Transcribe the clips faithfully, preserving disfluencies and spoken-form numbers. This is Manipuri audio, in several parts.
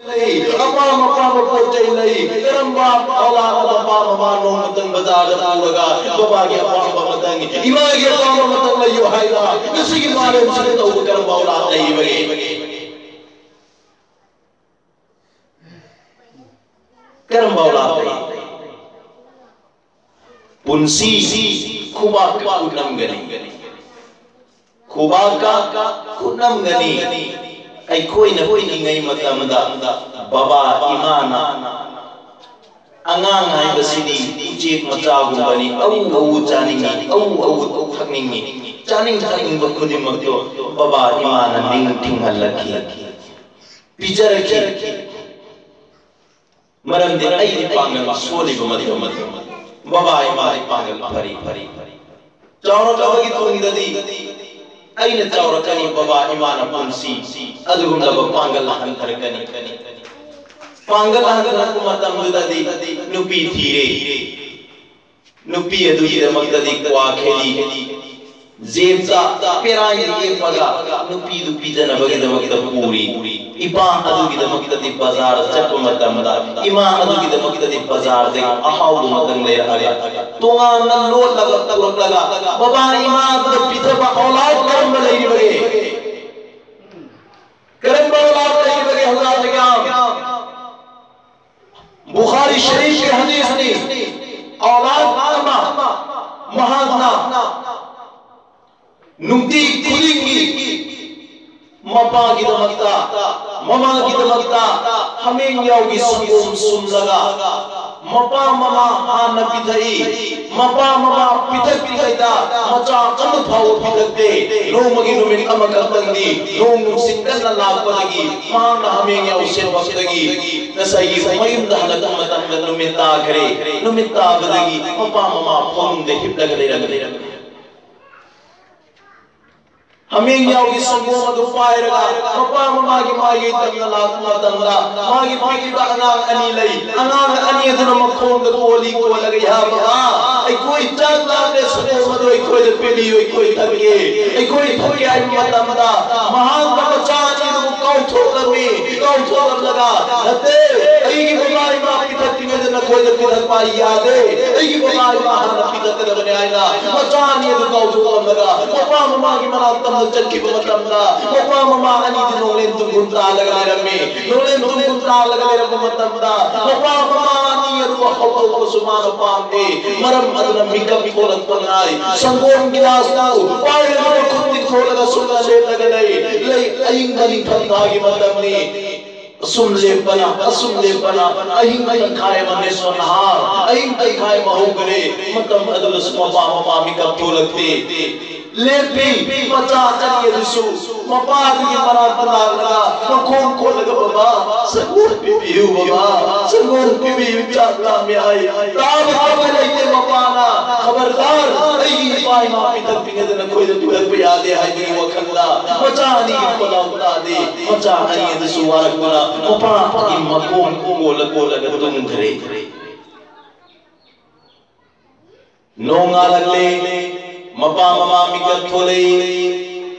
ꯂꯩ, ꯑꯄꯥꯝ ꯑꯄꯥꯝꯕ ꯄꯣꯠ ꯆꯩ ꯂꯩ꯫ ꯀꯔꯝꯕ ꯑꯣꯂꯥꯗ ꯃꯄꯥ ꯃꯃꯥ ꯅꯣꯡꯃꯇꯪ ꯕꯖꯥꯔꯗ ꯄꯨꯔꯒ ꯕꯕꯥꯒꯤ ꯑꯄꯥꯝꯕ ꯑꯃꯇꯪ, ꯏꯃꯥꯒꯤ ꯑꯄꯥꯝꯕ ꯑꯃꯇꯪ ꯂꯩꯌꯨ ꯍꯥꯏꯅ ꯉꯁꯤꯒꯤ ꯃꯥꯂꯦꯝꯁꯤꯗ ꯇꯧꯕ ꯀꯔꯝꯕ ꯑꯣꯂꯥꯗ ꯂꯩꯔꯤꯕꯒꯦ? ꯀꯔꯝꯕ ꯑꯣꯂꯥꯗ ꯂꯩ? ꯄꯨꯟꯁꯤ ꯈꯨꯕꯥꯛꯀ ꯈꯨꯠꯅꯝꯒꯅꯤ꯫ ꯈꯨꯕꯥꯛꯀ ꯈꯨꯠꯅꯝꯒꯅꯤ꯫ ꯑꯩꯈꯣꯏꯅ ꯄꯤꯛꯂꯤꯉꯩ ꯃꯇꯝꯗ ꯕꯕꯥ ꯏꯃꯥꯅ, "ꯑꯉꯥꯡ ꯍꯥꯏꯕꯁꯤꯗꯤ ꯎꯆꯦꯛ ꯃꯆꯥꯒꯨꯝꯕꯅꯤ, ꯑꯎ ꯑꯎ ꯆꯥꯅꯤꯡꯉꯤ, ꯑꯎ ꯑꯎ ꯊꯛꯅꯤꯡꯉꯤ, ꯆꯥꯅꯤꯡ ꯊꯛꯅꯤꯡꯕ ꯈꯨꯗꯤꯡꯃꯛꯇꯣ ꯕꯕꯥ ꯏꯃꯥꯅ ꯅꯤꯡꯊꯤꯡꯍꯜꯂꯛꯈꯤ, ꯄꯤꯖꯔꯛꯈꯤ꯫ ꯃꯔꯝꯗꯤ ꯑꯩꯒꯤ ꯄꯥꯡꯒꯜ ꯁꯣꯜꯂꯤꯕ ꯃꯇꯝ, ꯕꯕꯥ ꯏꯃꯥꯒꯤ ꯄꯥꯡꯒꯜ ꯐꯔꯤ, ꯐꯔꯤ, ꯐꯔꯤ꯫ ꯆꯥꯎꯔꯛꯂꯕꯒꯤ ꯇꯨꯡꯗꯗꯤ ꯑꯩꯅ ꯆꯥꯎꯔꯛꯀꯅꯤ, ꯕꯕꯥ ꯏꯃꯥꯅ ꯄꯨꯟꯁꯤ ꯑꯗꯨꯒꯨꯝꯂꯕ ꯄꯥꯡꯒꯜ ꯍꯟꯊꯔꯛꯀꯅꯤ꯫ ꯄꯥꯡꯒꯜ ꯍꯟꯊꯔꯛꯄ ꯃꯇꯝꯗꯨꯗꯗꯤ ꯅꯨꯄꯤ ꯊꯤꯔꯦ꯫ ꯅꯨꯄꯤ ꯑꯗꯨꯒꯤꯗꯃꯛꯇꯗꯤ ꯀ꯭ꯋꯥ ꯈꯦꯂꯤ, ꯖꯦꯕꯇ ꯄꯦꯔꯥꯏꯗ ꯌꯦꯞꯄꯒ ꯅꯨꯄꯤꯗꯨ ꯄꯤꯖꯅꯕꯒꯤꯗꯃꯛꯇ ꯄꯨꯔꯤ꯫ ꯏꯄꯥ ꯑꯗꯨꯒꯤꯗꯃꯛꯇꯗꯤ ꯕꯖꯥꯔꯗ ꯆꯠꯄ ꯃꯇꯝꯗ, ꯏꯃꯥ ꯑꯗꯨꯒꯤꯗꯃꯛꯇꯗꯤ ꯕꯖꯥꯔꯗꯒꯤ ꯑꯍꯥꯎꯕ ꯑꯃꯇꯪ ꯂꯩꯔꯛꯑꯒ ꯇꯣꯉꯥꯟꯅ ꯂꯣꯠꯂꯒ ꯄꯨꯔꯛꯂꯒ ꯕꯕꯥ ꯏꯃꯥꯗꯨꯗ ꯄꯤꯖꯕ ꯑꯣꯂꯥꯗ ꯀꯔꯝꯕ ꯂꯩꯔꯤꯕꯒꯦ? ꯀꯔꯝꯕ ꯑꯣꯂꯥꯗ ꯂꯩꯔꯤꯕꯒꯦ ꯍꯧꯖꯤꯛ ꯍꯧꯖꯤꯛ? ꯕꯨꯈꯥꯔꯤ ꯁꯔꯤꯐꯀꯤ ꯍꯗꯤꯁꯅꯤ꯫ ꯑꯣꯂꯥꯗ ꯑꯃ ꯃꯍꯥꯛꯅ ꯅꯨꯡꯇꯤ ꯈꯨꯗꯤꯡꯒꯤ ꯃꯄꯥꯒꯤꯗꯃꯛꯇ, ꯃꯃꯥꯒꯤꯗꯃꯛꯇ ꯍꯥꯃꯦꯡ ꯌꯥꯎꯒꯤ ꯁꯪꯒꯣꯝ ꯁꯨꯝꯂꯒ, ꯃꯄꯥ ꯃꯃꯥ ꯍꯥꯟꯅ ꯄꯤꯊꯛꯏ꯫ ꯃꯄꯥ ꯃꯃꯥ ꯄꯤꯊꯛꯇ꯭ꯔꯤꯉꯩꯗ ꯃꯆꯥ ꯑꯃ ꯐꯥꯎꯕ ꯄꯤꯊꯛꯇꯦ꯫ ꯅꯣꯡꯃꯒꯤ ꯅꯨꯃꯤꯠ ꯑꯃꯈꯛꯇꯪꯗꯤ ꯅꯣꯡ ꯅꯨꯡꯁꯤꯠ ꯀꯟꯅ ꯂꯥꯛꯄꯗꯒꯤ ꯃꯍꯥꯛꯅ ꯍꯥꯃꯦꯡ ꯌꯥꯎ ꯁꯦꯝꯃꯛꯄꯗꯒꯤ ꯉꯁꯥꯏꯒꯤ ꯃꯌꯨꯝꯗ ꯍꯜꯂꯛꯄ ꯃꯇꯝꯗ ꯅꯨꯃꯤꯠ ꯇꯥꯈ꯭ꯔꯦ꯫ ꯅꯨꯃꯤꯠ ꯇꯥꯕꯗꯒꯤ ꯃꯄꯥ ꯃꯃꯥ ꯐꯃꯨꯡꯗ ꯍꯤꯞꯂꯒ ꯂꯩꯔꯝꯂꯦ꯫ ꯍꯥꯃꯦꯡ ꯌꯥꯎꯒꯤ ꯁꯪꯒꯣꯝ ꯑꯗꯨ ꯄꯥꯏꯔꯒ ꯃꯄꯥ ꯃꯃꯥꯒꯤ ꯃꯥꯏꯀꯩ ꯇꯝꯅ ꯂꯥꯛꯄ ꯃꯇꯝꯗ ꯃꯥꯒꯤ ꯄꯤꯛꯂꯤꯕ ꯑꯉꯥꯡ ꯑꯅꯤ ꯂꯩ꯫ ꯑꯉꯥꯡ ꯑꯅꯤ ꯑꯗꯨꯅ ꯃꯈꯣꯡꯗ ꯀꯣꯜꯂꯤ ꯀꯣꯜꯂꯒ, "ꯏꯍꯥ ꯕꯕꯥ, ꯑꯩꯈꯣꯏ ꯆꯥꯛ ꯂꯥꯝꯂꯦ, ꯁꯪꯒꯣꯝ ꯑꯗꯨ ꯑꯩꯈꯣꯏꯗ ꯄꯤꯕꯤꯌꯨ, ꯑꯩꯈꯣꯏ ꯊꯛꯀꯦ, ꯑꯩꯈꯣꯏ ꯊꯛꯀꯦ" ꯍꯥꯏꯕ ꯃꯇꯝꯗ ꯃꯍꯥꯛꯅ ꯃꯆꯥ ꯑꯅꯤꯗꯨꯕꯨ ꯀꯥꯎꯊꯣꯛꯂꯝꯃꯤ꯫ ꯀꯥꯎꯊꯣꯛꯂꯝꯂꯒ ꯅꯠꯇꯦ, ꯑꯩꯒꯤ ꯃꯃꯥ ꯏꯃꯥ ꯄꯤꯊꯛꯇ꯭ꯔꯤꯉꯩꯗ ꯅꯈꯣꯏꯗ ꯄꯤꯊꯛꯄ ꯌꯥꯗꯦ, ꯑꯩꯒꯤ ꯃꯃꯥ ꯏꯃꯥ ꯍꯥꯟꯅ ꯄꯤꯊꯛꯀꯗꯕꯅꯤ ꯍꯥꯏꯅ ꯃꯆꯥ ꯑꯅꯤ ꯑꯗꯨ ꯀꯥꯎꯊꯣꯛꯂꯝꯂꯒ ꯃꯄꯥ ꯃꯃꯥꯒꯤ ꯃꯅꯥꯛꯇ ꯑꯃꯨꯛ ꯆꯠꯈꯤꯕ ꯃꯇꯝꯗ ꯃꯄꯥ ꯃꯃꯥ ꯑꯅꯤꯗꯤ ꯅꯣꯡꯂꯦꯟ ꯇꯨꯡꯒꯨꯝ ꯇꯥꯜꯂꯒ ꯂꯩꯔꯝꯃꯤ꯫ ꯅꯣꯡꯂꯦꯟ ꯇꯨꯡꯒꯨꯝ ꯇꯥꯜꯂꯒ ꯂꯩꯔꯝꯕ ꯃꯇꯝꯗ ꯃꯄꯥ ꯃꯃꯥ ꯑꯅꯤ ꯑꯗꯨ ꯍꯧꯗꯣꯛꯄꯁꯨ ꯃꯥꯅ ꯄꯥꯝꯗꯦ꯫ ꯃꯔꯝ ꯑꯗꯨꯅ ꯃꯤꯀꯞ ꯊꯣꯛꯂꯛꯄ ꯉꯥꯏ꯫ ꯁꯪꯒꯣꯝ ꯒꯤꯂꯥꯁꯇꯨ ꯄꯥꯏꯔꯒ ꯃꯈꯨꯠ ꯇꯤꯡꯊꯣꯛꯂꯒ ꯁꯨꯝꯅ ꯂꯦꯞꯂꯒ ꯂꯩ꯫ ꯂꯩ, ꯑꯏꯪꯕ ꯅꯤꯡꯊꯝꯊꯥꯒꯤ ꯃꯇꯝꯅꯤ꯫ ꯑꯁꯨꯝ ꯂꯦꯞꯄꯅ, ꯑꯁꯨꯝ ꯂꯦꯞꯄꯅ ꯑꯍꯤꯡ ꯇꯪꯈꯥꯏ ꯑꯃ ꯅꯤꯁꯣꯟ ꯅꯍꯥ, ꯑꯍꯤꯡ ꯇꯪꯈꯥꯏ ꯑꯃ ꯍꯧꯈꯔꯦ꯫ ꯃꯇꯝ ꯑꯗꯨꯗꯁꯨ ꯃꯄꯥ ꯃꯄꯥ ꯃꯤꯀꯞ ꯊꯣꯛꯂꯛꯇꯦ꯫ ꯂꯦꯞꯄꯤ꯫ ꯃꯆꯥ ꯑꯅꯤ ꯑꯗꯨꯁꯨ ꯃꯄꯥꯗꯨꯒꯤ ꯃꯅꯥꯛꯇ ꯂꯥꯛꯂꯒ ꯃꯈꯣꯡ ꯀꯣꯠꯂꯒ, "ꯕꯕꯥ, ꯁꯪꯒꯣꯝ ꯄꯤꯕꯤꯌꯨ, ꯕꯕꯥ, ꯁꯪꯒꯣꯝ ꯄꯤꯕꯤꯌꯨ, ꯆꯥꯛ ꯂꯥꯝꯃꯦ ꯑꯩ꯫ ꯇꯥꯕ ꯊꯛꯄ ꯂꯩꯇꯦ ꯃꯄꯥꯅ꯫ ꯈꯕꯔꯗꯥꯔ, ꯑꯩꯒꯤ ꯏꯄꯥ ꯏꯃꯥ ꯄꯤꯊꯛꯇ꯭ꯔꯤꯉꯩꯗ ꯅꯈꯣꯏꯗ ꯄꯤꯊꯛꯄ ꯌꯥꯗꯦ" ꯍꯥꯏꯕꯒꯤ ꯋꯥꯈꯜꯗ ꯃꯆꯥ ꯑꯅꯤꯒꯤ ꯈꯣꯜꯂꯥꯎ ꯇꯥꯗꯦ꯫ ꯃꯆꯥ ꯑꯅꯤ ꯑꯗꯨꯁꯨ ꯋꯥꯔꯛꯇꯨꯅ ꯃꯄꯥꯒꯤ ꯃꯈꯣꯡ ꯀꯣꯜꯂ ꯀꯣꯜꯂꯒ ꯇꯨꯝꯈ꯭ꯔꯦ꯫ ꯅꯣꯡꯉꯥꯜꯂꯛꯂꯦ꯫ ꯃꯄꯥ ꯃꯃꯥ ꯃꯤꯀꯞ ꯊꯣꯛꯂꯛꯏ꯫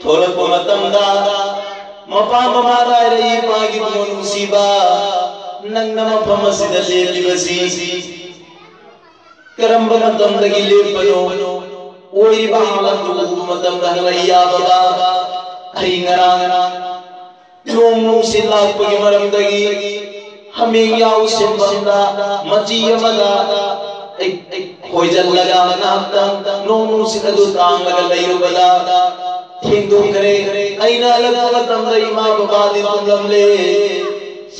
ꯊꯣꯛꯂꯛꯄ ꯃꯇꯝꯗ ꯃꯄꯥ ꯃꯃꯥ ꯍꯥꯏꯔꯛꯏ, "ꯏꯄꯥꯒꯤ ꯏꯕꯨꯡꯉꯣ ꯅꯨꯡꯁꯤꯕ, ꯅꯪꯅ ꯃꯐꯝ ꯑꯁꯤꯗ ꯂꯦꯞꯂꯤꯕꯁꯤ ꯀꯔꯝꯕ ꯃꯇꯝꯗꯒꯤ ꯂꯦꯞꯄꯅꯣ?" ꯑꯣꯏꯔꯤꯕ ꯍꯥꯂꯠꯇꯨ ꯎꯕ ꯃꯇꯝꯗ ꯍꯪꯂꯛꯏ, "ꯌꯥ ꯕꯕꯥ, ꯑꯩ ꯉꯔꯥꯡ ꯅꯣꯡ ꯅꯨꯡꯁꯤꯠ ꯂꯥꯛꯄꯒꯤ ꯃꯔꯝꯗꯒꯤ ꯍꯥꯃꯦꯡ ꯌꯥꯎ ꯁꯦꯝꯐꯝꯗ ꯃꯆꯤ ꯑꯃꯗ ꯑꯩ, ꯑꯩ ꯍꯣꯏꯖꯜꯂꯒ ꯉꯥꯏꯍꯥꯛꯇꯪ ꯅꯣꯡ ꯅꯨꯡꯁꯤꯠ ꯑꯗꯨ ꯇꯥꯡꯂꯒ ꯂꯩꯔꯨꯕꯗ ꯊꯦꯡꯗꯣꯛꯈ꯭ꯔꯦ꯫ ꯑꯩꯅ ꯍꯜꯂꯛꯄ ꯃꯇꯝꯗ ꯏꯃꯥ ꯕꯕꯥꯗꯤ ꯇꯨꯝꯂꯝꯂꯦ꯫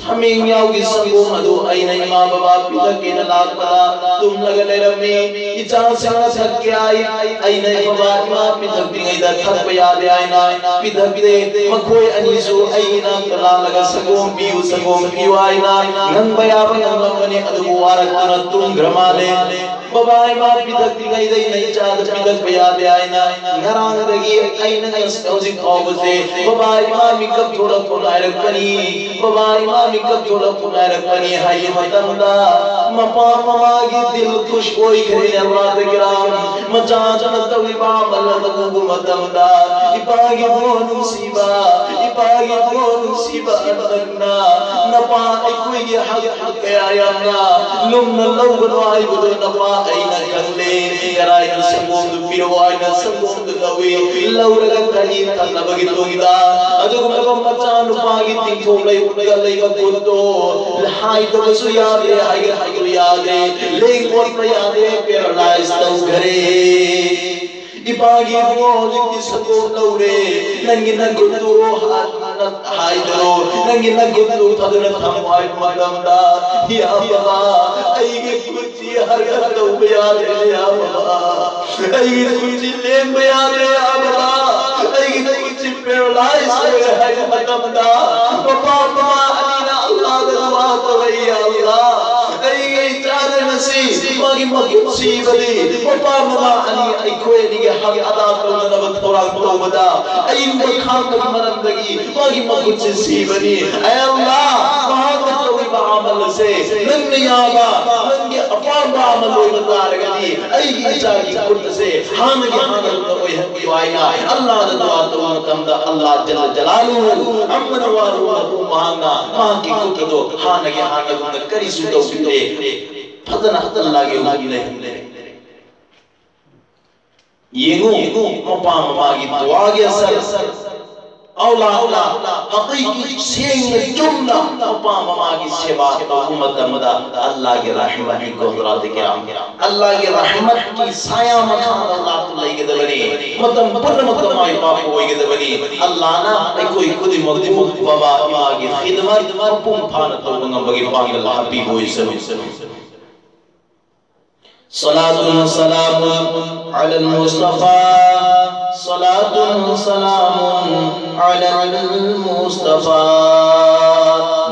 ꯍꯥꯃꯦꯡ ꯌꯥꯎꯒꯤ ꯁꯪꯒꯣꯝ ꯑꯗꯨ ꯑꯩꯅ ꯏꯃꯥ ꯕꯕꯥ ꯄꯤꯊꯛꯀꯦꯅ ꯂꯥꯛꯄꯗ ꯇꯨꯝꯂꯒ ꯂꯩꯔꯝꯃꯤ꯫ ꯏꯆꯥꯁꯤꯡꯅ ꯊꯛꯀꯦ ꯍꯥꯏ, ꯑꯩꯅ ꯕꯕꯥ ꯏꯃꯥ ꯄꯤꯊꯛꯇ꯭ꯔꯤꯉꯩꯗ ꯊꯛꯄ ꯌꯥꯗꯦ ꯍꯥꯏꯅ ꯄꯤꯊꯛꯇꯦ꯫ ꯃꯈꯣꯏ ꯑꯅꯤꯁꯨ ꯑꯩꯒꯤ ꯏꯅꯥꯛꯇ ꯂꯥꯛꯂꯒ ꯁꯪꯒꯣꯝ ꯄꯤꯌꯨ, ꯁꯪꯒꯣꯝ ꯄꯤꯌꯨ ꯍꯥꯏꯅ ꯉꯪꯕ ꯌꯥꯕ ꯉꯪꯂꯝꯒꯅꯤ, ꯑꯗꯨꯕꯨ ꯋꯥꯔꯛꯇꯨꯅ ꯇꯨꯝꯈ꯭ꯔ ꯃꯥꯜꯂꯦ꯫ ꯕꯕꯥ ꯏꯃꯥ ꯄꯤꯊꯛꯇ꯭ꯔꯤꯉꯩꯗ ꯑꯩꯅ ꯏꯆꯥꯗ ꯄꯤꯊꯛꯄ ꯌꯥꯗꯦ ꯍꯥꯏꯅ ꯉꯔꯥꯡꯗꯒꯤ ꯑꯩꯅ ꯉꯁ-, ꯍꯧꯖꯤꯛ ꯐꯥꯎꯕꯁꯦ ꯕꯕꯥ ꯏꯃꯥ ꯃꯤꯀꯞ ꯊꯣꯛꯂꯛꯄ ꯉꯥꯏꯔꯛꯄꯅꯤ, ꯕꯕꯥ ꯏꯃꯥ ꯃꯤꯀꯞ ꯊꯣꯛꯂꯛꯄ ꯉꯥꯏꯔꯛꯄꯅꯤ ꯍꯥꯏꯕ ꯃꯇꯝꯗ ꯃꯄꯥ ꯃꯃꯥꯒꯤ ꯗꯤꯜ ꯈꯨꯁ ꯑꯣꯏꯈ꯭ꯔꯦ꯫ ꯑꯜꯂꯥꯍ ꯇꯥꯂꯥ ꯃꯆꯥꯗꯨꯅ ꯇꯧꯔꯤꯕ ꯑꯃꯜ ꯑꯗꯨ ꯎꯕ ꯃꯇꯝꯗ, "ꯏꯄꯥꯒꯤ ꯏꯕꯨꯡꯉꯣ ꯅꯨꯡꯁꯤꯕ, ꯏꯄꯥꯒꯤ ꯏꯕꯨꯡꯉꯣ ꯅꯨꯡꯁꯤꯕ, ꯅꯪꯅ ꯅꯄꯥ ꯑꯩꯈꯣꯏꯒꯤ ꯍꯛ ꯀꯌꯥ ꯌꯥꯝꯅ ꯂꯨꯝꯅ ꯂꯧꯒꯅꯨ ꯍꯥꯏꯕꯗꯣ ꯅꯄꯥ ꯑꯩꯅ ꯈꯪꯂꯦ꯫ ꯀꯔꯥꯏꯗ ꯁꯪꯒꯣꯝꯗꯨ ꯄꯤꯔꯛꯑꯣ ꯍꯥꯏꯅ ꯁꯪꯒꯣꯝꯗꯨ ꯂꯧꯏ꯫ ꯂꯧꯔꯒ ꯊꯛꯏ, ꯊꯛꯂꯕꯒꯤ ꯇꯨꯡꯗ ꯑꯗꯨꯒꯨꯝꯂꯕ ꯃꯆꯥꯅꯨꯄꯥꯒꯤ ꯇꯤꯡꯊꯣꯛ ꯂꯩꯕꯗ ꯂꯩꯕ ꯄꯣꯠꯇꯣ ꯍꯥꯏꯗꯕꯁꯨ ꯌꯥꯗꯦ, ꯍꯥꯏꯒꯠꯄꯁꯨ ꯌꯥꯗꯦ, ꯂꯦꯡ ꯑꯣꯠꯄ ꯌꯥꯗꯦ, ꯄꯦꯔꯥꯂꯥꯏꯁ ꯇꯧꯈ꯭ꯔꯦ꯫ ꯏꯄꯥꯒꯤ ꯏꯕꯨꯡꯉꯣ, ꯍꯧꯖꯤꯛꯇꯤ ꯁꯪꯒꯣꯝ ꯂꯧꯔꯦ, ꯅꯪꯒꯤ ꯅꯈꯨꯠꯇꯨ ꯍꯥꯟꯅ ꯍꯥꯏꯗꯔꯣ, ꯅꯪꯒꯤ ꯅꯈꯨꯠꯇꯨ ꯐꯖꯅ ꯊꯝꯃꯣ ꯍꯥꯏꯕ ꯃꯇꯝꯗ, ꯌꯥ ꯕꯕꯥ, ꯑꯩꯒꯤ ꯈꯨꯠꯁꯤ ꯍꯔꯀꯠ ꯇꯧꯕ ꯌꯥꯗ꯭ꯔꯦ, ꯌꯥ ꯕꯕꯥ, ꯑꯩꯒꯤ ꯈꯨꯠꯁꯤ ꯂꯦꯡꯕ ꯌꯥꯗ꯭ꯔꯦ, ꯌꯥ ꯕꯕꯥ, ꯑꯩꯒꯤ ꯈꯨꯠꯁꯤ ꯄꯦꯔꯥꯂꯥꯏꯁ ꯑꯣꯏꯔꯦ ꯍꯥꯏꯕ ꯃꯇꯝꯗ, ꯃꯄꯥ ꯃꯃꯥ ꯑꯅꯤꯅ ꯑꯜꯂꯥꯗ ꯗꯨꯋꯥ ꯇꯧꯔꯛꯏ, ꯑꯜꯂꯥ, ꯑꯩꯒꯤ ꯏꯆꯥꯗ ꯉꯁꯤ ꯃꯥꯒꯤ ꯃꯈꯨꯠ ꯁꯤꯕꯗꯤ ꯃꯄꯥ ꯃꯃꯥ ꯑꯅꯤ ꯑꯩꯈꯣꯏ ꯑꯅꯤꯒꯤ ꯍꯛ ꯑꯗꯥ ꯇꯧꯅꯅꯕ ꯊꯧꯔꯥꯡ ꯇꯧꯕꯗ ꯑꯏꯪꯕ ꯈꯥꯡꯕꯒꯤ ꯃꯔꯝꯗꯒꯤ ꯃꯥꯒꯤ ꯃꯈꯨꯠꯁꯤ ꯁꯤꯕꯅꯤ꯫ ꯑꯦ ꯑꯜꯂꯥ, ꯃꯍꯥꯛꯅ ꯇꯧꯔꯤꯕ ꯑꯃꯜ ꯑꯁꯦ ꯅꯪꯅ ꯌꯥꯕ, ꯅꯪꯒꯤ ꯑꯄꯥꯝꯕ ꯑꯃꯜ ꯑꯣꯏꯕ ꯇꯥꯔꯒꯗꯤ ꯑꯩꯒꯤ ꯏꯆꯥꯒꯤ ꯈꯨꯠ ꯑꯁꯦ ꯍꯥꯟꯅꯒꯤ ꯍꯥꯟꯅꯒꯨꯝꯅ ꯑꯣꯏꯍꯟꯕꯤꯌꯨ ꯍꯥꯏꯅ ꯑꯜꯂꯥꯗ ꯗꯨꯋꯥ ꯇꯧꯕ ꯃꯇꯝꯗ, ꯑꯜꯂꯥ ꯖꯜꯂ ꯖꯂꯥꯂꯨꯍꯨ, ꯑꯝꯃꯅ ꯋꯥꯂꯨꯍꯨ, ꯃꯄꯨ ꯃꯍꯥꯛꯅ ꯃꯍꯥꯛꯀꯤ ꯈꯨꯠ ꯑꯗꯨ ꯍꯥꯟꯅꯒꯤ ꯍꯥꯟꯅꯒꯨꯝꯅ ꯀꯔꯤꯁꯨ ꯇꯧꯈꯤꯗꯦ꯫ ꯐꯖꯅ ꯑꯜꯂꯥꯒꯤ ꯍꯨꯀꯨꯝ ꯂꯩ꯫ ꯌꯦꯡꯉꯨ, ꯃꯄꯥ ꯃꯃꯥꯒꯤ ꯗꯨꯋꯥꯒꯤ ꯑꯁꯔ꯫ ꯑꯧꯂꯥꯗ ꯍꯀꯤꯀꯤ ꯁꯦꯡꯅ ꯆꯨꯝꯅ ꯃꯄꯥ ꯃꯃꯥꯒꯤ ꯁꯦꯕꯥ ꯇꯧꯕ ꯃꯇꯝꯗ ꯑꯜꯂꯥꯒꯤ ꯔꯍꯃꯠꯅꯤꯀꯣ ꯍꯖꯔꯥꯠ ꯀꯤꯔꯥꯝ꯫ ꯑꯜꯂꯥꯒꯤ ꯔꯍꯃꯠꯀꯤ ꯁꯥꯌꯥ ꯃꯈꯥꯗ ꯂꯥꯛꯇꯨꯅ ꯂꯩꯒꯗꯕꯅꯤ꯫ ꯃꯇꯝ ꯄꯨꯝꯅꯃꯛꯇ ꯃꯥꯏ ꯄꯥꯛꯄ ꯑꯣꯏꯒꯗꯕꯅꯤ꯫ ꯑꯜꯂꯥꯅ ꯑꯩꯈꯣꯏ ꯈꯨꯗꯤꯡꯃꯛꯄꯨ ꯕꯕꯥ ꯏꯃꯥꯒꯤ ꯈꯤꯗꯃꯠ ꯃꯄꯨꯡ ꯐꯥꯅ ꯇꯧꯕ ꯉꯝꯕꯒꯤ ꯄꯥꯡꯒꯜ ꯍꯥꯞꯄꯤꯕ ꯑꯣꯏꯁꯅꯨ꯫ صلاة وسلام على المصطفى، صلاة وسلام على المصطفى،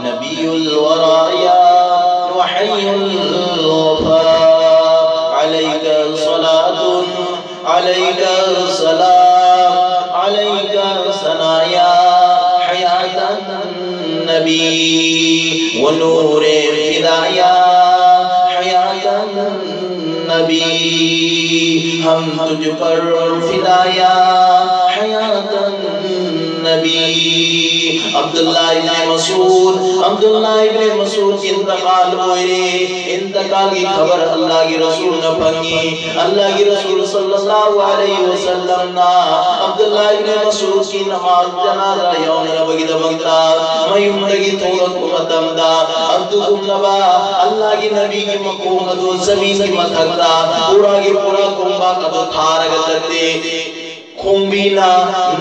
نبي الورى يا وحي الوفا، عليك صلاة، عليك السلام، عليك ثنايا، حياة النبي ونور فدايا، حياة النبي ہم تجھ پر فدایا، حیات النبی۔ ꯑꯕꯗꯨꯜꯂꯥ ꯏꯕꯅꯦ ꯃꯁꯎꯗ, ꯑꯕꯗꯨꯜꯂꯥ ꯏꯕꯅꯦ ꯃꯁꯎꯗ ꯏꯟꯇꯤꯀꯥꯜ ꯑꯣꯏꯔꯦ꯫ ꯏꯟꯇꯤꯀꯥꯜꯒꯤ ꯈꯕꯔ ꯑꯜꯂꯥꯍꯒꯤ ꯔꯁꯨꯜꯅ ꯐꯪꯉꯤ꯫ ꯑꯜꯂꯥꯍꯒꯤ ꯔꯁꯨꯜ ꯁꯜꯂꯜꯂꯥꯍꯨ ꯑꯂꯩꯍꯤ ꯋꯁꯜꯂꯝꯅ ꯑꯕꯗꯨꯜꯂꯥ ꯏꯕꯅꯦ ꯃꯁꯎꯗꯀꯤ ꯅꯃꯥꯖ ꯖꯅꯥꯖꯥ ꯌꯥꯎꯅꯅꯕꯒꯤꯗꯃꯛꯇ ꯃꯌꯨꯝꯗꯒꯤ ꯊꯣꯛꯂꯛꯄ ꯃꯇꯝꯗ, ꯑꯗꯨꯒꯨꯝꯂꯕ ꯑꯜꯂꯥꯍꯒꯤ ꯅꯕꯤꯒꯤ ꯃꯈꯣꯡ ꯑꯗꯨ ꯖꯃꯤꯟꯒꯤ ꯃꯊꯛꯇ ꯄꯨꯔꯥꯒꯤ ꯄꯨꯔꯥ ꯈꯣꯡꯄꯥꯛ ꯑꯗꯨ ꯊꯥꯔꯒ ꯆꯠꯇꯦ꯫ ꯈꯣꯡꯕꯤꯅ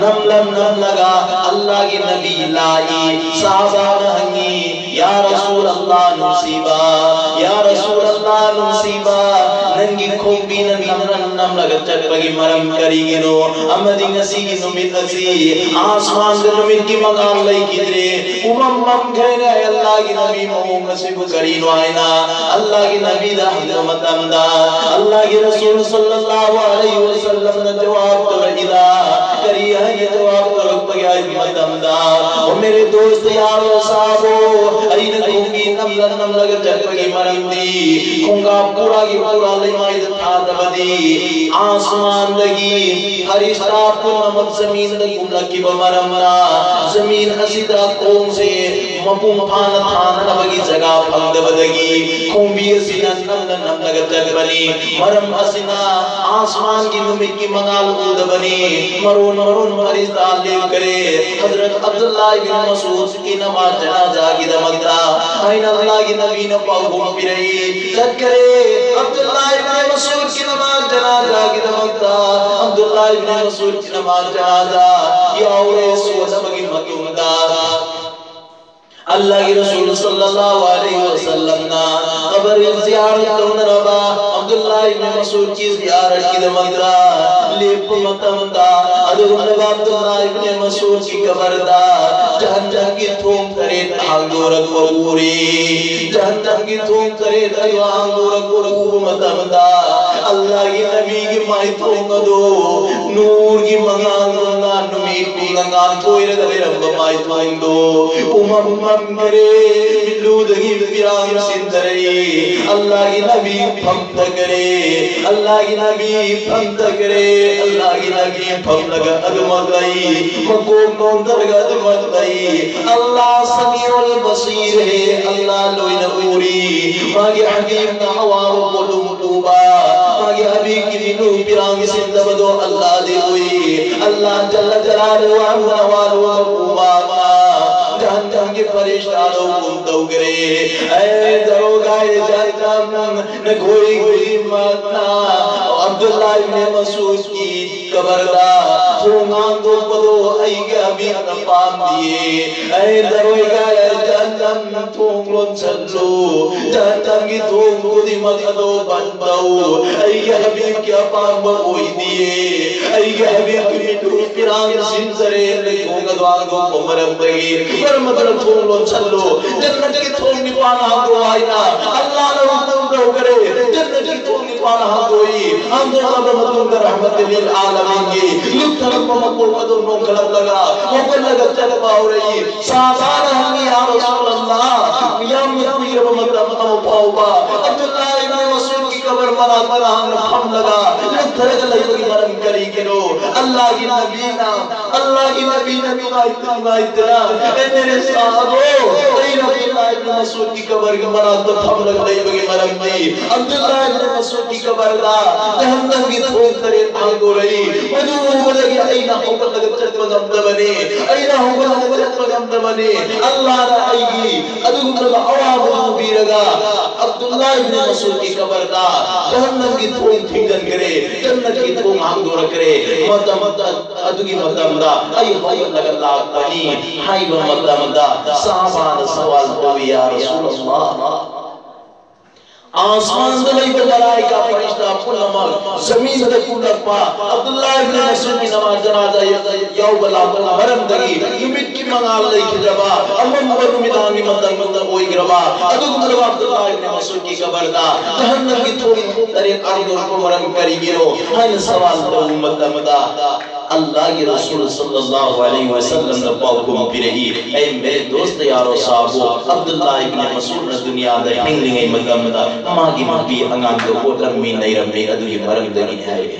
ꯅꯝꯂꯝ ꯅꯝꯂꯒ ꯑꯜꯂꯥꯍꯒꯤ ꯅꯕꯤ ꯂꯥꯛꯏ꯫ ꯁꯍꯥꯕꯥꯅ ꯍꯪꯉꯤ, "ꯌꯥ ꯔꯁꯨꯜ ꯑꯜꯂꯥꯍ ꯅꯨꯡꯁꯤꯕ, ꯌꯥ ꯔꯁꯨꯜ ꯑꯜꯂꯥꯍ ꯅꯨꯡꯁꯤꯕ, ꯅꯪꯒꯤ ꯈꯣꯡꯕꯤꯅ ꯅꯝꯂꯝ ꯅꯝꯂꯒ ꯆꯠꯄꯒꯤ ꯃꯔꯝ ꯀꯔꯤꯒꯤꯅꯣ? ꯑꯃꯗꯤ ꯉꯁꯤꯒꯤ ꯅꯨꯃꯤꯠ ꯑꯁꯤ ꯑꯥꯁꯃꯥꯟꯗ ꯅꯨꯃꯤꯠꯀꯤ ꯃꯉꯥꯜ ꯂꯩꯈꯤꯗ꯭ꯔꯦ, ꯄꯨꯃꯝ ꯃꯝꯈ꯭ꯔꯦꯅꯦ, ꯑꯩ ꯑꯜꯂꯥꯍꯒꯤ ꯅꯕꯤ ꯃꯑꯣꯡ ꯑꯁꯤꯕꯨ ꯀꯔꯤꯅꯣ?" ꯍꯥꯏꯅ ꯑꯜꯂꯥꯍꯒꯤ ꯅꯕꯤꯗ ꯍꯪꯕ ꯃꯇꯝꯗ, ꯑꯜꯂꯥꯍꯒꯤ ꯔꯁꯨꯜ ꯁꯜꯂꯜꯂꯥꯍꯨ ꯑꯂꯩꯍꯤ ꯋꯁꯜꯂꯝꯅ ꯖꯋꯥꯕ ꯇꯧꯔꯛꯏꯗ, ꯀꯔꯤ ꯍꯥꯏꯅ ꯖꯋꯥꯕ ꯇꯧꯔꯛꯄꯒꯦ ꯍꯥꯏꯕ ꯃꯇꯝꯗ, "ꯑꯣ ꯃꯦꯔꯦ ꯗꯣꯁ꯭ꯠ ꯌꯥꯔꯣ ꯁꯥꯍꯕꯣ, ꯑꯩꯅ ꯈꯣꯡꯕꯤ ꯅꯝꯂ ꯅꯝꯂꯒ ꯆꯠꯄꯒꯤ ꯃꯔꯝꯗꯤ, ꯈꯣꯡꯒꯥꯞ ꯄꯨꯔꯥꯒꯤ ꯄꯨꯔꯥ ꯂꯩꯃꯥꯏꯗ ꯊꯥꯗꯕꯗꯤ, ꯑꯥꯁꯃꯥꯟꯗꯒꯤ ꯐꯔꯤꯁꯇꯥ ꯄꯨꯝꯅꯃꯛ ꯖꯃꯤꯟꯗ ꯀꯨꯝꯂꯛꯈꯤꯕ ꯃꯔꯝꯅ, ꯖꯃꯤꯟ ꯑꯁꯤꯗ ꯈꯣꯡꯁꯦ ꯃꯄꯨꯡ ꯐꯥꯅ ꯊꯥꯅꯅꯕꯒꯤ ꯖꯒꯥ ꯐꯪꯗꯕꯗꯒꯤ ꯈꯣꯡꯕꯤ ꯑꯁꯤꯅ ꯅꯝꯅ ꯅꯝꯂꯒ ꯆꯠꯄꯅꯤ꯫ ꯃꯔꯝ ꯑꯁꯤꯅ ꯑꯥꯁꯃꯥꯟꯒꯤ ꯅꯨꯃꯤꯠꯀꯤ ꯃꯉꯥꯜ ꯎꯗꯕꯅꯤ꯫ ꯃꯔꯣꯟ ꯃꯔꯣꯟ ꯐꯔꯤꯁꯇꯥ ꯂꯦꯞꯈꯔꯦ꯫ ꯍꯖꯔꯠ ꯑꯕꯗꯨꯜꯂꯥ ꯏꯕꯤꯟ ꯃꯁꯎꯗꯀꯤ ꯅꯃꯥꯖ ꯖꯅꯥꯖꯥꯒꯤꯗꯃꯛꯇ" ꯍꯥꯏꯅ ꯑꯜꯂꯥꯍꯒꯤ ꯅꯕꯤꯅ ꯄꯥꯎꯈꯨꯝ ꯄꯤꯔꯛꯏ꯫ ꯆꯠꯈꯔꯦ꯫ ꯑꯕꯗꯨꯜꯂꯥ ꯏꯕꯤꯟ ꯃꯁꯎꯗꯀꯤ ꯅꯃꯥꯖ ꯖꯅꯥꯖꯥꯒꯤꯗꯃꯛꯇ ꯑꯕꯗꯨꯜꯂꯥ ꯏꯕꯤꯟ ꯃꯁꯎꯗꯀꯤ ꯅꯃꯥꯖ ꯖꯅꯥꯖꯥ ꯌꯥꯎꯔꯦ꯫ ꯁꯣꯟꯅꯕꯒꯤ ꯃꯇꯨꯡꯗ ꯑꯜꯂꯥꯍꯒꯤ ꯔꯁꯨꯜ ꯁꯜꯂꯜꯂꯥꯍꯨ ꯑꯂꯩꯍꯤ ꯋꯁꯜꯂꯝꯅ ꯀꯕꯔ ꯖꯤꯌꯥꯔꯠ ꯇꯧꯅꯅꯕ ꯑꯕꯗꯨꯜꯂꯥ ꯏꯕꯅꯦ ꯃꯁꯎꯗꯀꯤ ꯖꯤꯌꯥꯔꯠꯀꯤꯗꯃꯛꯇ ꯂꯦꯞꯄ ꯃꯇꯝꯗ, ꯑꯗꯨꯒꯨꯝꯂꯕ ꯑꯕꯗꯨꯜꯂꯥ ꯏꯕꯅꯦ ꯃꯁꯎꯗꯀꯤ ꯀꯕꯔꯗ ꯖꯍꯟꯅꯝꯒꯤ ꯊꯣꯡ ꯇꯔꯦꯠ ꯍꯥꯡꯗꯣꯔꯛꯄ ꯎꯔꯦ꯫ ꯖꯍꯟꯅꯝꯒꯤ ꯊꯣꯡ ꯇꯔꯦꯠ ꯑꯗꯨ ꯍꯥꯡꯗꯣꯔꯛꯄ ꯎꯕ ꯃꯇꯝꯗ, ꯑꯜꯂꯥꯍꯒꯤ ꯅꯕꯤꯒꯤ ꯃꯥꯏꯊꯣꯡ ꯑꯗꯨ ꯅꯨꯔꯒꯤ ꯃꯉꯥꯜꯅ, ꯅꯨꯃꯤꯠ ꯀꯨꯝꯅ ꯉꯥꯟꯊꯣꯏꯔꯒ ꯂꯩꯔꯝꯕ ꯃꯥꯏꯊꯣꯡꯗꯣ ꯄꯨꯃꯝ ꯃꯝꯈ꯭ꯔꯦ꯫ ꯃꯤꯠꯂꯨꯗꯒꯤ ꯄꯤꯔꯥꯡ ꯁꯤꯟꯊꯔꯛꯏ꯫ ꯑꯜꯂꯥꯍꯒꯤ ꯅꯕꯤ ꯐꯝꯊꯈꯔꯦ, ꯑꯜꯂꯥꯍꯒꯤ ꯅꯕꯤ ꯐꯝꯊꯈꯔꯦ, ꯑꯜꯂꯥꯍꯒꯤ ꯅꯕꯤ ꯐꯝꯂꯒ ꯑꯗꯨꯃꯛ ꯂꯩ, ꯃꯀꯣꯛ ꯅꯣꯟꯊꯔꯒ ꯑꯗꯨꯃꯛ ꯂꯩ꯫ ꯑꯜꯂꯥꯍ ꯁꯃꯤꯎꯜ ꯕꯁꯤꯔ ꯍꯦ, ꯑꯜꯂꯥꯍ ꯂꯣꯏꯅ ꯎꯔꯤ꯫ ꯃꯥꯒꯤ ꯍꯕꯤꯕꯅ ꯑꯋꯥꯕ ꯄꯣꯠꯂꯨꯝ ꯎꯕ, ꯃꯥꯒꯤ ꯍꯕꯤꯕꯀꯤ ꯃꯤꯅꯨ ꯄꯤꯔꯥꯡ ꯁꯤꯟꯗꯕꯗꯣ ꯑꯜꯂꯥꯍꯗꯤ ꯎꯏ꯫ ꯑꯜꯂꯥꯍ ꯖꯜꯂ ꯖꯂꯥꯂꯨꯍꯨ ꯋꯥꯔꯨꯕꯅ ꯋꯥꯔꯨꯕ ꯎꯕ, ꯖꯍꯟꯅꯝꯒꯤ ꯐꯔꯤꯁꯇꯥꯗꯣ ꯍꯨꯀꯨꯝ ꯇꯧꯈ꯭ꯔꯦ꯫ ꯑꯦ ꯗꯔꯣꯒꯥꯏ ꯖꯍꯟꯅꯝ, ꯅꯈꯣꯏ ꯈꯨꯗꯤꯡꯃꯛꯅ ꯑꯕꯗꯨꯜꯂꯥꯍ ꯏꯕꯅꯦ ꯃꯁꯎꯗꯀꯤ ꯀꯕꯔꯗ ꯊꯣꯡ ꯍꯥꯡꯗꯣꯛꯄꯗꯣ ꯑꯩꯒꯤ ꯍꯕꯤꯕꯅ ꯄꯥꯝꯗꯤꯌꯦ꯫ ꯑꯩ ꯗꯔꯣꯏꯒ ꯖꯍꯟꯅꯝ ꯊꯣꯡ ꯂꯣꯟꯁꯜꯂꯨ, ꯖꯍꯟꯅꯝꯒꯤ ꯊꯣꯡ ꯈꯨꯗꯤꯡꯃꯛ ꯑꯗꯣ ꯕꯟ ꯇꯧ꯫ ꯑꯩꯒꯤ ꯍꯕꯤꯕꯀꯤ ꯑꯄꯥꯝꯕ ꯑꯣꯏꯗꯤꯌꯦ꯫ ꯑꯩꯒꯤ ꯍꯕꯤꯕꯀꯤ ꯃꯤꯠꯇꯨ ꯄꯤꯔꯥꯡ ꯁꯤꯟꯖꯔꯦ꯫ ꯂꯩꯈꯣꯡ ꯑꯗꯣ ꯍꯥꯡꯗꯣꯛꯄ ꯃꯔꯝꯗꯒꯤ ꯃꯔꯝ ꯑꯗꯨꯅ ꯊꯣꯡ ꯂꯣꯟꯁꯜꯂꯨ꯫ ꯖꯟꯅꯠꯀꯤ ꯊꯣꯡ ꯅꯤꯄꯥꯟ ꯍꯥꯡꯗꯣꯛ ꯍꯥꯏꯅ ꯑꯜꯂꯥꯍꯅ ꯍꯨꯀꯨꯝ ꯇꯧꯈꯔꯦ꯫ ꯖꯟꯅꯠꯀꯤ ꯊꯣꯡ ꯅꯤꯄꯥꯟ ꯍꯥꯡꯗꯣꯛꯏ꯫ ꯍꯥꯡꯗꯣꯛꯂꯕ ꯃꯇꯨꯡꯗ ꯔꯍꯃꯇ ꯂꯤꯜ ꯑꯥꯂꯃꯤꯟꯒꯤ ꯂꯨꯞꯊꯔꯝꯕ ꯃꯀꯣꯛ ꯑꯗꯨ ꯅꯣꯡꯈꯠꯂꯛꯂꯒ ꯍꯧꯒꯠꯂꯒ ꯆꯠꯄ ꯍꯧꯔꯛꯏ꯫ ꯁꯍꯥꯕꯥꯅ ꯍꯪꯉꯤ, "ꯌꯥ ꯔꯁꯨꯂꯜꯂꯥꯍ, ꯌꯥꯝꯅ ꯀꯨꯏꯔꯕ ꯃꯇꯝ ꯑꯃ ꯐꯥꯎꯕ ꯑꯕꯗꯨꯜꯂꯥꯍ ꯏꯕꯅꯤ ꯃꯁꯎꯗꯀꯤ ꯀꯕꯔ ꯃꯅꯥꯛꯇ ꯅꯍꯥꯛꯅ ꯐꯝꯂꯒ ꯂꯨꯞꯊꯔꯒ ꯂꯩꯕꯒꯤ ꯃꯔꯝ ꯀꯔꯤꯒꯤꯅꯣ?" ꯑꯜꯂꯥꯍꯒꯤ ꯅꯕꯤꯅ ꯑꯜꯂꯥꯍꯒꯤ ꯅꯕꯤꯅ ꯅꯨꯡꯉꯥꯏꯇ ꯅꯨꯡꯉꯥꯏꯇꯅ, "ꯑꯦ ꯃꯦꯔꯦ ꯁꯥꯍꯕꯣ, ꯑꯩꯅ ꯑꯕꯗꯨꯜꯂꯥꯍ ꯏꯕꯅꯤ ꯃꯁꯎꯗꯀꯤ ꯀꯕꯔꯒꯤ ꯃꯅꯥꯛꯇ ꯐꯝꯂꯒ ꯂꯩꯕꯒꯤ ꯃꯔꯝꯗꯤ ꯑꯕꯗꯨꯜꯂꯥꯍ ꯏꯕꯅꯤ ꯃꯁꯎꯗꯀꯤ ꯀꯕꯔꯗ ꯖꯍꯟꯅꯝꯒꯤ ꯊꯣꯡ ꯇꯔꯦꯠ ꯍꯥꯡꯗꯣꯔꯛꯏ꯫ ꯃꯗꯨ ꯎꯕꯗꯒꯤ ꯑꯩꯅ ꯍꯧꯒꯠꯂꯒ ꯆꯠꯄ ꯉꯝꯗꯕꯅꯤ, ꯑꯩꯅ ꯍꯧꯒꯠꯂꯒ ꯆꯠꯄ ꯉꯝꯗꯕꯅꯤ꯫ ꯑꯜꯂꯥꯍꯅ ꯑꯩꯒꯤ ꯑꯗꯨꯒꯨꯝꯂꯕ ꯑꯋꯥꯕ ꯎꯕꯤꯔꯒ ꯑꯕꯗꯨꯜꯂꯥꯍ ꯏꯕꯅꯤ ꯃꯁꯎꯗꯀꯤ ꯀꯕꯔꯗ ꯖꯍꯟꯅꯝꯒꯤ ꯊꯣꯡ ꯊꯤꯡꯖꯤꯟꯈ꯭ꯔꯦ, ꯖꯟꯅꯠꯀꯤ ꯊꯣꯡ ꯍꯥꯡꯗꯣꯔꯛꯈ꯭ꯔꯦ꯫ ꯃꯇꯝ ꯑꯗꯨꯒꯤ ꯃꯇꯝꯗ ꯑꯩ ꯍꯧꯒꯠꯂꯒ ꯂꯥꯛꯄꯅꯤ" ꯍꯥꯏꯕ ꯃꯇꯝꯗ ꯁꯍꯥꯕꯥꯅ ꯁꯋꯥꯜ ꯇꯧꯏ, "ꯌꯥ ꯔꯁꯨꯂꯜꯂꯥꯍ, ꯑꯥꯁꯃꯥꯟꯗ ꯂꯩꯕ ꯃꯂꯥꯏꯀꯥ ꯐꯔꯤꯁꯇꯥ ꯄꯨꯝꯅꯃꯛ ꯖꯃꯤꯟꯗ ꯀꯨꯝꯂꯛꯄ, ꯑꯕꯗꯨꯜꯂꯥꯍ ꯏꯕꯅꯤ ꯃꯁꯎꯗꯀꯤ ꯅꯃꯥꯖ ꯖꯅꯥꯖꯥ ꯌꯥꯎꯕ ꯂꯥꯛꯄ ꯃꯔꯝꯗꯒꯤ ꯅꯨꯃꯤꯠꯀꯤ ꯃꯉꯥꯜ ꯂꯩꯈꯤꯗ꯭ꯔꯕ, ꯑꯃꯝꯕ ꯅꯨꯃꯤꯗꯥꯡꯒꯤ ꯃꯇꯝꯗ ꯑꯣꯏꯈ꯭ꯔꯕ ꯑꯗꯨꯒꯨꯝꯂꯕ ꯑꯕꯗꯨꯜꯂꯥꯍ ꯏꯕꯅꯤ ꯃꯁꯎꯗꯀꯤ ꯀꯕꯔꯗ ꯖꯍꯟꯅꯝꯒꯤ ꯊꯣꯡ ꯇꯔꯦꯠ ꯍꯥꯡꯗꯣꯔꯛꯄ ꯃꯔꯝ ꯀꯔꯤꯒꯤꯅꯣ?" ꯍꯥꯏꯅ ꯁꯋꯥꯜ ꯇꯧꯕ ꯃꯇꯝꯗ ꯑꯜꯂꯥꯍꯒꯤ ꯔꯁꯨꯜ ꯁꯜꯂꯜꯂꯥꯍꯨ ꯑꯂꯩꯍꯤ ꯋꯁꯜꯂꯝꯅ ꯄꯥꯎꯈꯨꯝ ꯄꯤꯔꯛꯏ, ꯑꯩ ꯃꯦꯔꯦ ꯗꯣꯁꯇ ꯌꯥꯔꯣ ꯁꯥꯍꯕꯣ, ꯑꯕꯗꯨꯜꯂꯥ ꯏꯕꯅꯦ ꯃꯁꯎꯗꯅ ꯗꯨꯅꯤꯌꯥꯗ ꯍꯤꯡꯂꯤꯉꯩ ꯃꯇꯝꯗ ꯃꯥꯒꯤ ꯅꯨꯄꯤ ꯑꯉꯥꯡꯗ ꯑꯣꯠꯂꯝꯃꯤ ꯅꯩꯔꯝꯃꯤ, ꯑꯗꯨꯒꯤ ꯃꯔꯝꯗꯒꯤꯅꯤ ꯍꯥꯏꯔꯛꯏ꯫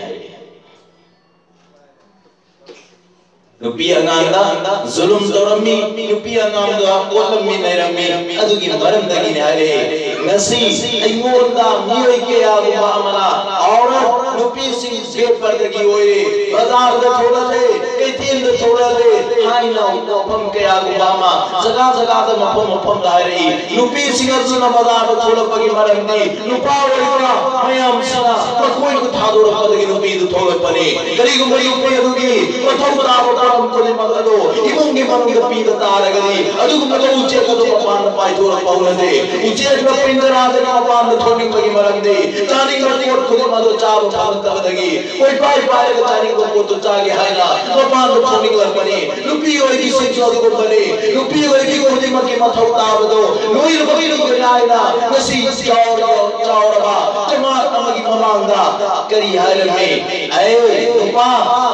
ꯅꯨꯄꯤ ꯑꯉꯥꯡꯗ ꯖꯨꯂꯨꯝ ꯇꯧꯔꯝꯃꯤ, ꯅꯨꯄꯤ ꯑꯉꯥꯡꯗ ꯑꯣꯠꯂꯝꯃꯤ ꯅꯩꯔꯝꯃꯤ, ꯑꯗꯨꯒꯤ ꯃꯔꯝꯗꯒꯤꯅꯤ ꯍꯥꯏꯔꯛꯏ꯫ ꯉꯁꯤ ꯑꯩꯉꯣꯟꯗ ꯃꯤꯑꯣꯏ ꯀꯌꯥꯒꯨꯝꯕ ꯑꯃꯅ ꯑꯧꯔꯠ ꯅꯨꯄꯤꯁꯤꯡ ꯕꯦꯄꯔꯗꯒꯤ ꯑꯣꯏꯔꯦ, ꯕꯖꯥꯔꯗ ꯊꯣꯛꯂꯛꯂꯦ, ꯀꯩꯊꯦꯜꯗ ꯊꯣꯛꯂꯛꯂꯦ ꯍꯥꯏꯅ ꯋꯥꯐꯝ ꯀꯌꯥꯒꯨꯝꯕ ꯑꯃ ꯖꯒꯥ ꯖꯒꯥꯗ ꯃꯐꯝ ꯃꯐꯝꯗ ꯍꯥꯏꯔꯛꯏ꯫ ꯅꯨꯄꯤꯁꯤꯡ ꯑꯗꯨꯅ ꯕꯖꯥꯔꯗ ꯊꯣꯛꯂꯛꯄꯒꯤ ꯃꯔꯝꯗꯤ ꯅꯨꯄꯥ ꯑꯣꯏꯔꯤꯕ ꯃꯌꯥꯝꯁꯤꯅ ꯃꯈꯣꯏꯕꯨ ꯊꯥꯗꯣꯔꯛꯄꯗꯒꯤ ꯅꯨꯄꯤꯗꯨ ꯊꯣꯛꯂꯛꯄꯅꯤ꯫ ꯀꯔꯤꯒꯨꯝꯕ ꯅꯨꯄꯤ ꯑꯗꯨꯒꯤ ꯃꯊꯧ ꯇꯥꯕ ꯄꯣꯠꯂꯝ ꯈꯨꯗꯤꯡꯃꯛ ꯑꯗꯨ ꯏꯃꯨꯡꯒꯤ ꯃꯅꯨꯡꯗ ꯄꯤꯕ ꯇꯥꯔꯒꯗꯤ, ꯑꯗꯨꯒꯨꯝꯕ ꯎꯆꯦꯛ ꯑꯗꯨ ꯃꯄꯥꯟꯗ ꯄꯥꯏꯊꯣꯔꯛꯄ ꯍꯧꯅꯗꯦ꯫ ꯎꯆꯦꯛꯅ ꯄꯤꯟꯖꯔꯥꯗꯒꯤ ꯃꯄꯥꯟꯗ ꯊꯣꯛꯅꯤꯡꯕꯒꯤ ꯃꯔꯝꯗꯤ ꯆꯥꯅꯤꯡꯕ ꯄꯣꯠ ꯈꯨꯗꯤꯡꯃꯛ ꯑꯗꯨ ꯆꯥꯕ ꯐꯪꯂꯛꯇꯕꯗꯒꯤ ꯀꯣꯏꯄꯥꯏ ꯄꯥꯏꯔꯒ ꯆꯥꯅꯤꯡꯕ ꯄꯣꯠꯇꯨ ꯆꯥꯒꯦ ꯍꯥꯏꯅ ꯃꯄꯥꯟꯗ ꯊꯣꯛꯅꯤꯡꯂꯛꯄꯅꯤ꯫ ꯅꯨꯄꯤ ꯑꯣꯏꯕꯤꯁꯤꯡꯁꯨ ꯑꯗꯨꯒꯨꯝꯕꯅꯤ꯫ ꯅꯨꯄꯤ ꯑꯣꯏꯕꯤ ꯈꯨꯗꯤꯡꯃꯛꯀꯤ ꯃꯊꯧ ꯇꯥꯕꯗꯣ ꯂꯣꯏꯅꯃꯛ ꯄꯤꯕ ꯅꯥꯏꯅ ꯉꯁꯤ ꯆꯥꯎꯔꯕ, ꯆꯥꯎꯔꯕ ꯖꯃꯥꯠ ꯑꯃꯒꯤ ꯃꯃꯥꯡꯗ ꯀꯔꯤ ꯍꯥꯏꯔꯝꯃꯤ? ꯑꯦ ꯅꯨꯄꯥ,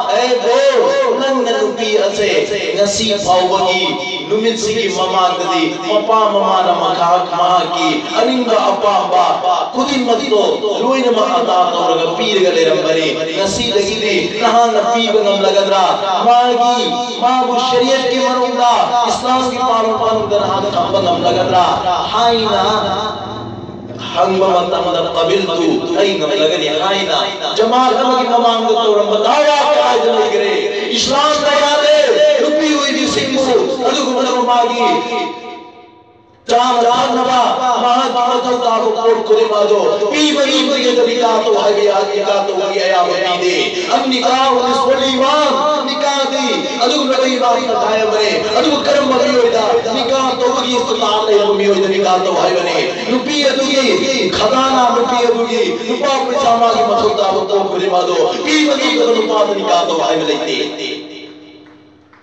ꯑꯦ ꯕꯣ, ꯅꯪꯅ ꯅꯨꯄꯤ ꯑꯁꯦ ꯉꯁꯤ ꯐꯥꯎꯕꯒꯤ ꯅꯨꯃꯤꯠꯁꯤꯒꯤ ꯃꯃꯥꯡꯗꯗꯤ ꯃꯄꯥ ꯃꯃꯥꯅ ꯃꯍꯥꯛ, ꯃꯍꯥꯛꯀꯤ ꯑꯅꯤꯡꯕ ꯑꯄꯥꯝꯕ ꯈꯨꯗꯤꯡꯃꯛꯇꯣ ꯂꯣꯏꯅꯃꯛ ꯑꯗꯥ ꯇꯧꯔꯒ ꯄꯤꯔꯒ ꯂꯩꯔꯝꯕꯅꯤ꯫ ꯉꯁꯤꯗꯒꯤꯗꯤ ꯅꯍꯥꯛꯅ ꯄꯤꯕ ꯉꯝꯂꯒꯗ꯭ꯔꯥ? ꯃꯥꯒꯤ, ꯃꯥꯕꯨ ꯁꯔꯤꯌꯠꯀꯤ ꯃꯅꯨꯡꯗ, ꯏꯁꯂꯥꯝꯒꯤ ꯄꯥꯟꯕ ꯃꯅꯨꯡꯗ ꯅꯍꯥꯛ ꯊꯝꯕ ꯉꯝꯂꯒꯗ꯭ꯔꯥ ꯍꯥꯏꯅ ꯍꯪꯕ ꯃꯇꯝꯗ "ꯀꯕꯤꯜꯇꯨ", ꯑꯩ ꯉꯝꯂꯒꯅꯤ ꯍꯥꯏꯅ ꯖꯃꯥꯠ ꯑꯃꯒꯤ ꯃꯃꯥꯡꯗ ꯇꯧꯔꯝꯕ ꯗꯥꯋꯥ ꯀꯗꯥꯏꯗ ꯂꯩꯈ꯭ꯔꯦ? ꯏꯁꯂꯥꯝꯅ ꯌꯥꯗꯦ ꯅꯨꯄꯤ ꯑꯣꯏꯕꯤꯁꯤꯡꯕꯨ ꯑꯗꯨꯒꯨꯝꯂꯕ ꯃꯥꯒꯤ ꯆꯥꯅ ꯊꯛꯅꯕ, ꯃꯍꯥꯛꯀꯤ ꯃꯊꯧ ꯇꯥꯕ ꯄꯣꯠ ꯈꯨꯗꯤꯡꯃꯛ ꯑꯗꯨ ꯄꯤꯕ ꯉꯝꯗ꯭ꯔꯤꯉꯩꯗ ꯅꯤꯀꯥ ꯇꯧ ꯍꯥꯏꯕ ꯌꯥ-, ꯅꯤꯀꯥ ꯇꯧꯕꯒꯤ ꯑꯌꯥꯕ ꯄꯤꯗꯦ꯫ ꯑꯟꯅꯤꯀꯥꯍꯨ ꯅꯤꯁꯐꯨꯜ ꯏꯃꯥꯟ, ꯅꯤꯀꯥꯗꯤ ꯑꯗꯨꯒꯨꯝꯂꯕ ꯏꯃꯥꯟ ꯇꯪꯈꯥꯏ ꯑꯃꯅꯤ꯫ ꯑꯗꯨꯕꯨ ꯀꯔꯝꯕ ꯃꯤꯑꯣꯏꯗ? ꯅꯤꯀꯥ ꯇꯧꯕꯒꯤ ꯏꯁꯇꯤꯇꯥꯑꯠ ꯂꯩꯔꯕ ꯃꯤꯑꯣꯏꯗ ꯅꯤꯀꯥ ꯇꯧ ꯍꯥꯏꯕꯅꯤ꯫ ꯅꯨꯄꯤ ꯑꯗꯨꯒꯤ ꯈꯖꯥꯅꯥ, ꯅꯨꯄꯤ ꯑꯗꯨꯒꯤ ꯅꯨꯄꯥ ꯄꯩꯁꯥ, ꯃꯥꯒꯤ ꯃꯊꯧ ꯇꯥꯕ ꯄꯣꯠ ꯈꯨꯗꯤꯡꯃꯛ ꯑꯗꯨ ꯄꯤꯕ ꯉꯝꯗꯕ ꯅꯨꯄꯥꯗ ꯅꯤꯀꯥ ꯇꯧ ꯍꯥꯏꯕ ꯂꯩꯇꯦ꯫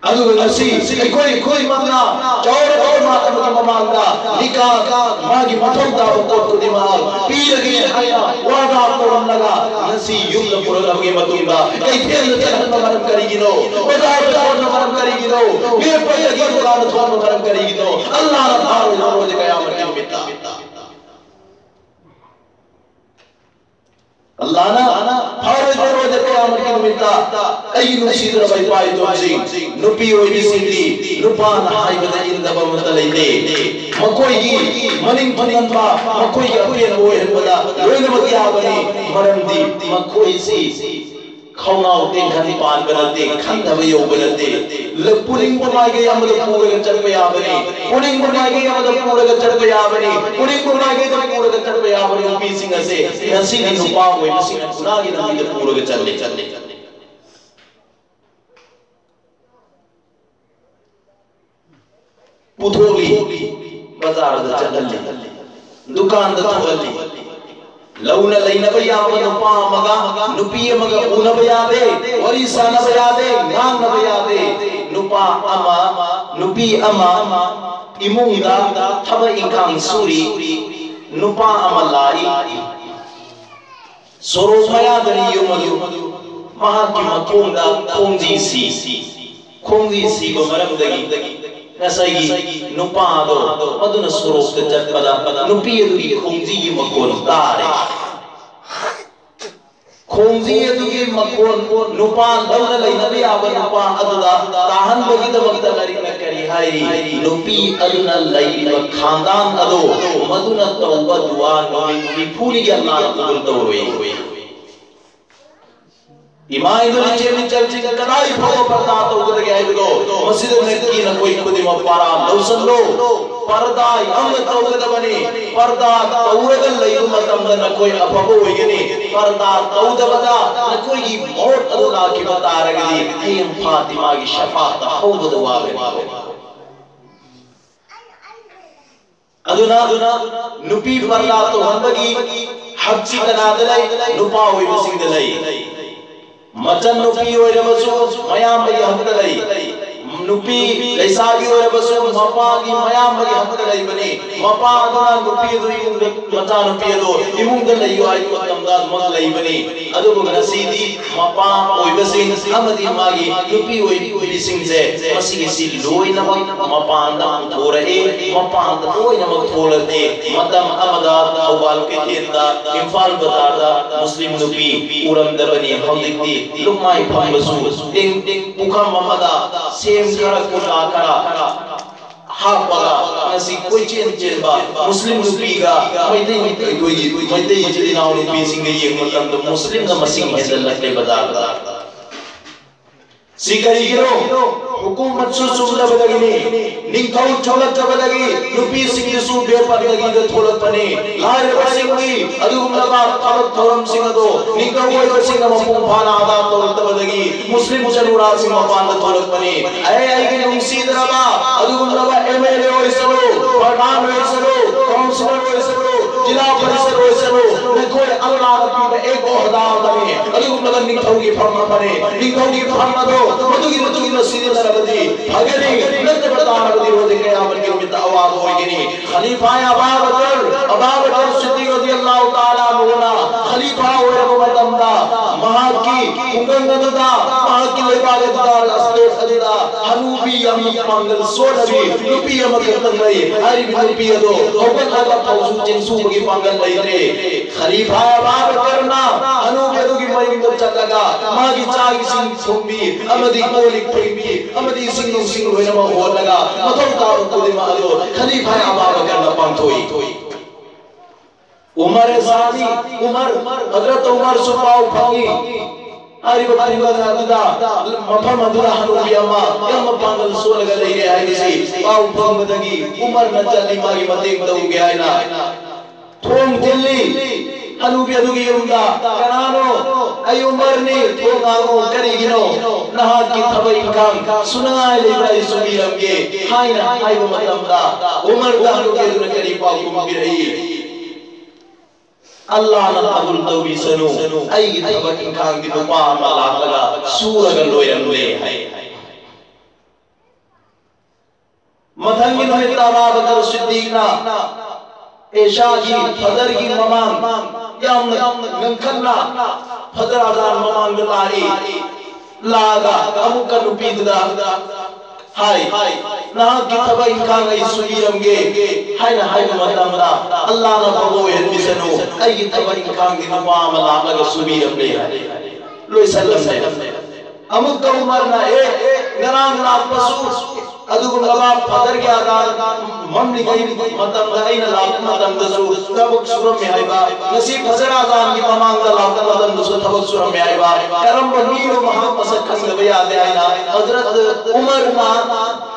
ꯑꯗꯨꯒ ꯉꯁꯤ ꯑꯩꯈꯣꯏ ꯈꯨꯗꯤꯡꯃꯛꯅ ꯆꯥꯎꯔꯕ ꯑꯣꯔꯃꯥꯟ ꯑꯃꯒꯤ ꯃꯃꯥꯡꯗ ꯅꯤꯀꯥ, ꯃꯥꯒꯤ ꯃꯊꯧ ꯇꯥꯕ ꯄꯣꯠ ꯈꯨꯗꯤꯡꯃꯛ ꯄꯤꯔꯒꯦ ꯍꯥꯏꯅ ꯋꯥꯗꯥ ꯇꯧꯔꯝꯂꯒ, ꯉꯁꯤ ꯌꯨꯝꯗ ꯄꯨꯔꯛꯂꯕꯒꯤ ꯃꯇꯨꯡꯗ ꯀꯩꯊꯦꯜꯗ ꯆꯠꯍꯟꯕ ꯃꯔꯝ ꯀꯔꯤꯒꯤꯅꯣ? ꯕꯖꯥꯔꯗ ꯆꯠꯍꯟꯕ ꯃꯔꯝ ꯀꯔꯤꯒꯤꯅꯣ? ꯃꯤꯑꯣꯏ ꯄꯩꯗꯒꯤ ꯗꯨꯀꯥꯟꯗ ꯊꯣꯛꯍꯟꯕ ꯃꯔꯝ ꯀꯔꯤꯒꯤꯅꯣ? ꯑꯜꯂꯥꯍꯅ ꯐꯥꯔꯣꯏ ꯂꯧꯔꯣꯏꯗ ꯀꯌꯥꯃꯠꯀꯤ ꯅꯨꯃꯤꯠꯇ꯫ ꯑꯜꯂꯥꯍꯅ ꯐꯥꯔꯣꯏꯗꯧꯔꯣꯏꯗ ꯀꯌꯥꯃꯠꯀꯤ ꯅꯨꯃꯤꯠꯇ꯫ ꯑꯩꯒꯤ ꯅꯨꯡꯁꯤꯗ꯭ꯔꯕ ꯏꯄꯥ ꯏꯄꯨꯁꯤꯡ, ꯅꯨꯄꯤ ꯑꯣꯏꯕꯤꯁꯤꯡꯗꯤ ꯅꯨꯄꯥꯅ ꯍꯥꯏꯕꯗ ꯏꯟꯗꯕ ꯑꯃꯠꯇ ꯂꯩꯇꯦ꯫ ꯃꯈꯣꯏꯒꯤ ꯃꯅꯤꯡ ꯊꯨꯡꯍꯟꯕ, ꯃꯈꯣꯏꯒꯤ ꯑꯄꯦꯟꯕ ꯑꯣꯏꯍꯟꯕꯗ ꯂꯣꯏꯅꯃꯛ ꯌꯥꯕꯅꯤ꯫ ꯃꯔꯝꯗꯤ ꯃꯈꯣꯏꯁꯤ ꯈꯧꯅꯥꯎ ꯇꯦꯡꯈꯟ ꯄꯥꯟꯕ ꯅꯠꯇꯦ, ꯈꯟꯊꯕ ꯌꯧꯕ ꯅꯠꯇꯦ꯫ ꯂ-, ꯄꯨꯅꯤꯡꯕ ꯃꯥꯏꯀꯩ ꯑꯃꯗ ꯄꯨꯔꯒ ꯆꯠꯄ ꯌꯥꯕꯅꯤ, ꯄꯨꯅꯤꯡꯕ ꯃꯥꯏꯀꯩ ꯑꯃꯗ ꯄꯨꯔꯒ ꯆꯠꯄ ꯌꯥꯕꯅꯤ, ꯄꯨꯅꯤꯡꯕ ꯃꯥꯏꯀꯩꯗ ꯄꯨꯔꯒ ꯆꯠꯄ ꯌꯥꯕ ꯅꯨꯄꯤꯁꯤꯡ ꯑꯁꯦ ꯉꯁꯤꯒꯤ ꯅꯨꯄꯥ ꯑꯣꯏꯕꯁꯤꯡꯅ ꯒꯨꯅꯥꯒꯤ ꯂꯝꯕꯤꯗ ꯄꯨꯔꯒ ꯆꯠꯂꯤ꯫ ꯄꯨꯊꯣꯛꯂꯤ, ꯕꯖꯥꯔꯗ ꯆꯠꯍꯜꯂꯤ, ꯗꯨꯀꯥꯟꯗ ꯊꯣꯛꯍꯜꯂꯤ꯫ ꯂꯧꯅ ꯂꯩꯅꯕ ꯌꯥꯕ ꯅꯨꯄꯥ ꯑꯃꯒ ꯅꯨꯄꯤ ꯑꯃꯒ ꯎꯅꯕ ꯌꯥꯗꯦ, ꯋꯥꯔꯤ ꯁꯥꯟꯅꯕ ꯌꯥꯗꯦ, ꯉꯥꯡꯅꯕ ꯌꯥꯗꯦ꯫ ꯅꯨꯄꯥ ꯑꯃ, ꯅꯨꯄꯤ ꯑꯃ ꯏꯃꯨꯡꯗ ꯊꯕꯛ ꯏꯪꯈꯥꯡ ꯁꯨꯔꯤ, ꯅꯨꯄꯥ ꯑꯃ ꯂꯥꯛꯏ꯫ ꯁꯣꯔꯣꯛ ꯃꯌꯥꯗꯅꯤ ꯌꯨꯝ ꯑꯗꯨ꯫ ꯃꯍꯥꯛꯀꯤ ꯃꯈꯣꯡꯗ ꯈꯣꯡꯖꯤ ꯁꯤ꯫ ꯈꯣꯡꯖꯤ ꯁꯤꯕ ꯃꯔꯝꯗꯒꯤ ꯉꯁꯥꯏꯒꯤ ꯅꯨꯄꯥꯗꯣ ꯃꯗꯨꯅ ꯁꯣꯔꯣꯛꯇ ꯆꯠꯄꯗ ꯅꯨꯄꯤ ꯑꯗꯨꯒꯤ ꯈꯣꯡꯖꯤꯒꯤ ꯃꯈꯣꯟ ꯇꯥꯔꯦ꯫ ꯈꯣꯡꯖꯤ ꯑꯗꯨꯒꯤ ꯃꯈꯣꯟ ꯅꯨꯄꯥ ꯂꯧꯅ ꯂꯩꯅꯕ ꯌꯥꯕ ꯅꯨꯄꯥ ꯑꯗꯨꯗ ꯇꯥꯍꯟꯕꯒꯤꯗꯃꯛꯇ ꯂꯥꯏꯔꯤꯛꯅ ꯀꯔꯤ ꯍꯥꯏꯔꯤ? ꯅꯨꯄꯤ ꯑꯗꯨꯅ ꯂꯩꯔꯤꯕ ꯈꯥꯟꯗꯥꯟ ꯑꯗꯨ ꯃꯗꯨꯅ ꯇꯧꯕ ꯗꯨꯋꯥ ꯅꯨꯃꯤꯠ ꯅꯤꯐꯨꯅꯤꯒꯤ ꯑꯜꯂꯥꯍꯅ ꯀꯕꯨꯜ ꯇꯧꯔꯣꯏ꯫ ꯏꯃꯥ ꯏꯟꯗꯨ ꯏꯆꯦ ꯏꯆꯜꯁꯤꯡ ꯀꯗꯥꯏ ꯐꯥꯎꯕ ꯄꯔꯗꯥ ꯇꯧꯒꯗꯒꯦ ꯍꯥꯏꯕꯗꯣ ꯃꯁꯤꯗ ꯅꯪꯒꯤ ꯅꯈꯣꯏ ꯈꯨꯗꯤꯡꯃꯛ ꯄꯥꯔꯥ ꯂꯧꯁꯜꯂꯣ꯫ ꯄꯔꯗꯥ ꯌꯥꯝꯅ ꯇꯧꯒꯗꯕꯅꯤ꯫ ꯄꯔꯗꯥ ꯇꯧꯔꯒ ꯂꯩꯕ ꯃꯇꯝꯗ ꯅꯈꯣꯏ ꯑꯐꯕ ꯑꯣꯏꯒꯅꯤ꯫ ꯄꯔꯗꯥ ꯇꯧꯗꯕꯗ ꯅꯈꯣꯏꯒꯤ ꯃꯣꯠ ꯑꯗꯨ ꯂꯥꯛꯈꯤꯕ ꯇꯥꯔꯒꯗꯤ ꯍꯌꯦꯡ ꯐꯥꯇꯤꯃꯥꯒꯤ ꯁꯐꯥꯠꯇ ꯍꯧꯕꯗ ꯋꯥꯒꯅꯤ꯫ ꯑꯗꯨꯅ ꯅꯨꯄꯤ ꯄꯔꯗꯥ ꯇꯧꯍꯟꯕꯒꯤ ꯍꯛꯁꯤ ꯀꯅꯥꯗ ꯂꯩ? ꯅꯨꯄꯥ ꯑꯣꯏꯕꯁꯤꯡꯗ ꯂꯩ꯫ ꯃꯆꯟ ꯅꯨꯄꯤ ꯑꯣꯏꯔꯕꯁꯨ ꯃꯌꯥꯝꯕꯒꯤ ꯍꯛꯇ ꯂꯩ꯫ ꯅꯨꯄꯤ ꯂꯩꯁꯥꯕꯤ ꯑꯣꯏꯔꯕꯁꯨ ꯃꯄꯥꯒꯤ ꯃꯌꯥꯝꯕꯒꯤ ꯍꯛꯇ ꯂꯩꯕꯅꯤ꯫ ꯃꯄꯥ ꯑꯗꯨꯅ ꯅꯨꯄꯤ ꯑꯗꯨ ꯏꯃꯨꯡꯗ, ꯃꯆꯥꯅꯨꯄꯤ ꯑꯗꯨ ꯏꯃꯨꯡꯗ ꯂꯩꯌꯨ ꯍꯥꯏꯕ ꯃꯇꯝꯗ ꯑꯗꯨꯃꯛ ꯂꯩꯕꯅꯤ꯫ ꯑꯗꯨꯕꯨ ꯉꯁꯤꯗꯤ ꯃꯄꯥ ꯑꯣꯏꯕꯁꯤꯡ ꯑꯃꯗꯤ ꯃꯥꯒꯤ ꯅꯨꯄꯤ ꯑꯣꯏꯕꯤꯁꯤꯡꯁꯦ ꯃꯁꯤꯒꯤꯁꯤ ꯂꯣꯏꯅꯃꯛ ꯃꯄꯥꯟꯗ ꯄꯨꯊꯣꯔꯛꯏ, ꯃꯄꯥꯟꯗ ꯂꯣꯏꯅꯃꯛ ꯊꯣꯛꯂꯛꯏ꯫ ꯃꯇꯝ ꯑꯃꯗ ꯊꯧꯕꯥꯜ ꯀꯩꯊꯦꯜꯗ, ꯏꯝꯐꯥꯜ ꯕꯖꯥꯔꯗ ꯃꯨꯁꯂꯤꯝ ꯅꯨꯄꯤ ꯎꯔꯝꯗꯕꯅꯤ꯫ ꯍꯧꯖꯤꯛꯇꯤ ꯂꯨꯃꯥꯏ ꯐꯝꯕꯁꯨ ꯇꯤꯡ ꯇꯤꯡ ꯄꯨꯈꯝ ꯑꯃꯗ ꯁꯦꯝ ꯈꯔ, ꯀꯣꯝꯂꯥ ꯈꯔ ꯍꯥꯞꯄꯒ ꯉꯁꯤ ꯀꯣꯏꯆꯦꯟ ꯆꯦꯟꯕ ꯃꯨꯁꯂꯤꯝ ꯅꯨꯄꯤꯒ ꯃꯩꯇꯩ, ꯑꯩꯈꯣꯏꯒꯤ ꯃꯩꯇꯩ ꯏꯆꯤꯜ ꯏꯅꯥꯎ ꯅꯨꯄꯤꯁꯤꯡꯒ ꯌꯦꯡꯕ ꯃꯇꯝꯗ ꯃꯨꯁꯂꯤꯝꯅ ꯃꯁꯤꯡ ꯍꯦꯟꯖꯜꯂꯛꯂꯦ ꯕꯖꯥꯔꯗ꯫ ꯁꯤ ꯀꯔꯤꯒꯤꯅꯣ? ꯍꯨꯀꯨꯃꯠꯁꯨ ꯆꯨꯝꯗꯕꯗꯒꯤꯅꯤ꯫ ꯅꯤꯡꯊꯧ ꯆꯨꯝꯂꯛꯇꯕꯗꯒꯤ ꯅꯨꯄꯤꯁꯤꯡꯗꯨꯁꯨ ꯕꯦꯄꯔꯗꯒꯤꯗ ꯊꯣꯛꯂꯛꯄꯅꯤ꯫ ꯂꯥꯏꯔꯕꯁꯤꯡꯒꯤ ꯑꯗꯨꯒꯨꯝꯂꯕ ꯊꯕꯛ ꯊꯧꯔꯝꯁꯤꯡ ꯑꯗꯣ ꯅꯤꯡꯊꯧ ꯑꯣꯏꯕꯁꯤꯡꯅ ꯃꯄꯨꯡ ꯐꯥꯅ ꯑꯗꯥ ꯇꯧꯔꯛꯇꯕꯗꯒꯤ ꯃꯨꯁꯂꯤꯝ ꯆꯅꯨꯔꯥꯁꯤꯡ ꯃꯄꯥꯟꯗ ꯊꯣꯛꯂꯛꯄꯅꯤ꯫ ꯑꯩ ꯑꯩꯒꯤ ꯅꯨꯡꯁꯤꯗ꯭ꯔꯕ ꯑꯗꯨꯒꯨꯝꯂꯕ ꯑꯦꯝ ꯑꯦꯜ ꯑꯦ ꯑꯣꯏꯁꯅꯨ, ꯄ꯭ꯔꯙꯥꯟ ꯑꯣꯏꯁꯅꯨ, ꯀꯥꯎꯟꯁꯤꯂꯔ ꯑꯣꯏꯁꯅꯨ, ꯖꯤꯂꯥ ꯄꯔꯤꯁꯗ ꯑꯣꯏꯁꯅꯨ, ꯅꯈꯣꯏ ꯑꯜꯂꯥꯍꯅ ꯄꯤꯕ ꯑꯦꯛ ꯑꯣꯍꯗꯥ ꯑꯃꯅꯤ꯫ ꯑꯗꯨꯒꯨꯝꯂꯕ ꯅꯤꯡꯊꯧꯒꯤ ꯐꯝ ꯑꯃꯅꯤ꯫ ꯅꯤꯡꯊꯧꯒꯤ ꯐꯝ ꯑꯗꯣ ꯃꯗꯨꯒꯤ ꯃꯇꯨꯡ ꯏꯟꯅ ꯁꯤꯖꯤꯟꯅꯔꯕꯗꯤ ꯐꯒꯅꯤ, ꯅꯠꯇꯕ ꯇꯥꯔꯕꯗꯤ ꯔꯣꯖꯦ ꯀꯌꯥꯃꯠꯀꯤ ꯅꯨꯃꯤꯠꯇ ꯑꯋꯥꯕ ꯑꯣꯏꯒꯅꯤ꯫ ꯈꯂꯤꯐꯥ ꯑꯕꯥ ꯕꯀꯔ, ꯑꯕꯥ ꯕꯀꯔ ꯁꯤꯗꯤꯛ ꯔꯗꯤꯌꯜꯂꯥꯍꯨ ꯇꯥꯂꯥ ꯑꯟꯍꯨꯅ ꯈꯂꯤꯐꯥ ꯑꯣꯏꯔꯕ ꯃꯇꯝꯗ ꯃꯍꯥꯛꯀꯤ ꯈꯨꯡꯒꯪ ꯑꯗꯨꯗ, ꯃꯍꯥꯛꯀꯤ ꯂꯩꯕꯥꯛ ꯑꯗꯨꯗ, ꯁ꯭ꯇꯦꯠ ꯑꯗꯨꯗ ꯍꯅꯨꯕꯤ ꯌꯥꯝꯅ ꯄꯥꯡꯒꯜ ꯁꯣꯟꯅꯕꯤ ꯅꯨꯄꯤ ꯑꯃꯈꯛꯇꯪ ꯂꯩ꯫ ꯍꯥꯏꯔꯤꯕ ꯅꯨꯄꯤ ꯑꯗꯣ ꯍꯧꯒꯠꯂꯒ ꯐꯧꯁꯨ ꯆꯦꯡꯁꯨꯕꯒꯤ ꯄꯥꯡꯒꯜ ꯂꯩꯇ꯭ꯔꯦ꯫ ꯈꯂꯤꯐꯥ ꯑꯕꯥ ꯕꯀꯔꯅ ꯍꯅꯨꯕꯤ ꯑꯗꯨꯒꯤ ꯃꯌꯨꯝꯗ ꯆꯠꯂꯒ ꯃꯥꯒꯤ ꯆꯥꯛ ꯏꯁꯤꯡ ꯊꯣꯡꯕꯤ ꯑꯃꯗꯤ ꯀꯣꯜ ꯂꯤꯛ ꯐꯦꯡꯕꯤ ꯑꯃꯗꯤ ꯏꯁꯤꯡ ꯅꯨꯡꯁꯤꯡ ꯂꯣꯏꯅꯃꯛ ꯍꯣꯜꯂꯒ ꯃꯊꯧ ꯇꯥꯕ ꯈꯨꯗꯤꯡꯃꯛ ꯑꯗꯨ ꯈꯂꯤꯐꯥ ꯑꯕꯥ ꯕꯀꯔꯅ ꯄꯥꯡꯊꯣꯛꯏ꯫ ꯎꯃꯔ ꯁꯥꯅꯤ, ꯎꯃꯔ, ꯍꯖꯔꯠ ꯎꯃꯔꯁꯨ ꯄꯥꯎ ꯐꯪꯏ꯫ ꯍꯥꯏꯔꯤꯕ ꯈꯨꯡꯒꯪ ꯑꯗꯨꯗ, ꯃꯐꯝ ꯑꯗꯨꯗ ꯍꯅꯨꯕꯤ ꯑꯃ ꯌꯥꯝꯅ ꯄꯥꯡꯒꯜ ꯁꯣꯜꯂꯒ ꯂꯩꯔꯦ ꯍꯥꯏꯕꯁꯤ ꯄꯥꯎ ꯐꯪꯕꯗꯒꯤ ꯎꯃꯔꯅ ꯆꯠꯂꯤ ꯃꯥꯒꯤ ꯃꯇꯦꯡ ꯇꯧꯒꯦ ꯍꯥꯏꯅ꯫ ꯊꯣꯡ ꯊꯤꯜꯂꯤ ꯍꯅꯨꯕꯤ ꯑꯗꯨꯒꯤ ꯌꯨꯝꯗ꯫ "ꯀꯅꯥꯅꯣ?" "ꯑꯩ ꯎꯃꯔꯅꯤ, ꯊꯣꯡ ꯍꯥꯡꯉꯨ, ꯀꯔꯤꯒꯤꯅꯣ?" "ꯅꯍꯥꯛꯀꯤ ꯊꯕꯛ ꯏꯪꯈꯥꯡ ꯁꯨꯅꯉꯥꯏ ꯂꯩꯕ꯭ꯔꯥ ꯑꯩ ꯁꯨꯕꯤꯔꯝꯒꯦ" ꯍꯥꯏꯅ ꯍꯥꯏꯕ ꯃꯇꯝꯗ ꯎꯃꯔꯗ ꯍꯅꯨꯕꯤ ꯑꯗꯨꯅ ꯀꯔꯤ ꯄꯥꯎꯈꯨꯝ ꯄꯤꯔꯛꯏ? "ꯑꯜꯂꯥꯍꯅ ꯀꯕꯨꯜ ꯇꯧꯕꯤꯁꯅꯨ, ꯑꯩꯒꯤ ꯊꯕꯛ ꯏꯪꯈꯥꯡꯗꯤ ꯅꯨꯄꯥ ꯑꯃ ꯂꯥꯛꯂꯒ ꯁꯨꯔꯒ ꯂꯣꯏꯔꯝꯂꯦ" ꯍꯥꯏ꯫ ꯃꯊꯪꯒꯤ ꯅꯨꯃꯤꯠꯇ ꯑꯕꯥ ꯕꯀꯔ ꯁꯤꯗꯤꯛꯅ ꯏꯁꯥꯒꯤ ꯐꯖꯔꯒꯤ ꯃꯃꯥꯡ ꯌꯥꯝꯅ ꯉꯟꯈꯠꯅ ꯐꯖꯔ ꯑꯗꯥꯟ ꯃꯃꯥꯡꯗ ꯂꯥꯛꯏ꯫ ꯂꯥꯛꯑꯒ ꯑꯃꯨꯛꯀ ꯅꯨꯄꯤꯗꯨꯗ ꯍꯥꯏ, "ꯅꯍꯥꯛꯀꯤ ꯊꯕꯛ ꯏꯪꯈꯥꯡ ꯑꯩ ꯁꯨꯕꯤꯔꯝꯒꯦ" ꯍꯥꯏꯅ ꯍꯥꯏꯕ ꯃꯇꯝꯗ, "ꯑꯜꯂꯥꯍꯅ ꯐꯕ ꯑꯣꯏꯍꯟꯕꯤꯁꯅꯨ, ꯑꯩꯒꯤ ꯊꯕꯛ ꯏꯪꯈꯥꯡꯒꯤ ꯅꯨꯄꯥ ꯑꯃ ꯂꯥꯛꯂꯒ ꯁꯨꯕꯤꯔꯝꯂꯦ" ꯍꯥꯏ꯫ ꯂꯣꯏꯁꯜꯂꯝꯂꯦ꯫ ꯑꯃꯨꯛꯀ ꯎꯃꯔꯅ, "ꯑꯦ, ꯉꯔꯥꯡ ꯂꯥꯛꯄꯁꯨ ꯑꯗꯨꯒꯨꯝꯂꯕ ꯐꯖꯔꯒꯤ ꯑꯗꯥꯟ ꯃꯝꯂꯤꯉꯩ ꯃꯇꯝꯗ ꯑꯩꯅ ꯂꯥꯛꯄ ꯃꯇꯝꯗꯁꯨ ꯊꯕꯛ ꯁꯨꯔꯝꯃꯦ ꯍꯥꯏꯕ, ꯉꯁꯤ ꯐꯖꯔ ꯑꯗꯥꯟꯒꯤ ꯃꯃꯥꯡꯗ ꯂꯥꯛꯄ ꯃꯇꯝꯗꯁꯨ ꯊꯕꯛ ꯁꯨꯔꯝꯃꯦ ꯍꯥꯏꯕ, ꯀꯔꯝꯕ ꯃꯤꯅꯣ ꯃꯍꯥꯛ ꯃꯁꯛ ꯈꯪꯗꯕ ꯌꯥꯗꯦ" ꯍꯥꯏꯅ ꯍꯖꯔꯠ ꯎꯃꯔꯅ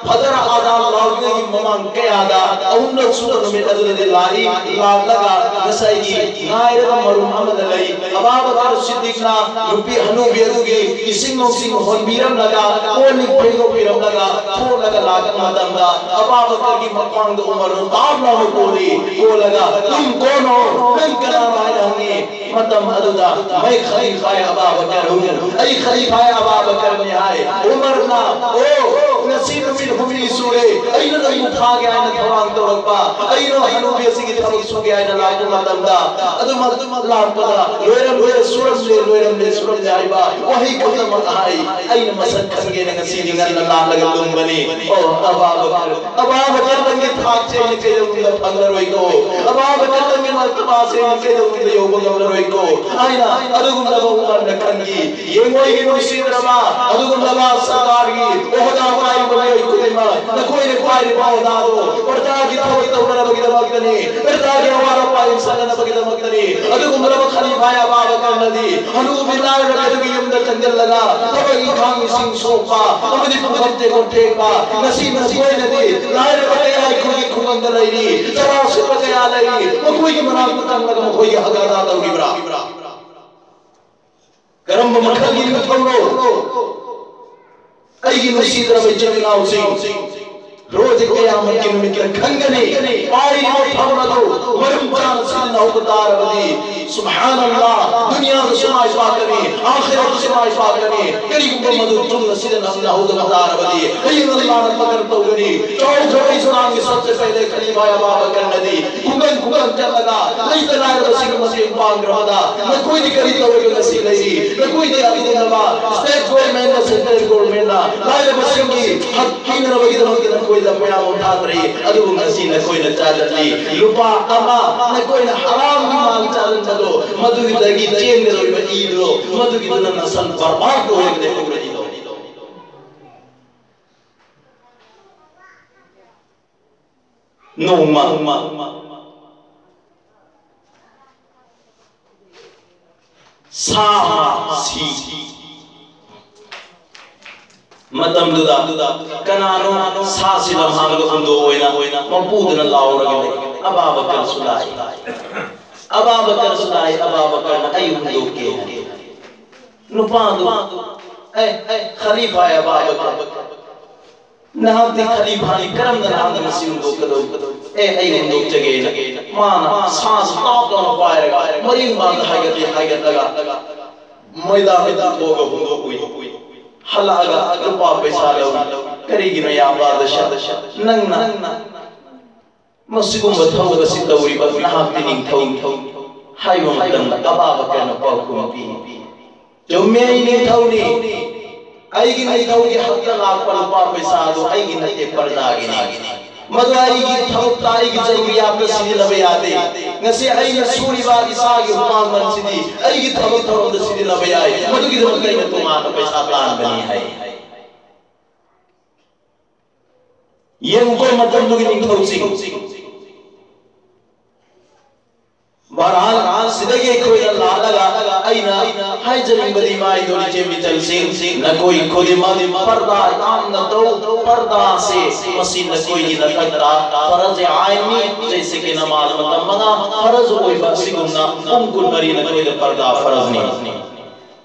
ꯐꯖꯔ ꯑꯗꯥꯟ ꯂꯥꯎꯔꯤꯉꯩꯒꯤ ꯃꯃꯥꯡ ꯀꯌꯥꯗ ꯑꯍꯨꯝꯂꯛ ꯁꯨꯕ ꯅꯨꯃꯤꯠ ꯑꯗꯨꯗꯗꯤ ꯂꯥꯛꯏ꯫ ꯂꯥꯛꯂꯒ ꯉꯁꯥꯏꯒꯤ ꯉꯥꯏꯔꯒ ꯃꯔꯨꯝ ꯑꯃꯗ ꯂꯩ꯫ ꯑꯕꯥ ꯕꯀꯔ ꯁꯤꯗꯤꯛꯅ ꯅꯨꯄꯤ ꯍꯅꯨꯕꯤ ꯑꯗꯨꯒꯤ ꯏꯁꯤꯡ ꯅꯨꯡꯁꯤꯡ ꯍꯣꯟꯕꯤꯔꯝꯂꯒ, ꯀꯣꯜ ꯂꯤꯛ ꯐꯦꯡꯗꯣꯛꯄꯤꯔꯝꯂꯒ, ꯊꯣꯛꯂꯒ ꯂꯥꯛꯄ ꯃꯇꯝꯗ, ꯑꯕꯥ ꯕꯀꯔꯒꯤ ꯃꯈ꯭ꯋꯥꯡꯗ ꯎꯃꯔꯅ ꯇꯥꯞ ꯂꯥꯎꯅ ꯀꯣꯜꯂꯤ꯫ ꯀꯣꯜꯂꯒ, "ꯇꯨꯝ ꯀꯣꯟ ꯍꯣ? ꯅꯪ ꯀꯅꯥꯅꯣ?" ꯍꯥꯏꯅ ꯍꯪꯉꯤ꯫ ꯃꯇꯝ ꯑꯗꯨꯗ, "ꯃꯩ ꯈꯂꯤꯐꯥꯏ ꯑꯕꯥ ꯕꯀꯔ ꯍꯨ, ꯑꯩ ꯈꯂꯤꯐꯥꯏ ꯑꯕꯥ ꯕꯀꯔꯅꯤ" ꯍꯥꯏ꯫ ꯎꯃꯔꯅ, "ꯑꯣ, ꯉꯁꯤ ꯅꯨꯃꯤꯠ ꯍꯨꯝꯅꯤ ꯁꯨꯔꯦ ꯑꯩꯅ ꯅꯪꯕꯨ ꯐꯥꯒꯦ ꯍꯥꯏꯅ ꯊꯧꯔꯥꯡ ꯇꯧꯔꯛꯄ, ꯑꯩꯅ ꯍꯅꯨꯕꯤ ꯑꯁꯤꯒꯤ ꯊꯕꯛ ꯁꯨꯒꯦ ꯍꯥꯏꯅ ꯂꯥꯛꯄ ꯃꯇꯝꯗ, ꯑꯗꯨꯃꯛ ꯂꯥꯛꯄꯗ ꯂꯣꯏꯔꯝꯂꯦ, ꯁꯨꯔꯝꯂꯦ, ꯂꯣꯏꯔꯝꯂꯦ, ꯁꯨꯔꯝꯂꯦ" ꯍꯥꯏꯕ ꯋꯥꯍꯩ ꯈꯛꯇꯃꯛ ꯍꯥꯏ꯫ "ꯑꯩꯅ ꯃꯁꯛ ꯈꯪꯒꯦꯅ ꯉꯁꯤꯗꯤ ꯉꯟꯅ ꯂꯥꯛꯂꯒ ꯂꯨꯝꯕꯅꯤ꯫ ꯑꯣ, ꯑꯕꯥ ꯕꯀꯔ, ꯑꯕꯥ ꯕꯀꯔ, ꯅꯪꯒꯤ ꯊꯥꯛꯁꯦ ꯑꯩꯅ ꯀꯩꯗꯧꯅꯨꯡꯗ ꯐꯪꯂꯔꯣꯏꯀꯣ, ꯑꯕꯥ ꯕꯀꯔ, ꯅꯪꯒꯤ ꯃꯔꯇꯕꯥꯁꯦ ꯑꯩꯅ ꯀꯩꯗꯧꯅꯨꯡꯗ ꯌꯧꯕ ꯉꯝꯂꯔꯣꯏꯀꯣ" ꯍꯥꯏꯅ ꯑꯗꯨꯒꯨꯝꯂꯕ ꯎꯃꯔꯅ ꯈꯟꯈꯤ꯫ ꯌꯦꯡꯉꯣ ꯑꯩꯒꯤ ꯅꯨꯡꯁꯤꯗ꯭ꯔꯕ ꯑꯗꯨꯒꯨꯝꯂꯕ ꯁꯔꯀꯥꯔꯒꯤ ꯑꯣꯍꯗꯥ ꯄꯥꯏꯔꯤꯕ ꯃꯤꯑꯣꯏ ꯈꯨꯗꯤꯡꯃꯛ, ꯅꯈꯣꯏꯅ ꯄꯥꯏꯔꯤꯕ ꯑꯣꯍꯗꯥꯗꯣ ꯄ꯭ꯔꯖꯥꯒꯤ ꯊꯕꯛ ꯇꯧꯅꯅꯕꯒꯤꯗꯃꯛꯇꯅꯤ, ꯄ꯭ꯔꯖꯥꯒꯤ ꯑꯋꯥꯠ ꯑꯄꯥ ꯌꯦꯡꯁꯤꯟꯅꯅꯕꯒꯤꯗꯃꯛꯇꯅꯤ꯫ ꯑꯗꯨꯒꯨꯝꯂꯕ ꯈꯂꯤꯐꯥ ꯑꯕꯥ ꯕꯀꯔꯅꯗꯤ ꯍꯅꯨꯕꯤ ꯂꯥꯏꯔꯕ ꯑꯗꯨꯒꯤ ꯌꯨꯝꯗ ꯆꯪꯁꯤꯜꯂꯒ ꯊꯕꯛ ꯏꯪꯈꯥꯡ ꯏꯁꯤꯡ ꯁꯣꯛꯄ ꯑꯃꯗꯤ ꯄꯨꯈꯝ ꯇꯦꯡꯀꯣꯠ ꯐꯦꯡꯕ, ꯉꯁꯤ ꯅꯈꯣꯏꯅꯗꯤ ꯂꯥꯏꯔꯕ ꯀꯌꯥ ꯑꯩꯈꯣꯏꯒꯤ ꯈꯨꯡꯒꯪꯗ ꯂꯩꯔꯤ, ꯆꯔꯥ ꯁꯨꯠꯄ ꯀꯌꯥ ꯂꯩꯔꯤ, ꯃꯈꯣꯏꯒꯤ ꯃꯅꯥꯛꯇ ꯆꯪꯂꯒ ꯃꯈꯣꯏꯒꯤ ꯍꯒꯥꯗꯥ ꯇꯧꯔꯤꯕ꯭ꯔꯥ? ꯀꯔꯝꯕ ꯃꯈꯜꯒꯤ ꯅꯤꯡꯊꯧꯅꯣ? ꯑꯩꯒꯤ ꯅꯨꯡꯁꯤꯗ꯭ꯔꯕ ꯏꯆꯤꯜ ꯏꯅꯥꯎꯁꯤꯡ, ꯔꯣꯖꯦ ꯀꯌꯥꯃꯠꯀꯤ ꯅꯨꯃꯤꯠꯇ ꯈꯪꯒꯅꯤ꯫ ꯄꯥꯏꯔꯤꯕ ꯐꯝ ꯑꯗꯨ ꯃꯔꯝ ꯆꯥꯅ ꯁꯤꯖꯤꯟꯅꯍꯧꯕ ꯇꯥꯔꯕꯗꯤ, ꯁꯨꯕꯍꯥꯅꯜꯂꯥꯍ, ꯗꯨꯅꯤꯌꯥꯗꯁꯨ ꯃꯥꯏ ꯄꯥꯛꯀꯅꯤ, ꯑꯥꯈꯤꯔꯠꯇꯁꯨ ꯃꯥꯏ ꯄꯥꯛꯀꯅꯤ꯫ ꯀꯔꯤꯒꯨꯝꯕ ꯃꯗꯨ ꯆꯨꯝꯅ ꯁꯤꯖꯤꯟꯅꯍꯧꯗꯕ ꯇꯥꯔꯕꯗꯤ, ꯍꯌꯦꯡ ꯑꯜꯂꯥꯍꯅ ꯄꯀꯔ ꯇꯧꯒꯅꯤ꯫ ꯆꯥꯎꯈ꯭ꯔꯕ ꯏꯁꯂꯥꯝꯒꯤ ꯁꯕꯁꯦ ꯄꯍꯂꯦ ꯈꯂꯤꯐꯥ ꯑꯕꯥ ꯕꯀꯔꯅꯗꯤ ꯈꯨꯡꯒꯪ ꯈꯨꯡꯒꯪ ꯆꯠꯂꯒ ꯂꯩꯇ ꯂꯥꯏꯔꯕꯁꯤꯡꯒꯤ ꯃꯇꯦꯡ ꯄꯥꯡꯈ꯭ꯔꯕꯗ, ꯅꯈꯣꯏꯗꯤ ꯀꯔꯤ ꯇꯧꯔꯒ ꯉꯁꯤ ꯂꯩꯔꯤ? ꯅꯈꯣꯏꯗꯤ ꯑꯗꯨꯒꯨꯝꯂꯕ state government ꯅ, central government ꯅ ꯂꯥꯏꯔꯕꯁꯤꯡꯒꯤ ꯍꯛ ꯄꯤꯅꯅꯕꯒꯤꯗꯃꯛꯇ ꯅꯈꯣꯏꯗ ꯃꯌꯥꯝ ꯑꯃ ꯊꯥꯗꯔꯛꯏ꯫ ꯑꯗꯨꯕꯨ ꯉꯁꯤ ꯅꯈꯣꯏꯅ ꯆꯥꯗꯠꯂꯤ꯫ ꯂꯨꯄꯥ ꯑꯃ ꯅꯈꯣꯏꯅ ꯍꯔꯥꯝꯒꯤ ꯃꯥꯜ ꯆꯥꯗꯠꯄꯗꯣ, ꯃꯗꯨꯒꯤꯗꯒꯤ ꯆꯦꯟꯒꯗꯧꯔꯤꯕ ꯏꯗꯣ, ꯃꯗꯨꯒꯤꯗꯨꯅ ꯅꯁꯜ ꯕꯔꯕꯥꯗ ꯑꯣꯏꯍꯟꯒꯗꯧꯔꯤꯕ ꯏꯗꯣ꯫ ꯅꯣꯡꯃ ꯁꯥ ꯑꯃ ꯁꯤ꯫ ꯃꯇꯝꯗꯨꯗ ꯀꯅꯥꯅꯣ ꯁꯥꯁꯤ ꯂꯝꯍꯥꯡꯗ ꯍꯨꯟꯗꯣꯛꯑꯣꯏꯅ ꯃꯄꯨꯗꯨꯅ ꯂꯥꯎꯔꯒ ꯂꯩ? ꯑꯕꯥ ꯕꯀꯔꯁꯨ ꯂꯥꯛꯏ꯫ ꯑꯕꯥ ꯕꯀꯔꯁꯨ ꯂꯥꯛꯏ꯫ ꯑꯕꯥ ꯕꯀꯔꯅ "ꯑꯩ ꯍꯨꯟꯗꯣꯛꯀꯦ" ꯍꯥꯏ꯫ ꯅꯨꯄꯥꯗꯨ, "ꯑꯦ, ꯑꯦ, ꯈꯂꯤꯐꯥ ꯑꯕꯥ ꯕꯀꯔ, ꯅꯍꯥꯛꯇꯤ ꯈꯂꯤꯐꯥꯅꯤ, ꯀꯔꯝꯅ ꯅꯍꯥꯛꯅ ꯃꯁꯤ ꯍꯨꯟꯗꯣꯛꯀꯗꯧꯔꯤꯕ?" "ꯑꯦ, ꯑꯩ ꯍꯨꯟꯗꯣꯛꯆꯒꯦꯅ"꯫ ꯃꯥꯅ ꯁꯥꯁꯤ ꯇꯥꯞ ꯂꯥꯎꯅ ꯄꯥꯏꯔꯒ ꯃꯔꯤꯡ ꯃꯥꯡꯗ ꯍꯥꯏꯒꯠꯂꯤ, ꯍꯥꯏꯒꯠꯂꯒ ꯃꯣꯏꯗꯥꯟꯗ ꯄꯨꯊꯣꯛꯑꯒ ꯍꯨꯟꯗꯣꯛꯎꯏ꯫ ꯍꯜꯂꯛꯑꯒ ꯂꯨꯄꯥ ꯄꯩꯁꯥ ꯂꯧꯏ꯫ "ꯀꯔꯤꯒꯤꯅꯣ ꯌꯥꯝꯕ ꯑꯗꯁ, ꯅꯪꯅ ꯃꯁꯤꯒꯨꯝꯕ ꯊꯕꯛ ꯑꯁꯤ ꯇꯧꯔꯤꯕ? ꯅꯍꯥꯛꯇꯤ ꯅꯤꯡꯊꯧꯅꯤ" ꯍꯥꯏꯕ ꯃꯇꯝꯗ ꯑꯕꯥ ꯕꯀꯔꯅ ꯄꯥꯎꯈꯨꯝ ꯄꯤ, "ꯆꯨꯝꯃꯦ, ꯑꯩ ꯅꯤꯡꯊꯧꯅꯤ꯫ ꯑꯩꯒꯤ ꯅꯤꯡꯊꯧꯒꯤ ꯍꯛꯇ ꯂꯥꯛꯄ ꯂꯨꯄꯥ ꯄꯩꯁꯥ ꯑꯗꯨ ꯑꯩꯒꯤ ꯅꯠꯇꯦ, ꯄꯔꯗꯥꯒꯤꯅꯤ꯫ ꯃꯗꯨ ꯑꯩꯒꯤ ꯊꯕꯛꯇ, ꯑꯩꯒꯤ ꯖꯔꯨꯔꯤꯌꯥꯠꯇ ꯁꯤꯖꯤꯟꯅꯕ ꯌꯥꯗꯦ꯫ ꯉꯁꯤ ꯑꯩꯅ ꯁꯨꯔꯤꯕ ꯏꯁꯥꯒꯤ ꯍꯨꯃꯥꯡ ꯃꯟꯁꯤꯗꯤ ꯑꯩꯒꯤ ꯊꯕꯛ ꯊꯧꯔꯝꯗ ꯁꯤꯖꯤꯟꯅꯕ ꯌꯥꯏ꯫ ꯃꯗꯨꯒꯤꯗꯃꯛꯇ ꯑꯩꯅ ꯇꯣꯉꯥꯟꯅ ꯄꯩꯁꯥ ꯇꯥꯟꯕꯅꯤ" ꯍꯥꯏ꯫ ꯌꯦꯡꯉꯨꯀꯣ ꯃꯇꯝꯗꯨꯒꯤ ꯅꯤꯡꯊꯧꯁꯤꯡ꯫ ꯕꯍꯔꯍꯥꯜ, ꯁꯤꯗꯒꯤ ꯑꯩꯈꯣꯏꯅ ꯂꯥꯛꯂꯒ ꯑꯩꯅ ꯍꯥꯏꯖꯅꯤꯡꯕꯗꯤ, ꯏꯃꯥ ꯏꯟꯗꯣ, ꯏꯆꯦ ꯃꯤꯆꯜꯁꯤꯡ, ꯅꯈꯣꯏ ꯈꯨꯗꯤꯡꯃꯛ ꯄꯔꯗꯥ ꯌꯥꯝꯅ ꯇꯧ꯫ ꯄꯔꯗꯥꯁꯦ ꯃꯁꯤ ꯅꯈꯣꯏꯒꯤ ꯅꯊꯛꯇ ꯐꯔꯖ ꯑꯥꯏꯟꯅꯤ꯫ ꯖꯩꯁꯦ ꯀꯤ ꯅꯃꯥꯖ ꯃꯇꯝ ꯃꯉꯥ ꯐꯔꯖ ꯑꯣꯏꯕ ꯑꯁꯤꯒꯨꯝꯅ ꯄꯨꯡ ꯀꯨꯟꯃꯔꯤ ꯅꯈꯣꯏꯗ ꯄꯔꯗꯥ ꯐꯔꯖꯅꯤ꯫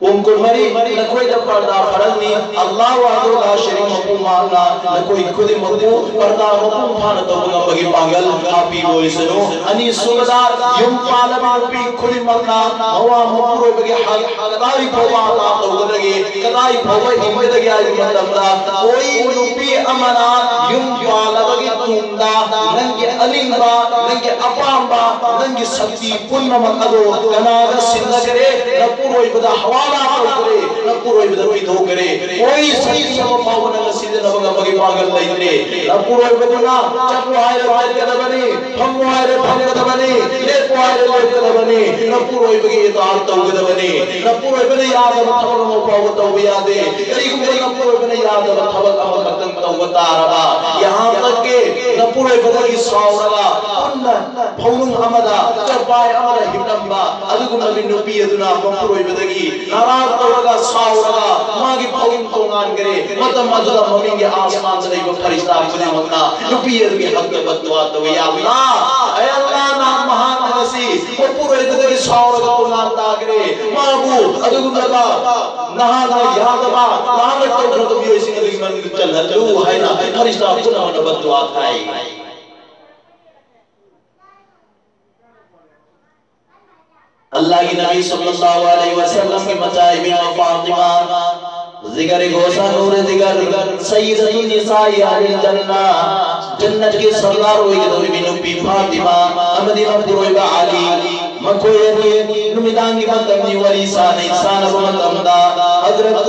ꯄꯨꯡ ꯀꯨꯟꯃꯔꯤ ꯅꯈꯣꯏꯗ ꯄꯔꯗꯥ ꯐꯔꯛꯅꯤ꯫ ꯑꯜꯂꯥꯍ ꯋꯥꯍꯗꯍꯨ ꯂꯥ ꯁꯔꯤꯛ ꯃꯄꯨ ꯃꯍꯥꯛꯅ ꯅꯈꯣꯏ ꯈꯨꯗꯤꯡꯃꯛꯄꯨ ꯄꯔꯗꯥ ꯃꯄꯨꯡ ꯐꯥꯅ ꯇꯧꯕ ꯉꯝꯕꯒꯤ ꯄꯥꯡꯒꯜ ꯍꯥꯞꯄꯤꯕ ꯑꯣꯏꯁꯅꯨ꯫ ꯑꯅꯤꯁꯨꯕꯗ, ꯌꯨꯝ ꯄꯥꯜꯂꯕ ꯅꯨꯄꯤ ꯈꯨꯗꯤꯡꯃꯛꯅ ꯃꯋꯥ ꯃꯄꯨꯔꯣꯏꯕꯒꯤ ꯍꯛ ꯀꯗꯥꯏ ꯐꯥꯎꯕ ꯑꯗꯥ ꯇꯧꯒꯗꯒꯦ, ꯀꯗꯥꯏ ꯐꯥꯎꯕ ꯏꯟꯒꯗꯒꯦ ꯍꯥꯏꯕ ꯃꯇꯝꯗ, ꯀꯣꯏ ꯅꯨꯄꯤ ꯑꯃꯅ ꯌꯨꯝ ꯄꯥꯜꯂꯕꯒꯤ ꯇꯨꯡꯗ ꯅꯪꯒꯤ ꯑꯅꯤꯡꯕ, ꯅꯪꯒꯤ ꯑꯄꯥꯝꯕ, ꯅꯪꯒꯤ ꯁꯛꯇꯤ ꯄꯨꯝꯅꯃꯛ ꯑꯗꯨ ꯀꯅꯥꯗ ꯁꯤꯟꯅꯈ꯭ꯔꯦ? ꯅꯄꯨꯔꯣꯏꯕꯗ ꯍꯋꯥꯂꯥ ꯇꯧꯈ꯭ꯔꯦ, ꯅꯄꯨꯔꯣꯏꯕꯗ ꯄꯤꯊꯣꯛꯈ꯭ꯔꯦ꯫ ꯀꯣꯏ ꯁꯛꯇꯤ ꯑꯃ ꯐꯥꯎꯕ ꯅꯪꯅ ꯁꯤꯖꯤꯟꯅꯕ ꯉꯝꯕꯒꯤ ꯄꯥꯡꯒꯜ ꯂꯩꯇ꯭ꯔꯦ꯫ ꯅꯄꯨꯔꯣꯏꯕꯗꯨꯅ ꯆꯠꯂꯣ ꯍꯥꯏꯔꯦ ꯆꯠꯀꯗꯕꯅꯤ, ꯐꯝꯃꯣ ꯍꯥꯏꯔꯦ ꯐꯝꯒꯗꯕꯅꯤ, ꯂꯦꯞꯄꯣ ꯍꯥꯏꯔꯦ ꯂꯦꯞꯀꯗꯕꯅꯤ꯫ ꯅꯄꯨꯔꯣꯏꯕꯒꯤ ꯏꯇꯥꯜ ꯇꯧꯒꯗꯕꯅꯤ꯫ ꯅꯄꯨꯔꯣꯏꯕꯅ ꯌꯥꯗꯕ ꯊꯕꯛ ꯑꯃ ꯐꯥꯎꯕ ꯇꯧꯕ ꯌꯥꯗꯦ꯫ ꯀꯔꯤꯒꯨꯝꯕ ꯅꯄꯨꯔꯣꯏꯕꯅ ꯌꯥꯗꯕ ꯊꯕꯛ ꯑꯃꯈꯛꯇꯪ ꯇꯧꯕ ꯇꯥꯔꯕ, ꯌꯥꯍꯥꯟ ꯇꯛꯀꯦ ꯅꯄꯨꯔꯣꯏꯕꯗꯒꯤ ꯁꯥꯎꯔꯒ ꯄꯨꯟꯅ ꯐꯧꯅꯨꯡ ꯑꯃꯗ, ꯆꯔꯄꯥꯏ ꯑꯃꯗ ꯍꯤꯞꯂꯝꯕ ꯑꯗꯨꯒꯨꯝꯂꯕꯤ ꯅꯨꯄꯤ ꯑꯗꯨꯅ ꯃꯄꯨꯔꯣꯏꯕꯗꯒꯤ ꯅꯥꯔꯥꯖ ꯇꯧꯔꯒ, ꯁꯥꯎꯔꯒ ꯃꯥꯒꯤ ꯐꯧꯅꯨꯡ ꯇꯣꯉꯥꯟꯈ꯭ꯔꯦ꯫ ꯃꯇꯝ ꯑꯗꯨꯗ ꯃꯃꯤꯡꯒꯤ ꯑꯥꯁꯃꯥꯟꯗ ꯂꯩꯕ ꯐꯔꯤꯁꯇꯥ ꯈꯨꯗꯤꯡꯃꯛꯅ ꯅꯨꯄꯤ ꯑꯗꯨꯒꯤ ꯍꯛꯇ ꯕꯗꯗꯨꯋꯥ ꯇꯧꯏ, "ꯌꯥ ꯑꯜꯂꯥꯍ, ꯑꯩ ꯑꯜꯂꯥꯍ, ꯅꯍꯥꯛ ꯃꯍꯥꯛꯅ ꯉꯁꯤ ꯃꯄꯨꯔꯣꯏꯕꯗꯒꯤ ꯁꯥꯎꯔꯒ ꯇꯣꯉꯥꯟ ꯇꯥꯈ꯭ꯔꯦ꯫ ꯃꯥꯕꯨ ꯑꯗꯨꯒꯨꯝꯂꯕ ꯅꯍꯥꯛꯅ ꯌꯥꯗꯕ, ꯅꯍꯥꯛꯅ ꯇꯧꯈ꯭ꯔꯕ ꯃꯤꯑꯣꯏꯁꯤꯡ ꯑꯗꯨꯒꯤ ꯃꯅꯨꯡꯗ ꯆꯜꯍꯜꯂꯨ" ꯍꯥꯏꯅ ꯐꯔꯤꯁꯇꯥ ꯄꯨꯝꯅꯃꯛꯅ ꯕꯗꯗꯨꯋꯥ ꯊꯥꯏ꯫ ꯑꯜꯂꯥꯍꯒꯤ ꯅꯕꯤ ꯁꯜꯂꯜꯂꯥꯍꯨ ꯑꯂꯩꯍꯤ ꯋꯁꯜꯂꯝꯒꯤ ꯃꯆꯥ ꯏꯕꯦꯝꯃ ꯐꯥꯇꯤꯃꯥ, ꯖꯤꯒꯔ ꯒꯣꯁꯥ ꯅꯨꯔ ꯖꯤꯒꯔ, ꯁꯌꯤꯗꯇꯨ ꯅꯤꯁꯥꯏ ꯑꯍꯂꯤꯜ ꯖꯟꯅ, ꯖꯟꯅꯠꯀꯤ ꯁꯔꯗꯥꯔ ꯑꯣꯏꯒꯗꯧꯔꯤꯕꯤ ꯅꯨꯄꯤ ꯐꯥꯇꯤꯃꯥ ꯑꯃꯗꯤ ꯃꯄꯨꯔꯣꯏꯕ ꯑꯂꯤ, ꯃꯈꯣꯏ ꯑꯅꯤ ꯅꯨꯃꯤꯗꯥꯡꯒꯤ ꯃꯇꯝꯅꯤ, ꯋꯥꯔꯤ ꯁꯥꯅꯩ꯫ ꯁꯥꯅꯕ ꯃꯇꯝꯗ ꯍꯖꯔꯠ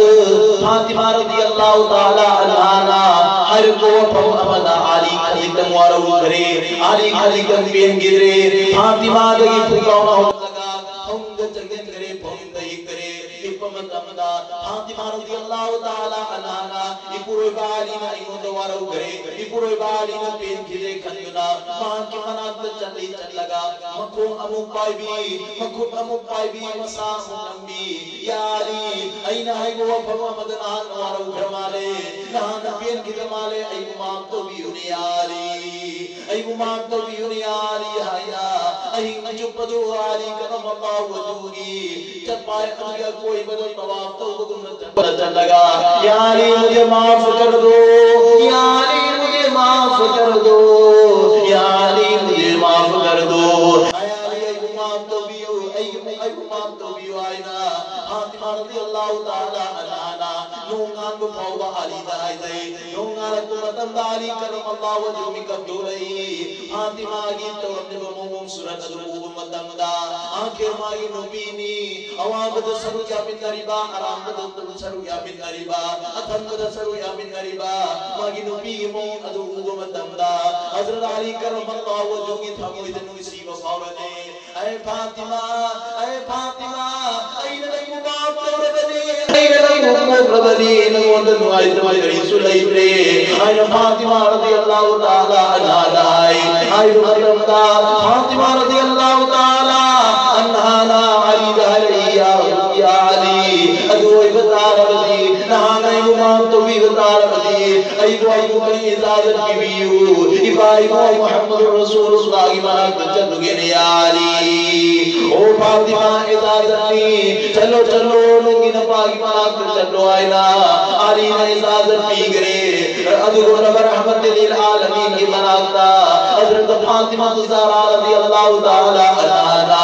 ꯐꯥꯇꯤꯃꯥ ꯔꯗꯤꯌꯜꯂꯥꯍꯨ ꯇꯥꯂꯥ ꯑꯟꯍꯥꯅ ꯍꯥꯏꯔꯛꯄ ꯋꯥꯐꯝ ꯑꯃꯅ ꯑꯂꯤ ꯈꯖꯤꯛꯇꯪ ꯋꯥꯔꯧꯈ꯭ꯔꯦ, ꯑꯂꯤ ꯈꯖꯤꯛꯇꯪ ꯄꯦꯟꯈꯤꯗ꯭ꯔꯦ꯫ ꯐꯥꯇꯤꯃꯥꯗꯒꯤ ꯐꯨꯛ ꯂꯥꯎꯅ ꯍꯧꯒꯠꯂꯒ ꯐꯃꯨꯡꯗ ꯆꯪꯁꯤꯟꯈ꯭ꯔꯦ, ꯐꯃꯨꯡꯗ ꯍꯤꯞꯈ꯭ꯔꯦ꯫ ꯍꯤꯞꯄ ꯃꯇꯝꯗ ꯐꯥꯇꯤꯃꯥ ꯔꯗꯤꯌꯜꯂꯥꯍꯨ ꯇꯥꯂꯥ ꯑꯟꯍꯥꯅ, "ꯏꯄꯨꯔꯣꯏꯕ ꯑꯂꯤꯅ ꯑꯩꯉꯣꯟꯗ ꯋꯥꯔꯧꯈ꯭ꯔꯦ, ꯏꯄꯨꯔꯣꯏꯕ ꯑꯂꯤꯅ ꯄꯦꯟꯈꯤꯗ꯭ꯔꯦ" ꯈꯟꯗꯨꯅ ꯃꯍꯥꯛꯀꯤ ꯃꯅꯥꯛꯇ ꯆꯠꯂꯤ꯫ ꯆꯠꯂꯒ ꯃꯈꯣꯡ ꯑꯃꯨꯛ ꯄꯥꯏꯕꯤ, ꯃꯈꯨꯠ ꯑꯃꯨꯛ ꯄꯥꯏꯕꯤ, ꯃꯁꯥ ꯑꯃꯨꯛ ꯅꯝꯕꯤ꯫ "ꯌꯥ ꯑꯂꯤ, ꯑꯩꯅ ꯍꯥꯏꯕ ꯋꯥꯐꯝ ꯑꯃꯗ ꯅꯍꯥꯛꯅ ꯋꯥꯔꯧꯈ꯭ꯔ ꯃꯥꯜꯂꯦ, ꯅꯍꯥꯛꯅ ꯄꯦꯟꯈꯤꯗ꯭ꯔ ꯃꯥꯜꯂꯦ, ꯑꯩꯕꯨ ꯃꯥꯐ ꯇꯧꯕꯤꯌꯨꯅꯦ ꯌꯥ ꯑꯂꯤ, ꯑꯩꯕꯨ ꯃꯥꯐ ꯇꯧꯕꯤꯌꯨꯅꯦ ꯌꯥ ꯑꯂꯤ" ꯍꯥꯏꯅ ꯑꯍꯤꯡ ꯆꯨꯞꯄꯗꯨ ꯑꯂꯤ ꯀꯔꯃꯜꯂꯥꯍꯨ ꯋꯖꯍꯨꯒꯤ ꯆꯠꯄꯥꯏ ꯑꯗꯨꯒꯤ ꯑꯀꯣꯏꯕꯗ ꯇꯋꯥꯐ ꯇꯧꯕꯒꯨꯝꯅ ꯆꯠꯂꯒ, "ꯌꯥ ꯑꯂꯤ, ꯃꯨꯖꯦ ꯃꯥꯐ ꯀꯔ ꯗꯣ, ꯌꯥ ꯑꯂꯤ, ꯃꯨꯖꯦ ꯃꯥꯐ ꯀꯔ ꯗꯣ, ꯌꯥ ꯑꯂꯤ, ꯃꯨꯖꯦ ꯃꯥꯐ ꯀꯔ ꯗꯣ꯫ ꯑꯦ ꯑꯂꯤ, ꯑꯩꯕꯨ ꯃꯥꯐ ꯇꯧꯕꯤꯌꯨ, ꯑꯩꯕꯨ, ꯑꯩꯕꯨ ꯃꯥꯐ ꯇꯧꯕꯤꯌꯨ" ꯍꯥꯏꯅ ꯐꯥꯇꯤꯃꯥ ꯔꯗꯤꯌꯜꯂꯥꯍꯨ ꯇꯥꯂꯥ ꯑꯟꯍꯥꯅ ꯅꯣꯡꯉꯥꯟꯕ ꯐꯥꯎꯕ ꯑꯂꯤꯗ ꯍꯥꯏꯖꯩ꯫ ꯅꯣꯡꯉꯥꯜꯂꯛꯄ ꯃꯇꯝꯗ ꯑꯂꯤ ꯀꯔꯃꯜꯂꯥꯍꯨ ꯋꯖꯍꯨ ꯃꯤꯀꯞ ꯊꯣꯛꯂꯛꯏ꯫ ꯐꯥꯇꯤꯃꯥꯒꯤ ꯇꯧꯔꯝꯂꯤꯕ ꯃꯑꯣꯡ ꯁꯨꯔꯠ ꯑꯗꯨ ꯎꯕ ꯃꯇꯝꯗ, ꯑꯥꯈꯤꯔ ꯃꯥꯒꯤ ꯅꯨꯄꯤꯅꯤ, ꯑꯋꯥꯕꯗ ꯁꯔꯨꯛ ꯌꯥꯃꯤꯟꯅꯔꯤꯕ, ꯑꯔꯥꯝꯕꯗ ꯁꯔꯨꯛ ꯌꯥꯃꯤꯟꯅꯔꯤꯕ, ꯑꯊꯟꯕꯗ ꯁꯔꯨꯛ ꯌꯥꯃꯤꯟꯅꯔꯤꯕ ꯃꯥꯒꯤ ꯅꯨꯄꯤꯒꯤ ꯃꯑꯣꯡ ꯑꯗꯨ ꯎꯕ ꯃꯇꯝꯗ, ꯍꯖꯔꯠ ꯑꯂꯤ ꯀꯔꯃꯜꯂꯥꯍꯨ ꯋꯖꯍꯨꯒꯤ ꯊꯃꯣꯏꯗ ꯅꯨꯡꯁꯤꯕ ꯐꯥꯎꯔꯛꯂꯦ꯫ ꯑꯦ ꯐꯥꯇꯤꯃꯥ, ꯑꯦ ꯐꯥꯇꯤꯃꯥ, ꯑꯩꯅ ꯅꯪꯕꯨ ꯃꯥꯐ ꯇꯧꯔꯕꯅꯤ, ꯑꯩꯅ ꯅꯪꯕꯨ ꯀꯣꯛꯂꯕꯅꯤ, ꯅꯉꯣꯟꯗ ꯅꯨꯡꯉꯥꯏꯇꯕ ꯀꯔꯤꯁꯨ ꯂꯩꯇ꯭ꯔꯦ ꯍꯥꯏꯅ ꯐꯥꯇꯤꯃꯥ ꯔꯗꯤꯌꯜꯂꯥꯍꯨ ꯇꯥꯂꯥ ꯑꯟꯍꯥꯗ ꯍꯥꯏ꯫ ꯍꯥꯏꯕ ꯃꯇꯝꯗ ꯐꯥꯇꯤꯃꯥ ꯔꯗꯤꯌꯜꯂꯥꯍꯨ ꯇꯥꯂꯥ ꯑꯟꯍꯥꯅ ꯑꯂꯤꯗ ꯍꯥꯏꯔꯛꯏ, "ꯌꯥ, ꯌꯥ ꯑꯂꯤ, ꯑꯗꯨ ꯑꯣꯏꯕ ꯇꯥꯔꯕꯗꯤ, ꯅꯍꯥꯛꯅ ꯑꯩꯕꯨ ꯃꯥꯐ ꯇꯧꯕꯤꯕ ꯇꯥꯔꯕꯗꯤ, ꯑꯩꯕꯨ ꯑꯩꯕꯨ ꯀꯔꯤ ꯏꯖꯥꯖꯠ ꯄꯤꯕꯤꯌꯨ? ꯏꯄꯥ ꯏꯄꯨ ꯃꯨꯍꯝꯃꯗꯨꯔ ꯔꯁꯨꯂꯨꯜꯂꯥꯍꯒꯤ ꯃꯅꯥꯛꯇ ꯆꯠꯂꯨꯒꯦꯅꯦ ꯌꯥ ꯑꯂꯤ꯫ ꯑꯣ ꯐꯥꯇꯤꯃꯥ, ꯏꯖꯥꯖꯠꯅꯤ, ꯆꯠꯂꯣ, ꯆꯠꯂꯣ, ꯅꯪꯒꯤ ꯅꯄꯥꯒꯤ ꯃꯅꯥꯛꯇ ꯆꯠꯂꯣ" ꯍꯥꯏꯅ ꯑꯂꯤꯅ ꯏꯖꯥꯖꯠ ꯄꯤꯈ꯭ꯔꯦ꯫ ꯑꯗꯨꯒꯨꯝꯂꯕ ꯔꯍꯃꯇꯨꯜ ꯂꯤꯜ ꯑꯥꯂꯃꯤꯟꯒꯤ ꯃꯅꯥꯛꯇ ꯍꯖꯔꯠ ꯐꯥꯇꯤꯃꯥ ꯖꯍꯔꯥ ꯔꯗꯤꯌꯜꯂꯥꯍꯨ ꯇꯥꯂꯥ ꯑꯟꯍꯥꯅ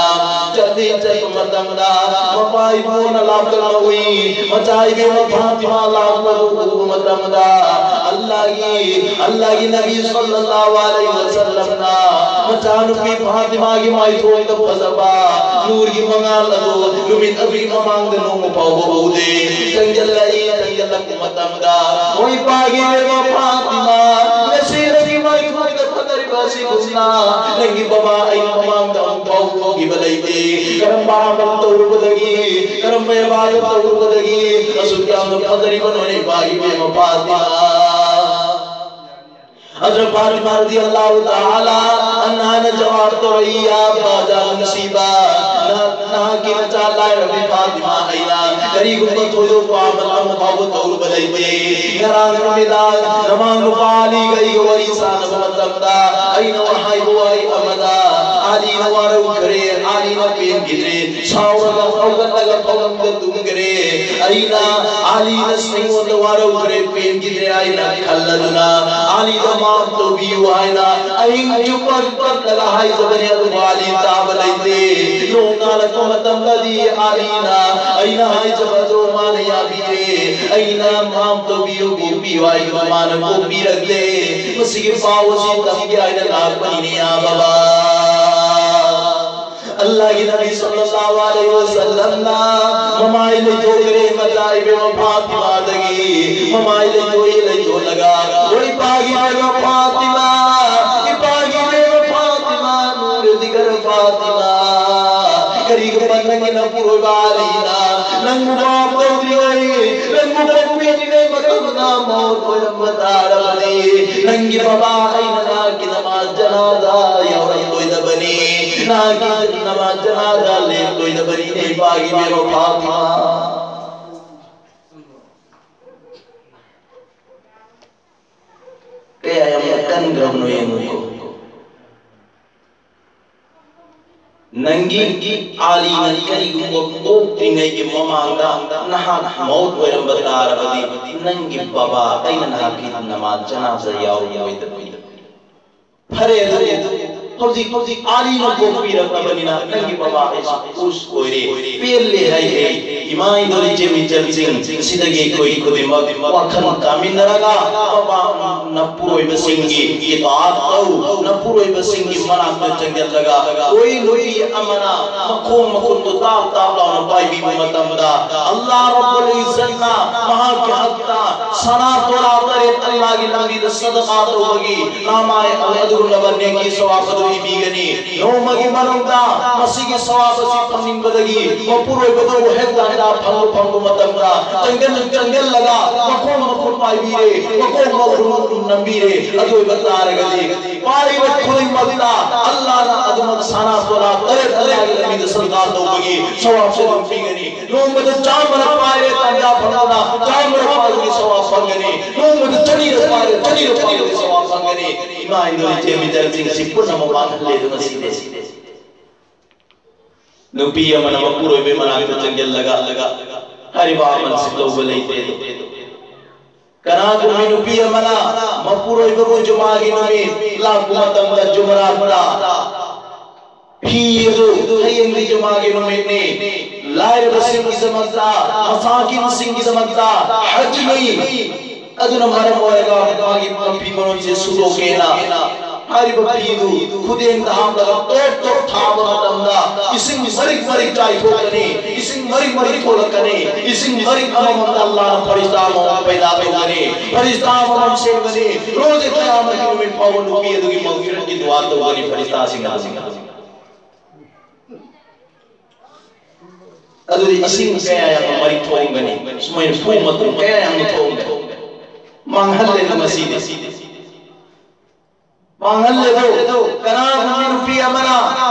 ꯆꯠꯂꯤ꯫ ꯆꯠꯄ ꯃꯇꯝꯗ ꯃꯄꯥ ꯏꯕꯨꯡꯅ ꯂꯥꯛꯇꯨꯅ ꯎꯏ꯫ ꯃꯆꯥ ꯏꯕꯦꯝꯃ ꯐꯥꯇꯤꯃꯥ ꯂꯥꯛꯄꯗꯨ ꯎꯕ ꯃꯇꯝꯗ ꯑꯜꯂꯥꯍꯒꯤ, ꯑꯜꯂꯥꯍꯒꯤ ꯅꯕꯤ ꯁꯜꯂꯜꯂꯥꯍꯨ ꯑꯂꯩꯍꯤ ꯋꯁꯜꯂꯝꯅ ꯃꯆꯥꯅꯨꯄꯤ ꯐꯥꯇꯤꯃꯥꯒꯤ ꯃꯥꯏꯊꯣꯡꯗ ꯐꯖꯕ ꯅꯨꯔꯒꯤ ꯃꯉꯥꯜ ꯑꯗꯨ ꯅꯨꯃꯤꯠ ꯑꯗꯨꯒꯤ ꯃꯃꯥꯡꯗ ꯅꯣꯡꯃ ꯐꯥꯎꯕ ꯎꯗꯦ꯫ ꯆꯪꯁꯤꯜꯂꯛꯏ, ꯆꯪꯁꯤꯜꯂꯛꯄ ꯃꯇꯝꯗ, "ꯍꯣꯏ, ꯏꯄꯥꯒꯤ ꯏꯕꯦꯝꯃ ꯐꯥꯇꯤꯃꯥ, ꯉꯁꯤ ꯅꯪꯒꯤ ꯃꯥꯏꯊꯣꯡꯗ ꯐꯖꯔꯤꯕ ꯑꯁꯤꯒꯨꯝꯅ ꯅꯪꯒꯤ ꯕꯕꯥ ꯑꯩꯒꯤ ꯃꯃꯥꯡꯗ ꯑꯃꯨꯛ ꯐꯥꯎ ꯎꯈꯤꯕ ꯂꯩꯇꯦ꯫ ꯀꯔꯝꯕ ꯑꯃꯜ ꯇꯧꯔꯨꯕꯗꯒꯤ, ꯀꯔꯝꯕ ꯏꯕꯥꯗꯠ ꯇꯧꯔꯨꯕꯗꯒꯤ ꯑꯁꯨꯛ ꯌꯥꯝꯅ ꯐꯖꯔꯤꯕꯅꯣꯅꯦ, ꯏꯄꯥꯒꯤ ꯏꯕꯦꯝꯃ ꯐꯥꯇꯤꯃꯥ?" ꯍꯖꯔꯠ ꯐꯥꯇꯤꯃꯥ ꯔꯗꯤꯌꯜꯂꯥꯍꯨ ꯇꯥꯂꯥ ꯑꯟꯍꯥꯅ ꯖꯋꯥꯕ ꯇꯧꯔꯛꯏ, "ꯌꯥ ꯕꯥꯖꯥ ꯅꯨꯡꯁꯤꯕ, ꯅꯍꯥꯛ, ꯅꯍꯥꯛꯀꯤ ꯅꯆꯥ ꯂꯥꯏꯔꯕꯤ ꯐꯥꯇꯤꯃꯥ ꯑꯩꯅ ꯀꯔꯤꯒꯨꯝꯕ ꯊꯣꯏꯗꯣꯛꯄ ꯑꯃꯜ ꯑꯃ ꯐꯥꯎꯕ ꯇꯧꯔꯨꯕ ꯂꯩꯇꯦ꯫ ꯉꯔꯥꯡ ꯅꯨꯃꯤꯗꯥꯡ ꯅꯃꯥ ꯅꯨꯄꯥ ꯑꯂꯤꯒ ꯑꯩꯒ ꯋꯥꯔꯤ ꯁꯥꯟꯅꯕ ꯃꯇꯝꯗ ꯑꯩꯅ ꯍꯥꯏꯕ ꯋꯥꯍꯩ ꯑꯃꯗ ꯑꯥꯂꯤꯅ ꯋꯥꯔꯧꯈ꯭ꯔꯦ, ꯑꯥꯂꯤꯅ ꯄꯦꯟꯈꯤꯗ꯭ꯔꯦ, ꯁꯥꯎꯔꯒ ꯍꯧꯒꯠꯂꯒ ꯐꯃꯨꯡꯗ ꯇꯨꯝꯈ꯭ꯔꯦ꯫ ꯑꯩꯅ ꯑꯥꯂꯤꯅ ꯑꯩꯉꯣꯟꯗ ꯋꯥꯔꯧꯈ꯭ꯔꯦ, ꯄꯦꯟꯈꯤꯗ꯭ꯔꯦ ꯍꯥꯏꯅ ꯈꯜꯂꯗꯨꯅ ꯑꯥꯂꯤꯗ ꯃꯥꯐ ꯇꯧꯕꯤꯌꯨ ꯍꯥꯏꯅ ꯑꯍꯤꯡ ꯆꯨꯞꯄ ꯀꯞꯂꯒ ꯍꯥꯏꯖꯕꯅꯤ꯫ ꯑꯗꯨꯕꯨ ꯑꯥꯂꯤ ꯇꯥꯕ ꯂꯩꯇꯦ꯫ ꯅꯣꯡ ꯉꯥꯜꯂꯛꯄ ꯃꯇꯝꯗꯗꯤ ꯑꯥꯂꯤꯅ ꯑꯩꯅ ꯍꯥꯏꯖꯕꯗꯣ ꯃꯥꯅ ꯌꯥꯕꯤꯔꯦ꯫ ꯑꯩꯅ ꯃꯥꯐ ꯇꯧꯕꯤꯌꯨ, ꯀꯣꯛꯄꯤꯌꯨ ꯍꯥꯏꯗꯨꯅ ꯃꯥꯅ ꯀꯣꯛꯄꯤꯔꯛꯂꯦ꯫ ꯃꯁꯤꯒꯤ ꯄꯥꯎ ꯑꯁꯤ ꯇꯝꯒꯦ ꯍꯥꯏꯅ ꯂꯥꯛꯄꯅꯤꯅꯦ ꯌꯥ ꯕꯕꯥ꯫ ꯑꯜꯂꯥꯍꯒꯤ ꯅꯕꯤ ꯁꯜꯂꯜꯂꯥꯍꯨ ꯑꯂꯩꯍꯤ ꯋꯁꯜꯂꯝꯅ ꯃꯃꯥꯏ ꯂꯩꯊꯣꯛꯈ꯭ꯔꯦ ꯃꯆꯥ ꯏꯕꯦꯝꯃ ꯐꯥꯇꯤꯃꯥꯗꯒꯤ꯫ ꯃꯃꯥꯏ ꯂꯩꯊꯣꯛꯏ, ꯂꯩꯊꯣꯛꯂꯒ, "ꯑꯣ ꯏꯄꯥꯒꯤ ꯏꯕꯦꯝꯃ ꯐꯥꯇꯤꯃꯥ, ꯏꯄꯥꯒꯤ ꯏꯕꯦꯝꯃ ꯐꯥꯇꯤꯃꯥ, ꯅꯨꯔ ꯗꯤꯒꯔ ꯐꯥꯇꯤꯃꯥ, ꯀꯔꯤꯒꯨꯝꯕ ꯅꯪꯒꯤ ꯅꯄꯨꯔꯣꯏꯕ ꯑꯂꯤꯅ ꯅꯪꯕꯨ ꯃꯥꯐ ꯇꯧꯗ꯭ꯔꯤꯉꯩ, ꯅꯪꯕꯨ ꯀꯣꯛꯄꯤꯗ꯭ꯔꯤꯉꯩ ꯃꯇꯝꯗ ꯃꯧꯠ ꯑꯣꯏꯔꯝꯕ ꯇꯥꯔꯕꯗꯤ, ꯅꯪꯒꯤ ꯕꯕꯥ ꯑꯩꯅ ꯅꯍꯥꯛꯀꯤ ꯅꯃꯥꯖ ꯖꯅꯥꯖꯥ ꯌꯥꯎꯔꯝꯂꯣꯏꯗꯕꯅꯤ, ꯅꯍꯥꯛꯀꯤ ꯅꯃꯥꯖ ꯖꯅꯥꯖꯥ ꯂꯦꯞꯂꯣꯏꯗꯕꯅꯤꯅꯦ, ꯏꯄꯥꯒꯤ ꯏꯕꯦꯝꯃ ꯐꯥꯇꯤꯃꯥ"꯫ ꯀꯌꯥ ꯌꯥꯝꯅ ꯀꯟꯈ꯭ꯔꯕꯅꯣ ꯌꯦꯡꯉꯨꯀꯣ꯫ ꯅꯪꯒꯤ ꯑꯥꯂꯤꯅ ꯀꯔꯤꯒꯨꯝꯕ ꯄꯣꯛꯇ꯭ꯔꯤꯉꯩꯒꯤ ꯃꯃꯥꯡꯗ ꯅꯍꯥꯛ ꯃꯧꯠ ꯑꯣꯏꯔꯝꯕ ꯇꯥꯔꯕꯗꯤ, ꯅꯪꯒꯤ ꯕꯕꯥ ꯑꯩꯅ ꯅꯍꯥꯛꯀꯤ ꯅꯃꯥꯖ ꯖꯅꯥꯖꯥ ꯌꯥꯎꯔꯣꯏꯗꯕꯅꯤ꯫ ꯐꯔꯦ, ꯑꯗꯨ ꯍꯧꯖꯤꯛ, ꯍꯧꯖꯤꯛ ꯑꯥꯂꯤꯅ ꯄꯣꯛꯄꯤꯔꯛꯂꯕꯅꯤꯅ ꯅꯪꯒꯤ ꯕꯕꯥ ꯑꯩꯁꯨ ꯈꯨꯁ ꯑꯣꯏꯔꯦ, ꯄꯦꯜꯂꯦ ꯍꯥꯏꯈ꯭ꯔꯦ꯫ ꯏꯃꯥ ꯏꯟꯗꯣꯜ ꯏꯆꯦ ꯏꯆꯜꯁꯤꯡ, ꯁꯤꯗꯒꯤ ꯑꯩꯈꯣꯏ ꯈꯨꯗꯤꯡꯃꯛ ꯋꯥꯈꯜ ꯇꯥꯃꯤꯟꯅꯔꯒ ꯕꯕꯥ ꯅꯄꯨꯔꯣꯏꯕꯁꯤꯡꯒꯤ ꯏꯇꯥꯑꯠ ꯇꯧ, ꯅꯄꯨꯔꯣꯏꯕꯁꯤꯡꯒꯤ ꯃꯅꯥꯛꯇ ꯆꯪꯁꯤꯜꯂꯒ ꯀꯣꯏ ꯅꯨꯄꯤ ꯑꯃꯅ ꯃꯈꯣꯡ ꯃꯈꯨꯠꯇꯨ ꯇꯥꯞ ꯇꯥꯞ ꯂꯥꯎꯅ ꯄꯥꯏꯕꯤꯕ ꯃꯇꯝꯗ, ꯑꯜꯂꯥꯍ ꯔꯕꯨꯜ ꯏꯖ꯭ꯖꯠꯅ ꯃꯍꯥꯛꯀꯤ ꯍꯛꯇ ꯁꯅꯥ ꯇꯣꯂꯥ ꯇꯔꯦꯠ ꯑꯜꯂꯥꯍꯒꯤ ꯂꯝꯕꯤꯗ ꯁꯗꯀꯥ ꯇꯧꯕꯒꯤ ꯅꯃꯥꯏ ꯑꯗꯨꯒꯨꯝꯂꯕ ꯅꯦꯀꯤ ꯁꯋꯥꯕ ꯑꯗꯨ ꯏꯕꯤꯒꯅꯤ꯫ ꯅꯣꯡꯃꯒꯤ ꯃꯅꯨꯡꯗ ꯃꯁꯤꯒꯤ ꯁꯋꯥꯕ ꯑꯁꯤ ꯐꯪꯅꯤꯡꯕꯗꯒꯤ ꯃꯄꯨꯔꯣꯏꯕꯗꯨꯕꯨ ꯍꯦꯛ ꯇꯥꯟꯖꯥ ꯐꯪꯕ, ꯐꯪꯕ ꯃꯇꯝꯗ ꯆꯪꯖꯟ-, ꯆꯪꯖꯜꯂꯒ ꯃꯈꯣꯡ ꯃꯈꯨꯠ ꯄꯥꯏꯕꯤꯔꯦ, ꯃꯈꯣꯡ ꯃꯈꯨꯠ ꯅꯝꯕꯤꯔꯦ꯫ ꯑꯗꯨ ꯑꯣꯏꯕ ꯇꯥꯔꯒꯗꯤ ꯄꯥꯔꯤꯕ ꯈꯨꯗꯤꯡꯃꯛꯇ ꯑꯜꯂꯥꯍꯅ ꯑꯗꯨꯃꯛ ꯁꯅꯥ ꯇꯣꯂꯥ ꯇꯔꯦꯠ ꯑꯜꯂꯥꯍꯒꯤ ꯂꯝꯕꯤꯗ ꯁꯗꯀꯥ ꯇꯧꯕꯒꯤ ꯁꯋꯥꯕꯁꯦ ꯑꯗꯨꯝ ꯄꯤꯒꯅꯤ꯫ ꯅꯣꯡꯃꯗ ꯆꯥꯝꯃꯔꯛ ꯄꯥꯏꯔꯦ, ꯇꯥꯟꯖꯥ ꯐꯪꯗꯨꯅ ꯆꯥꯝꯃꯔꯛ ꯄꯥꯏꯕꯒꯤ ꯁꯋꯥꯕ ꯐꯪꯒꯅꯤ꯫ ꯅꯣꯡꯃꯗ ꯆꯅꯤꯔꯛ ꯄꯥꯏꯔꯦ, ꯆꯅꯤꯔꯛ ꯄꯥꯏꯕꯒꯤ ꯁꯋꯥꯕ ꯐꯪꯒꯅꯤ꯫ ꯏꯃꯥ ꯏꯟꯗꯣ, ꯏꯆꯦ ꯃꯤꯆꯜꯁꯤꯡ, ꯁꯤ ꯄꯨꯝꯅꯃꯛ ꯃꯥꯡꯍꯜꯂꯦ꯫ ꯑꯗꯨ ꯉꯁꯤꯗꯤ ꯅꯨꯄꯤ ꯑꯃꯅ ꯃꯄꯨꯔꯣꯏꯕꯒꯤ ꯃꯅꯥꯛꯇ ꯆꯪꯁꯤꯜꯂꯒ ꯍꯥꯏꯔꯤꯕ ꯑꯃꯜꯁꯤ ꯇꯧꯕ ꯂꯩꯇꯦ꯫ ꯀꯅꯥꯒꯨꯝꯕꯤ ꯅꯨꯄꯤ ꯑꯃꯅ ꯃꯄꯨꯔꯣꯏꯕꯕꯨ ꯖꯨꯃꯥꯒꯤ ꯅꯨꯃꯤꯠ ꯂꯥꯛꯄ ꯃꯇꯝꯗ ꯖꯨꯃꯔꯥꯠꯇ ꯐꯤ ꯑꯗꯨ, ꯍꯌꯦꯡꯗꯤ ꯖꯨꯃꯥꯒꯤ ꯅꯨꯃꯤꯠꯅꯤ, ꯂꯥꯏꯔꯕꯁꯤꯡꯒꯤꯗꯃꯛꯇ, ꯃꯁꯥꯀꯤꯟꯁꯤꯡꯒꯤꯗꯃꯛꯇ ꯍꯖꯅꯤ, ꯑꯗꯨꯅ ꯃꯔꯝ ꯑꯣꯏꯔꯒ ꯃꯥꯒꯤ ꯃꯐꯤ ꯃꯔꯣꯟꯁꯦ ꯁꯨꯗꯣꯛꯀꯦꯅ ꯍꯥꯏꯔꯤꯕ ꯐꯤꯗꯨ ꯈꯨꯗꯦꯡꯗ ꯍꯥꯞꯂꯒ ꯇꯣꯞ ꯇꯣꯞ ꯊꯥꯕ ꯃꯇꯝꯗ ꯏꯁꯤꯡ ꯃꯔꯤꯛ ꯃꯔꯤꯛ ꯆꯥꯏꯊꯣꯛꯀꯅꯤ, ꯏꯁꯤꯡ ꯃꯔꯤꯛ ꯃꯔꯤꯛ ꯊꯣꯛꯂꯛꯀꯅꯤ, ꯏꯁꯤꯡ ꯃꯔꯤꯛ ꯑꯃꯃꯝꯗ ꯑꯜꯂꯥꯍꯅ ꯐꯔꯤꯁꯇꯥ ꯑꯃꯃꯝ ꯄꯩꯗꯥ ꯇꯧꯒꯅꯤ, ꯐꯔꯤꯁꯇꯥ ꯑꯃꯃꯝ ꯁꯦꯝꯒꯅꯤ꯫ ꯔꯣꯖꯦ ꯀꯌꯥꯃꯠꯀꯤ ꯅꯨꯃꯤꯠ ꯐꯥꯎꯕ ꯅꯨꯄꯤ ꯑꯗꯨꯒꯤ ꯃꯒꯐꯤꯔꯠꯀꯤ ꯗꯨꯋꯥ ꯇꯧꯒꯅꯤ ꯐꯔꯤꯁꯇꯥꯁꯤꯡ ꯑꯗꯨꯅ꯫ ꯑꯗꯨꯗꯤ ꯏꯁꯤꯡ ꯀꯌꯥ ꯌꯥꯝꯅ ꯃꯔꯤꯛ ꯊꯣꯛꯑꯝꯒꯅꯤ, ꯁꯨꯃꯥꯏꯅ ꯐꯨ ꯃꯇꯨꯝ ꯀꯌꯥ ꯌꯥꯝꯅ ꯊꯣꯛꯑꯝꯒꯅꯤ꯫ ꯃꯥꯡꯍꯜꯂꯦꯅ ꯃꯁꯤꯗꯤ꯫ ꯃꯥꯡꯍꯜꯂꯦꯗꯣ꯫ ꯀꯅꯥꯒꯨꯝꯕꯤ ꯅꯨꯄꯤ ꯑꯃꯅ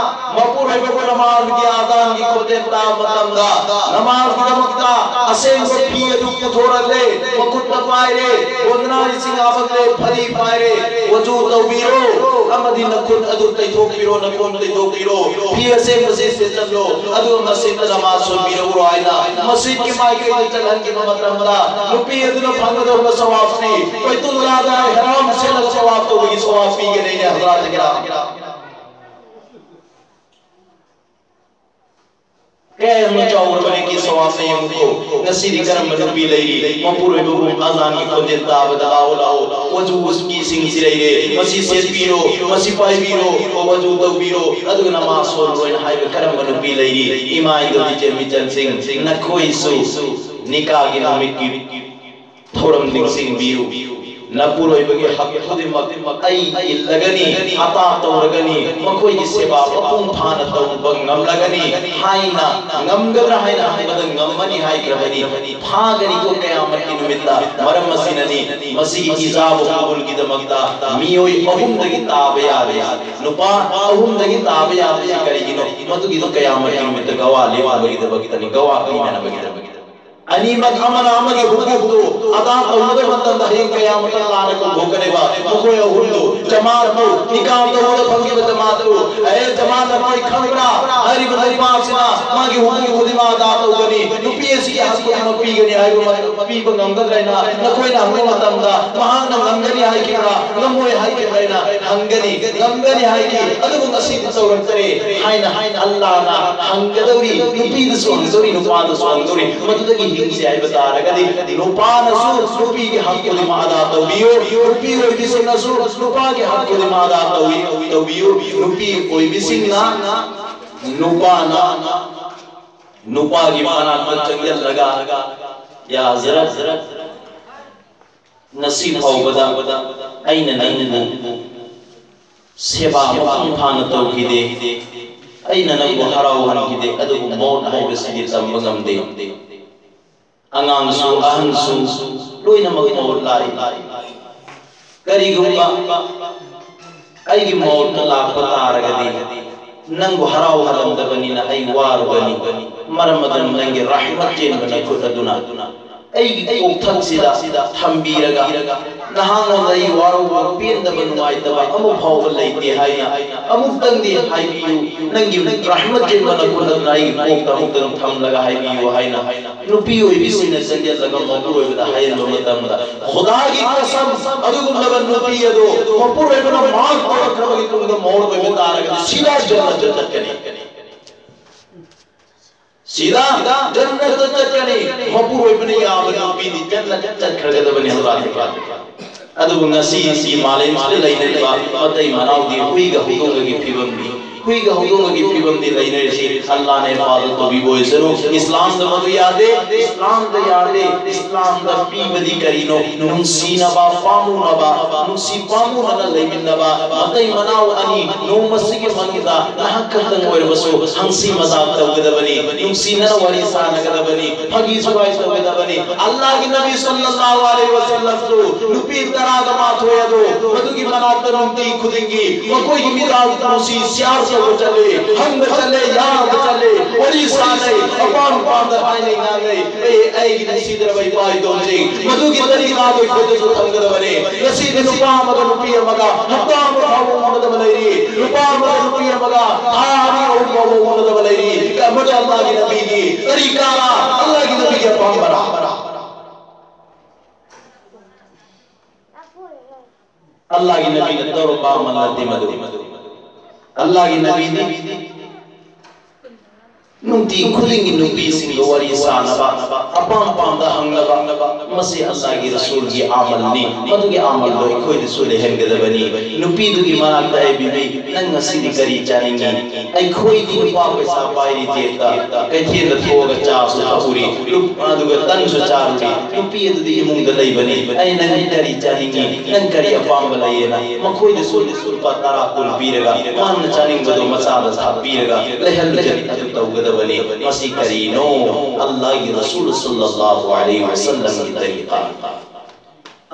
ꯃꯄꯨꯔꯣꯏꯕꯕꯨ ꯅꯃꯥꯖꯒꯤ ꯑꯗꯥꯟꯒꯤ ꯈꯣꯟꯖꯦꯜ ꯇꯥꯕ ꯃꯇꯝꯗ ꯅꯃꯥꯖꯒꯤꯗꯃꯛꯇ ꯑꯁꯦꯡꯕ ꯐꯤ ꯑꯗꯨ ꯄꯨꯊꯣꯔꯛꯂꯦ, ꯃꯈꯨꯠꯇ ꯄꯥꯏꯔꯦ, ꯒꯣꯗꯅꯥ ꯏꯁꯤꯡ ꯍꯥꯄꯛꯂꯦ, ꯐꯗꯤ ꯄꯥꯏꯔꯦ, ꯋꯖꯨ ꯇꯧꯕꯤꯔꯣ, ꯑꯃꯗꯤ ꯅꯈꯨꯠ ꯑꯗꯨ ꯇꯩꯊꯣꯛꯄꯤꯔꯣ, ꯅꯈꯣꯡ ꯇꯩꯊꯣꯛꯄꯤꯔꯣ, ꯐꯤ ꯑꯁꯦꯡꯕꯁꯤ ꯁꯦꯠꯆꯜꯂꯣ, ꯑꯗꯨꯒ ꯃꯁꯖꯤꯗꯇ ꯅꯃꯥꯖ ꯁꯣꯟꯕꯤꯔꯛꯎꯔꯣ ꯍꯥꯏꯅ ꯃꯁꯖꯤꯗꯀꯤ ꯃꯥꯏꯀꯩꯗ ꯆꯠꯍꯟꯈꯤꯕ ꯃꯇꯝꯗ ꯅꯨꯄꯤ ꯑꯗꯨꯅ ꯐꯪꯒꯗꯧꯕ ꯁꯋꯥꯕꯁꯤ ꯕꯩꯇꯨꯜꯂꯥꯗ ꯏꯍꯔꯥꯝ ꯁꯦꯠꯂꯒ ꯁꯋꯥꯕ ꯇꯧꯕꯒꯤ ꯁꯋꯥꯕ ꯄꯤꯒꯅꯤꯅꯦ ꯍꯖꯔꯥꯠ ꯀꯤꯔꯥꯝ꯫ ꯀꯌꯥ ꯌꯥꯝꯅ ꯆꯥꯎꯔꯕꯅꯦꯒꯤ ꯁꯋꯥꯕꯅ ꯌꯦꯡꯉꯨꯀꯣ꯫ ꯉꯁꯤꯗꯤ ꯀꯔꯝꯕ ꯅꯨꯄꯤ ꯂꯩꯔꯤ? ꯃꯄꯨꯔꯣꯏꯕꯕꯨ ꯑꯖꯥꯟꯒꯤ ꯈꯣꯟꯖꯦꯜ ꯇꯥꯕꯗ "ꯂꯥꯛꯑꯣ, ꯂꯥꯛꯑꯣ, ꯋꯖꯨꯒꯤ ꯏꯁꯤꯡꯁꯤ ꯂꯩꯔꯦ, ꯃꯁꯤ ꯁꯦꯠꯄꯤꯔꯣ, ꯃꯁꯤ ꯄꯥꯏꯕꯤꯔꯣ, ꯋꯖꯨ ꯇꯧꯕꯤꯔꯣ, ꯑꯗꯨꯒ ꯅꯃꯥꯖ ꯁꯣꯜꯂꯣ" ꯍꯥꯏꯅ ꯍꯥꯏꯕ ꯀꯔꯝꯕ ꯅꯨꯄꯤ ꯂꯩꯔꯤ? ꯏꯃꯥ ꯏꯟꯗꯣ, ꯏꯆꯦ ꯃꯤꯆꯟꯁꯤꯡ, ꯅꯈꯣꯏꯁꯨ ꯅꯤꯀꯥꯒꯤ ꯅꯨꯃꯤꯠꯀꯤ ꯊꯧꯔꯝ ꯅꯤꯡꯁꯤꯡꯕꯤꯌꯨ꯫ ꯅꯄꯨꯔꯣꯏꯕꯒꯤ ꯍꯛ ꯈꯨꯗꯤꯡꯃꯛ ꯑꯩ ꯏꯜꯂꯒꯅꯤ, ꯑꯇꯥ ꯇꯧꯔꯒꯅꯤ, ꯃꯈꯣꯏꯒꯤ ꯁꯦꯕꯥ ꯃꯄꯨꯡ ꯐꯥꯅ ꯇꯧꯕ ꯉꯝꯂꯒꯅꯤ ꯍꯥꯏꯅ, ꯉꯝꯒꯗ꯭ꯔꯥ ꯍꯥꯏꯅ ꯍꯪꯕꯗ ꯉꯝꯃꯅꯤ ꯍꯥꯏꯈ꯭ꯔꯕꯅꯤ꯫ ꯐꯥꯒꯅꯤꯀꯣ ꯀꯌꯥꯃꯠꯀꯤ ꯅꯨꯃꯤꯠꯇ꯫ ꯃꯔꯝ ꯑꯁꯤꯅꯅꯤ ꯃꯁꯤꯒꯤ ꯏꯖꯥꯕ ꯀꯕꯨꯜꯒꯤꯗꯃꯛꯇ ꯃꯤꯑꯣꯏ ꯑꯍꯨꯝꯗꯒꯤ ꯇꯥꯕ ꯌꯥꯗꯦ꯫ ꯅꯨꯄꯥ ꯑꯍꯨꯝꯗꯒꯤ ꯇꯥꯕ ꯌꯥꯗ꯭ꯔꯤꯁꯤ ꯀꯔꯤꯒꯤꯅꯣ? ꯃꯗꯨꯒꯤꯗꯣ ꯀꯌꯥꯃꯠꯀꯤ ꯅꯨꯃꯤꯠꯇ ꯒꯋꯥ ꯂꯦꯞꯅꯕꯒꯤꯗꯃꯛꯇꯅꯤ, ꯒꯋꯥ ꯄꯤꯅꯅꯕꯒꯤꯗꯃꯛꯇꯅꯤ꯫ ꯑꯅꯤꯃꯛ ꯑꯃꯅ ꯑꯃꯒꯤ ꯍꯨꯀꯨꯛꯇꯨ ꯑꯗꯥ ꯇꯧꯅꯕ ꯃꯇꯝꯗ ꯍꯌꯦꯡ ꯀꯌꯥꯃꯠꯇ ꯂꯥꯟꯅ ꯀꯧꯊꯣꯛꯀꯅꯦꯕ꯫ ꯃꯈꯣꯏ ꯑꯍꯨꯝꯗꯨ ꯖꯃꯥꯠꯇꯨ, ꯅꯤꯀꯥ ꯇꯧꯕꯗ ꯐꯪꯈꯤꯕ ꯖꯃꯥꯠꯇꯨ, ꯑꯦ ꯖꯃꯥꯠ ꯅꯈꯣꯏ ꯈꯪꯕ꯭ꯔꯥ? ꯍꯥꯏꯔꯤꯕ ꯅꯨꯄꯥꯁꯤꯅ ꯃꯥꯒꯤ ꯍꯨꯀꯨꯛ ꯈꯨꯗꯤꯡꯃꯛ ꯑꯗꯥ ꯇꯧꯒꯅꯤ, ꯅꯨꯄꯤ ꯑꯁꯤꯒꯤ ꯍꯛ ꯈꯨꯗꯤꯡꯃꯛ ꯄꯤꯒꯅꯤ ꯍꯥꯏꯕ ꯃꯇꯝ ꯄꯤꯕ ꯉꯝꯒꯗ꯭ꯔꯥ ꯍꯥꯏꯅ ꯅꯈꯣꯏꯅ ꯍꯪꯕ ꯃꯇꯝꯗ ꯃꯍꯥꯛꯅ ꯉꯝꯒꯅꯤ ꯍꯥꯏꯈꯤꯕ꯭ꯔꯥ, ꯉꯝꯃꯣꯏ ꯍꯥꯏꯈꯤꯕ꯭ꯔꯥ ꯍꯥꯏꯅ ꯍꯪꯒꯅꯤ꯫ ꯉꯝꯒꯅꯤ ꯍꯥꯏꯈꯤ, ꯑꯗꯨꯕꯨ ꯉꯁꯤꯗꯤ ꯇꯧꯔꯛꯇꯔꯦ ꯍꯥꯏꯅ ꯑꯜꯂꯥꯅ ꯍꯪꯒꯗꯧꯔꯤ, ꯅꯨꯄꯤꯗꯁꯨ ꯍꯪꯗꯧꯔꯤ, ꯅꯨꯄꯥꯗꯁꯨ ꯍꯪꯗꯧꯔꯤ꯫ ꯃꯗꯨꯗꯒꯤ ꯍꯤꯡꯁꯦ ꯍꯥꯏꯕ ꯇꯥꯔꯒꯗꯤ ꯅꯨꯄꯥꯅꯁꯨ ꯅꯨꯄꯤꯒꯤ ꯍꯛ ꯈꯨꯗꯤꯡꯃꯛ ꯑꯗꯥ ꯇꯧꯕꯤꯌꯨ, ꯅꯨꯄꯤ ꯑꯣꯏꯕꯤꯁꯤꯡꯅꯁꯨ ꯅꯨꯄꯥꯒꯤ ꯍꯛ ꯈꯨꯗꯤꯡꯃꯛ ꯑꯗꯥ ꯇꯧꯕꯤ-, ꯇꯧꯕꯤꯌꯨ꯫ ꯅꯨꯄꯤ ꯑꯣꯏꯕꯤꯁꯤꯡꯅ ꯅꯨꯄꯥꯅ ꯅꯨꯄꯥꯒꯤ ꯃꯅꯥꯛꯇ ꯆꯪꯁꯤꯜꯂꯒ, "ꯌꯥ ꯍꯖꯔꯠ, ꯉꯁꯤ ꯐꯥꯎꯕꯗ ꯑꯩꯅ ꯅꯪꯕꯨ ꯁꯦꯕꯥ ꯃꯄꯨꯡ ꯐꯥꯅ ꯇꯧꯈꯤꯗꯦ, ꯑꯩꯅ ꯅꯪꯕꯨ ꯍꯔꯥꯎꯍꯟꯈꯤꯗꯦ, ꯑꯗꯨꯕꯨ ꯃꯧꯠ ꯍꯥꯏꯕꯁꯤꯗꯤ ꯇꯝꯕ ꯉꯝꯗꯦ꯫ ꯑꯉꯥꯡꯁꯨ ꯑꯍꯟꯁꯨ ꯂꯣꯏꯅꯃꯛ ꯃꯧꯠ ꯂꯥꯛꯏ꯫ ꯀꯔꯤꯒꯨꯝꯕ ꯑꯩꯒꯤ ꯃꯧꯠꯇ ꯂꯥꯛꯄ ꯇꯥꯔꯒꯗꯤ ꯅꯪꯕꯨ ꯍꯔꯥꯎꯍꯜꯂꯝꯗꯕꯅꯤꯅ ꯑꯩ ꯋꯥꯔꯨꯒꯅꯤ꯫ ꯃꯔꯝ ꯑꯗꯨꯅ ꯅꯪꯒꯤ ꯔꯍꯃꯠ ꯆꯦꯟꯕ ꯅꯈꯨꯠ ꯑꯗꯨꯅ ꯑꯩꯒꯤ ꯀꯣꯛꯊꯛꯁꯤꯗ ꯊꯝꯕꯤꯔꯒ ꯅꯍꯥꯛꯉꯣꯟꯗ ꯑꯩ ꯋꯥꯔꯧꯕ, ꯄꯦꯟꯗꯕ, ꯅꯨꯡꯉꯥꯏꯇꯕ ꯑꯃ ꯐꯥꯎꯕ ꯂꯩꯇꯦ ꯍꯥꯏꯅ ꯑꯃꯨꯛꯇꯪꯗꯤ ꯍꯥꯏꯕꯤꯌꯨ꯫ ꯅꯪꯒꯤ ꯔꯍꯃꯠ ꯆꯦꯟꯕ ꯅꯈꯨꯠ ꯑꯗꯨꯅ ꯑꯩꯒꯤ ꯀꯣꯛꯇ ꯑꯃꯨꯛꯇꯪ ꯊꯝꯂꯒ ꯍꯥꯏꯕꯤꯌꯨ" ꯍꯥꯏꯅ ꯅꯨꯄꯤ ꯑꯣꯏꯕꯤꯁꯤꯡꯅ ꯆꯪꯁꯤꯜꯂꯒ ꯃꯄꯨꯔꯣꯏꯕꯗ ꯍꯥꯏꯍꯟꯕ ꯃꯇꯝꯗ, ꯈꯨꯗꯥꯒꯤ ꯀꯁꯝ, ꯑꯗꯨꯒꯨꯝꯂꯕ ꯅꯨꯄꯤ ꯑꯗꯨ ꯃꯄꯨꯔꯣꯏꯕꯅ ꯃꯥꯐ ꯇꯧꯔꯛꯈ꯭ꯔꯕꯒꯤ ꯇꯨꯡꯗ ꯃꯧꯠ ꯑꯣꯏꯕ ꯇꯥꯔꯒꯗꯤ ꯁꯤꯗꯥ ꯖꯟꯅꯠꯇ ꯆꯠꯀꯅꯤ꯫ ꯁꯤꯗꯥ ꯖꯟꯅꯠꯇ ꯆꯠꯀꯅꯤ꯫ ꯃꯄꯨꯔꯣꯏꯕꯅ ꯌꯥꯕ ꯅꯨꯄꯤꯗꯤ ꯖꯟꯅꯠꯇ ꯆꯠꯈ꯭ꯔꯒꯗꯕꯅꯤ ꯍꯧꯖꯤꯛ꯫ ꯑꯗꯨꯕꯨ ꯉꯁꯤ ꯁꯤ ꯃꯥꯂꯦꯝꯁꯤꯗ ꯂꯩꯅꯔꯤꯕ ꯃꯇꯩ ꯃꯅꯥꯎꯗꯤ ꯍꯨꯏꯒ ꯍꯧꯗꯣꯡꯒꯒꯤ ꯐꯤꯕꯝꯅꯤ꯫ ꯍꯨꯏꯒ ꯍꯧꯗꯣꯡꯒꯒꯤ ꯐꯤꯕꯝꯗꯤ ꯂꯩꯅꯔꯤꯁꯤ ꯑꯜꯂꯥꯅ ꯍꯤꯐꯥꯖꯠ ꯇꯧꯕꯤꯕ ꯑꯣꯏꯁꯅꯨ꯫ ꯏꯁꯂꯥꯝꯗ ꯃꯗꯨ ꯌꯥꯗꯦ꯫ ꯏꯁꯂꯥꯝꯗ ꯌꯥꯗꯦ꯫ ꯏꯁꯂꯥꯝꯗ ꯄꯤꯕꯗꯤ ꯀꯔꯤꯅꯣ? ꯅꯨꯡꯁꯤꯅꯕ, ꯄꯥꯝꯃꯨꯅꯕ, ꯅꯨꯡꯁꯤ ꯄꯥꯝꯃꯨꯅꯅ ꯂꯩꯃꯤꯟꯅꯕ, ꯃꯇꯩ ꯃꯅꯥꯎ ꯑꯅꯤ ꯅꯣꯡꯃꯁꯤꯒꯤ ꯃꯅꯨꯡꯗ ꯉꯥꯏꯍꯥꯛ ꯈꯛꯇꯪ ꯑꯣꯏꯔꯕꯁꯨ ꯍꯪꯁꯤ ꯃꯖꯥꯛ ꯇꯧꯒꯗꯕꯅꯤ, ꯅꯨꯡꯁꯤꯅꯅ ꯋꯥꯔꯤ ꯁꯥꯟꯅꯒꯗꯕꯅꯤ, ꯐꯥꯒꯤ ꯖꯨꯒꯥꯏ ꯇꯧꯒꯗꯕꯅꯤ꯫ ꯑꯜꯂꯥꯍꯒꯤ ꯅꯕꯤ ꯁꯜꯂꯜꯂꯥꯍꯨ ꯑꯂꯩꯍꯤ ꯋꯁꯜꯂꯝꯁꯨ ꯅꯨꯄꯤ ꯇꯔꯥꯒ ꯃꯥꯊꯣꯏ ꯑꯗꯨ ꯃꯗꯨꯒꯤ ꯃꯅꯥꯛꯇ ꯅꯨꯡꯇꯤ ꯈꯨꯗꯤꯡꯒꯤ ꯃꯈꯣꯏꯒꯤ ꯃꯤꯔꯥꯜ ꯅꯨꯡꯁꯤ ꯁꯤꯌꯥꯔ ꯇꯧꯕ ꯆꯠꯂꯤ, ꯍꯪꯕ ꯆꯠꯂꯦ, ꯌꯥꯕ ꯆꯠꯂꯦ, ꯋꯥꯔꯤ ꯁꯥꯟꯅꯩ, ꯑꯄꯥꯝ ꯑꯄꯥꯝꯕ ꯍꯥꯏꯅꯩ ꯉꯥꯡꯅꯩ꯫ ꯑꯩ ꯑꯩꯒꯤ ꯅꯨꯡꯁꯤꯗ꯭ꯔꯕ ꯏꯄꯥ ꯏꯇꯣꯟꯁꯤꯡ, ꯃꯗꯨꯒꯤ ꯇꯔꯤꯀꯥꯗꯣ ꯑꯩꯈꯣꯏꯗꯁꯨ ꯊꯝꯒꯗꯕꯅꯤ꯫ ꯉꯁꯤꯗꯤ ꯅꯨꯄꯥ ꯑꯃꯒ ꯅꯨꯄꯤ ꯑꯃꯒ ꯍꯞꯇꯥ ꯑꯃ ꯐꯥꯎꯕ ꯎꯅꯗꯕ ꯂꯩꯔꯤ, ꯅꯨꯄꯥ ꯑꯃꯒ ꯅꯨꯄꯤ ꯑꯃꯒ ꯊꯥ ꯑꯅꯤ ꯑꯍꯨꯝ ꯐꯥꯎꯕ ꯎꯅꯗꯕ ꯂꯩꯔꯤ꯫ ꯃꯗꯨ ꯑꯜꯂꯥꯍꯒꯤ ꯅꯕꯤꯒꯤ ꯇꯔꯤꯀꯥꯔꯥ, ꯑꯜꯂꯥꯍꯒꯤ ꯅꯕꯤꯒꯤ ꯑꯄꯥꯝꯕꯔꯥ? ꯑꯜꯂꯥꯍꯒꯤ ꯅꯕꯤꯅ ꯇꯧꯔꯝꯕ ꯑꯃꯜ ꯅꯠꯇꯦ ꯃꯗꯨ꯫ ꯑꯜꯂꯥꯍꯒꯤ ꯅꯕꯤꯗꯤ ꯅꯨꯡꯇꯤ ꯈꯨꯗꯤꯡꯒꯤ ꯅꯨꯄꯤꯁꯤꯡꯒ ꯋꯥꯔꯤ ꯁꯥꯅꯕ, ꯑꯄꯥꯝ ꯑꯄꯥꯝꯕ ꯍꯪꯅꯕ, ꯃꯁꯤ ꯑꯜꯂꯥꯍꯒꯤ ꯔꯁꯨꯜꯒꯤ ꯑꯃꯜꯅꯤ꯫ ꯃꯗꯨꯒꯤ ꯑꯃꯜꯗꯣ ꯑꯩꯈꯣꯏꯗꯁꯨ ꯂꯩꯍꯟꯒꯗꯕꯅꯤ꯫ ꯅꯨꯄꯤꯗꯨꯒꯤ ꯃꯅꯥꯛꯇ, "ꯑꯩ ꯕꯤꯕꯤ, ꯅꯪ ꯉꯁꯤꯗꯤ ꯀꯔꯤ ꯆꯥꯅꯤꯡꯉꯤ?" ꯑꯩꯈꯣꯏꯗꯤ ꯅꯨꯄꯥ ꯄꯩꯁꯥ ꯄꯥꯏꯔꯤ ꯖꯦꯕꯇ, ꯀꯩꯊꯦꯜꯗ ꯊꯣꯛꯑꯒ ꯆꯥꯁꯨ ꯊꯛꯎꯔꯤ, ꯂꯨꯞ-, ꯑꯗꯨꯒ ꯇꯟꯁꯨ ꯆꯥꯔꯨꯔꯤ꯫ ꯅꯨꯄꯤ ꯑꯗꯨꯗꯤ ꯏꯃꯨꯡꯗ ꯂꯩꯕꯅꯤ꯫ "ꯑꯩ ꯅꯪ ꯀꯔꯤ ꯆꯥꯅꯤꯡꯉꯤ? ꯅꯪ ꯀꯔꯤ ꯑꯄꯥꯝꯕ ꯂꯩꯌꯦꯅ?" ꯃꯈꯣꯏꯗꯁꯨ ꯂꯨꯄꯥ ꯇꯔꯥ ꯀꯨꯟ ꯄꯤꯔꯒ ꯃꯥꯅ ꯆꯥꯅꯤꯡꯕꯗꯣ ꯃꯆꯥꯗ ꯊꯥꯛꯄꯤꯔꯒ ꯂꯩꯍꯜꯂꯨ꯫ ꯑꯗꯨ ꯇꯧꯒꯗꯕꯅꯤ꯫ ꯃꯁꯤ ꯀꯔꯤꯅꯣ? ꯑꯜꯂꯥꯍꯒꯤ ꯔꯁꯨꯜ ꯁꯜꯂꯜꯂꯥꯍꯨ ꯑꯂꯩꯍꯤ ꯋꯁꯜꯂꯝꯒꯤ ꯇꯔꯤꯀꯥ꯫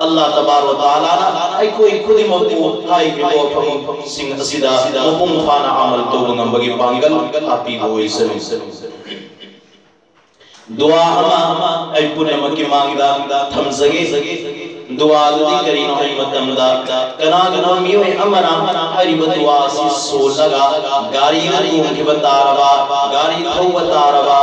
ꯑꯜꯂꯥꯍ ꯇꯕꯥꯔꯛ ꯋ ꯇꯥꯂꯥꯅ ꯑꯩꯈꯣꯏ ꯈꯨꯗꯤꯡꯃꯛꯄꯨ ꯍꯥꯏꯈ꯭ꯔꯤꯕ ꯋꯥꯐꯝꯁꯤꯡ ꯑꯁꯤꯗ ꯃꯄꯨꯡ ꯐꯥꯅ ꯑꯃꯜ ꯇꯧꯕ ꯉꯝꯕꯒꯤ ꯄꯥꯡꯒꯜ ꯍꯥꯞꯄꯤꯕ ꯑꯣꯏꯁꯅꯨ꯫ ꯗꯨꯋꯥ ꯑꯃ ꯑꯩ ꯄꯨꯝꯅꯃꯛꯀꯤ ꯃꯥꯡꯗ ꯊꯝꯖꯒꯦ꯫ ꯗꯨꯋꯥꯗꯨꯗꯤ ꯀꯔꯤꯅꯣ ꯍꯥꯏꯕ ꯃꯇꯝꯗ, ꯀꯅꯥꯒꯨꯝꯕ ꯃꯤꯑꯣꯏ ꯑꯃꯅ ꯍꯥꯏꯔꯤꯕ ꯗꯨꯋꯥ ꯑꯁꯤ ꯁꯣꯜꯂꯒ ꯒꯥꯔꯤꯗ ꯇꯣꯡꯈꯤꯕ ꯇꯥꯔꯕ, ꯒꯥꯔꯤ ꯊꯧꯕ ꯇꯥꯔꯕ,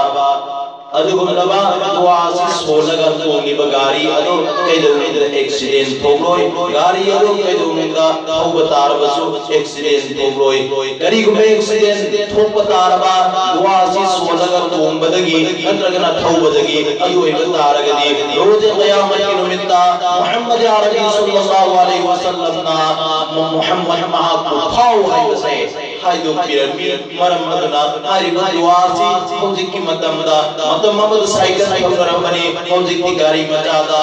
ꯑꯗꯨꯒꯨꯝꯂꯕ ꯗꯨꯋꯥ ꯑꯁꯤ ꯁꯣꯜꯂꯒ ꯇꯣꯡꯂꯤꯕ ꯒꯥꯔꯤ ꯑꯗꯨ ꯀꯩꯗꯧꯅꯨꯡꯗ ꯑꯦꯛꯁꯤꯗꯦꯟ ꯊꯣꯛꯂꯣꯏ, ꯒꯥꯔꯤ ꯑꯗꯨ ꯀꯩꯗꯧꯅꯨꯡꯗ ꯊꯧꯕ ꯇꯥꯔꯕꯁꯨ ꯑꯦꯛꯁꯤꯗꯦꯟ ꯊꯣꯛꯂꯣꯏ꯫ ꯀꯔꯤꯒꯨꯝꯕ ꯑꯦꯛꯁꯤꯗꯦꯟ ꯊꯣꯛꯄ ꯇꯥꯔꯕ, ꯗꯨꯋꯥ ꯑꯁꯤ ꯁꯣꯜꯂꯒ ꯇꯣꯡꯕꯗꯒꯤ ꯅꯠꯇ꯭ꯔꯒꯅ ꯊꯧꯕꯗꯒꯤ ꯑꯗꯨ ꯑꯣꯏꯕ ꯇꯥꯔꯒꯗꯤ, ꯔꯣꯖꯦ ꯀꯌꯥꯃꯠꯀꯤ ꯅꯨꯃꯤꯠꯇ ꯃꯨꯍꯝꯃꯗ ꯑꯔꯕꯤ ꯁꯜꯂꯜꯂꯥꯍꯨ ꯑꯂꯩꯍꯤ ꯋꯁꯜꯂꯝꯅ ꯃꯨ-, ꯃꯨꯍꯝꯃꯗ ꯃꯍꯥꯛꯄꯨ ꯐꯥꯎ ꯍꯥꯏꯕꯁꯦ ꯍꯥꯏꯗꯣꯛꯄꯤꯔꯝꯃꯤ꯫ ꯃꯔꯝ ꯑꯗꯨꯅ ꯍꯥꯏꯔꯤꯕ ꯗꯨꯋꯥ ꯑꯁꯤ ꯍꯧꯖꯤꯛꯀꯤ ꯃꯇꯝꯗ, ꯃꯇꯝ ꯑꯃꯗ ꯁꯥꯏꯀꯜ ꯊꯧꯅꯔꯝꯕꯅꯤ, ꯍꯧꯖꯤꯛꯇꯤ ꯒꯥꯔꯤ ꯃꯆꯥꯗ,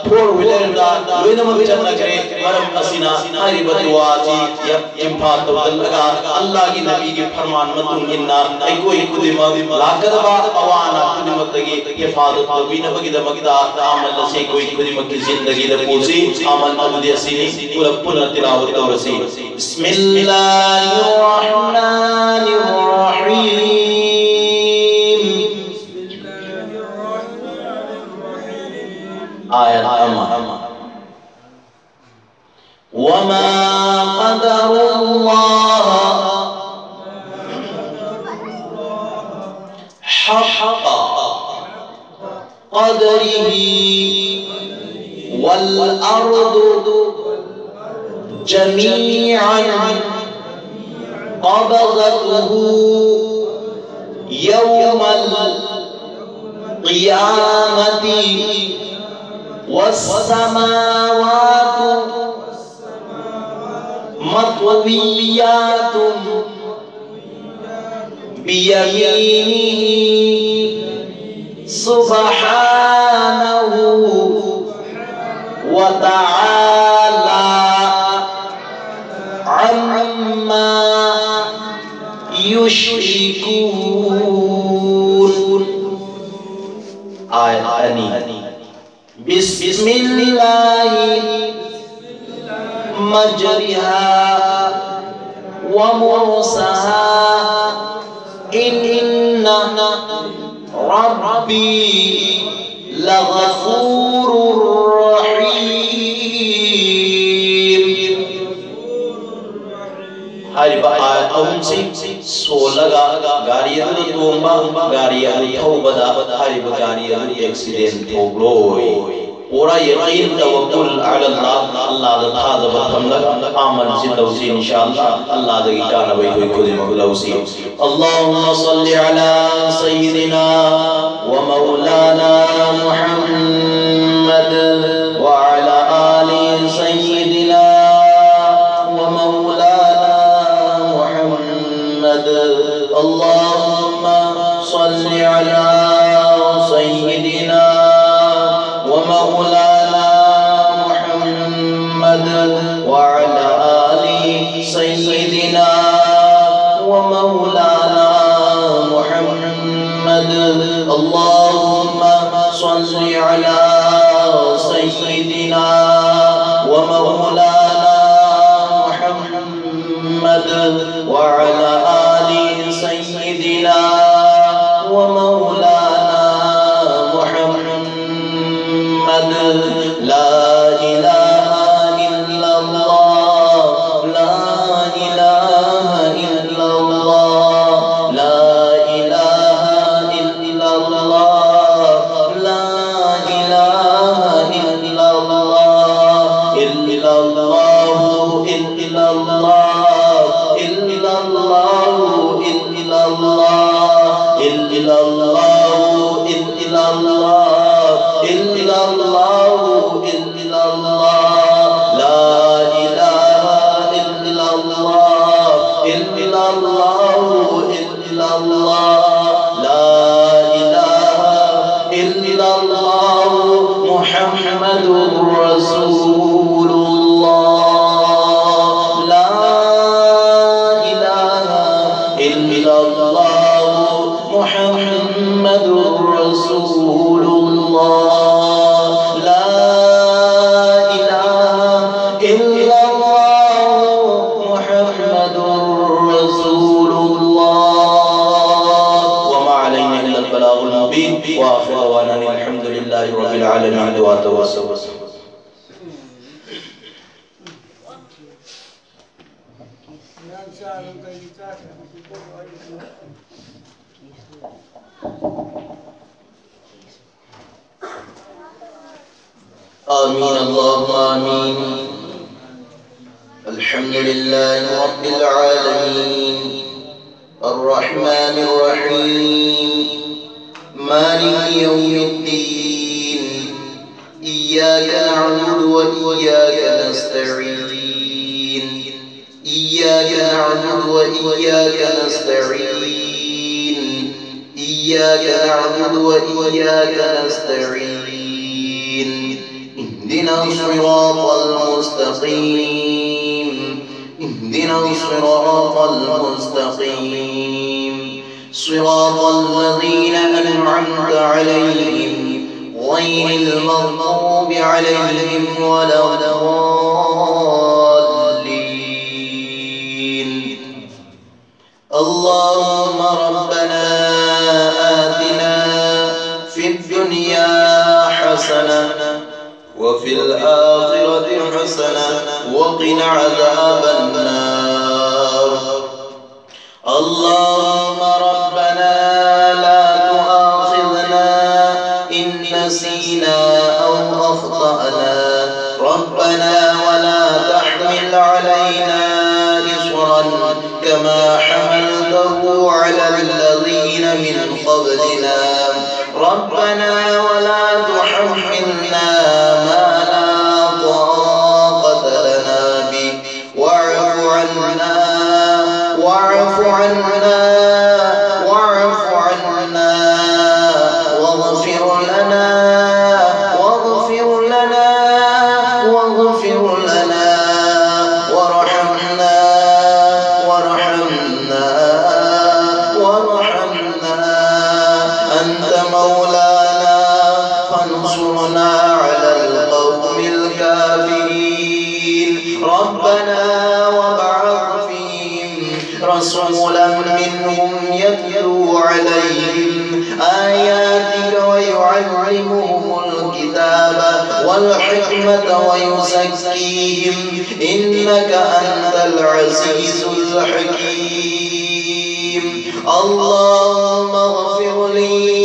ꯐꯣꯔ ꯋꯤꯂꯔꯗ ꯂꯣꯏꯅꯃꯛ ꯆꯠꯅꯈ꯭ꯔꯦ꯫ ꯃꯔꯝ ꯑꯁꯤꯅ ꯍꯥꯏꯔꯤꯕ ꯗꯨꯋꯥ ꯑꯁꯤ ꯌꯥꯝ ꯏꯝꯐꯥꯜ ꯇꯧꯁꯤꯜꯂꯒ ꯑꯜꯂꯥꯍꯒꯤ ꯅꯕꯤꯒꯤ ꯐꯔꯃꯥꯟ ꯃꯇꯨꯡ ꯏꯟꯅ ꯑꯩꯈꯣꯏ ꯈꯨꯗꯤꯡꯃꯛ ꯂꯥꯛꯀꯗꯕ ꯑꯋꯥ ꯑꯅꯥ ꯈꯨꯗꯤꯡꯃꯛꯇꯒꯤ ꯍꯤꯐꯥꯖꯠ ꯇꯧꯕꯤꯅꯕꯒꯤꯗꯃꯛꯇ ꯑꯃꯜ ꯑꯁꯤ ꯑꯩꯈꯣꯏ ꯈꯨꯗꯤꯡꯃꯛꯀꯤ ꯖꯤꯟꯗꯒꯤꯗ ꯄꯨꯁꯤ꯫ ꯑꯃꯜ ꯑꯗꯨꯗꯤ ꯑꯁꯤꯅꯤ, ꯄꯨꯂꯞ ꯄꯨꯟꯅ ꯇꯤꯂꯥꯋꯠ ꯇꯧꯔꯁꯤ꯫ بسم الله الرحمن الرحيم. آية أما. وما قدروا الله حق قدره والأرض جميعا قبضته يوم القيامة والسماوات مطويات بيمينه سبحانه وتعالى عما يشركون. آية أني. بسم الله مجرها ومرساها إن ربي لغفور رحيم. ꯍꯥꯏꯔꯤꯕ ꯑꯥꯌꯠ ꯑꯍꯨꯝꯁꯤ ꯁꯣꯜꯂꯒ ꯒꯥꯔꯤ ꯑꯗꯨꯗ ꯇꯣꯡꯕ, ꯒꯥꯔꯤ ꯑꯗꯨ ꯊꯧꯕꯗ ꯍꯥꯏꯔꯤꯕ ꯒꯥꯔꯤ ꯑꯗꯨ ꯑꯦꯛꯁꯤꯗꯦꯟ ꯊꯣꯛꯂꯣꯏ꯫ ꯄꯨꯔꯥ ꯌꯀꯤꯟ, ꯇꯋꯛꯀꯨꯜ ꯑꯂꯥ ꯑꯜꯂꯥꯍ, ꯑꯜꯂꯥꯍꯗ ꯊꯥꯖꯕ ꯊꯝꯂꯒ ꯑꯃꯜꯁꯤ ꯇꯧꯁꯤ, ꯏꯟꯁꯥ ꯑꯜꯂꯥꯍ꯫ ꯑꯜꯂꯥꯍꯗꯒꯤ ꯀꯥꯟꯅꯕ ꯑꯩꯈꯣꯏ ꯈꯨꯗꯤꯡꯃꯛ ꯂꯧꯁꯤ꯫ اللهم صل على سيدنا ومولانا محمد وعلى آل سيدنا ومولانا محمد. اللهم صل على سيدنا ومولانا محمد وعلى آل سيدنا ومولانا محمد. اللهم صل على سيدنا ومولانا محمد وعلى آل سيدنا ومولانا محمد. لا إله إلا الله، لا إله إلا الله، لا إله إلا الله، لا إله إلا الله، إلا الله، إلا الله، إلا الله، إلا الله، إلا الله، إلا الله، إلا الله، إلا الله، لا إله إلا الله، إلا الله، إلا الله، لا إله إلا الله، محمد رسول الله. لا إله إلا الله، محمد رسول الله. لا إله إلا الله، محمد رسول الله. وما علينا إلا البلاغ المبين. وآخر دعوانا أن الحمد لله رب العالمين. دعاء توسل. آمين، اللهم آمين. الحمد لله رب العالمين. الرحمن الرحيم. مالك يوم الدين. إياك نعبد وإياك نستعين. إياك نعبد وإياك نستعين. إياك نعبد وإياك نستعين. اهدنا الصراط المستقيم. اهدنا الصراط المستقيم. صراط الذين أنعمت عليهم غير المغضوب عليهم ولا الضالين. اللهم ربنا آتنا في الدنيا حسنة وفي الآخرة حسنة وقنا عذاب النار. اللهم ربنا لا تؤاخذنا إن نسينا أو أخطأنا. ربنا ولا تحمل علينا إصرا كما حملته على الذين من قبلنا. ربنا ولا تحملنا ما لا طاقة لنا به. واعف عنا، واعف عنا، واعف عنا، واغفر لنا، واغفر لنا، واغفر لنا، وارحمنا، وارحمنا، وارحمنا. أنت مولانا فانصرنا على القوم الكافرين. ربنا وابعث فيهم رسولا منهم يتلو عليهم آياتك ويعلمهم الكتاب والحكمة ويزكيهم إنك أنت العزيز الحكيم. اللهم اغفر لي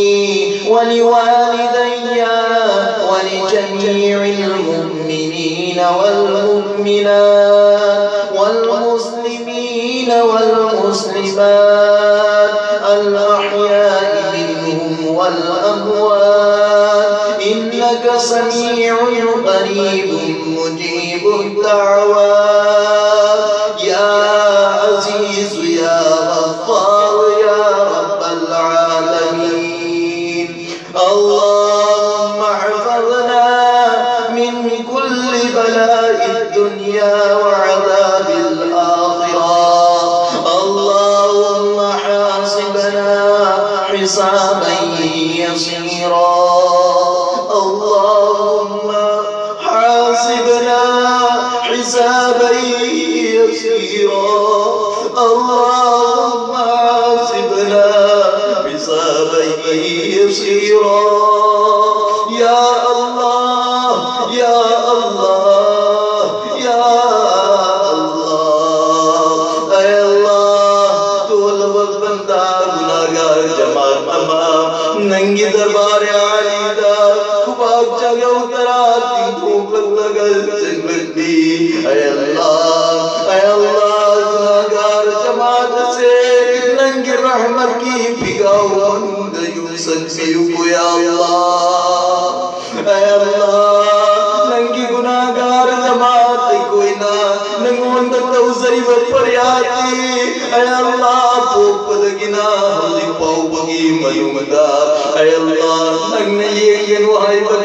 ولوالدي ولجميع المؤمنين والمؤمنات والمسلمين والمسلمات الأحياء منهم والأموات إنك سميع قريب مجيب الدعوات. يا عزيز يا غفار يا رب العالمين. اللهم احفظنا من كل بلاء الدنيا وعذاب الآخرة. اللهم حاسبنا حسابا يسيرا. اللهم حاسبنا حسابا يسيرا. اللهم ꯕꯟꯗꯥ ꯒꯨꯅꯥꯒꯥꯔ ꯖꯃꯥꯠ ꯑꯃ ꯅꯪꯒꯤ ꯗꯔꯕꯥꯔ ꯑꯥꯂꯤꯗ ꯈꯨꯕꯥꯛ ꯆꯥꯒꯧ ꯇꯔꯥ ꯇꯤꯡꯊꯣꯛꯂꯛꯂꯒ ꯆꯪꯂꯛꯂꯤ꯫ ꯑꯦ ꯑꯜꯂꯥ, ꯑꯦ ꯑꯜꯂꯥ, ꯒꯨꯅꯥꯒꯥꯔ ꯖꯃꯥꯠ ꯑꯁꯦ ꯅꯪꯒꯤ ꯔꯍꯃꯠꯀꯤ ꯐꯤꯒꯥꯎ ꯃꯅꯨꯡꯗ ꯌꯨꯝꯁꯟꯕꯤꯌꯨꯀꯣ, ꯌꯥ ꯑꯜꯂꯥ꯫ ꯑꯦ ꯑꯜꯂꯥ, ꯅꯪꯒꯤ ꯒꯨꯅꯥꯒꯥꯔ ꯖꯃꯥꯠ ꯑꯩꯈꯣꯏꯅ ꯅꯪꯉꯣꯟꯗ ꯇꯧꯖꯔꯤꯕ ꯐꯔꯤꯌꯥꯗꯤ, ꯑꯦ ꯑꯜꯂꯥ, ꯄꯣꯛꯄꯗꯒꯤꯅ ꯍꯧꯖꯤꯛ ꯐꯥꯎꯕꯒꯤ ꯃꯅꯨꯡꯗ, ꯑꯦ ꯑꯜꯂꯥ, ꯅꯪꯅ ꯌꯦꯡꯒꯅꯨ ꯍꯥꯏꯕ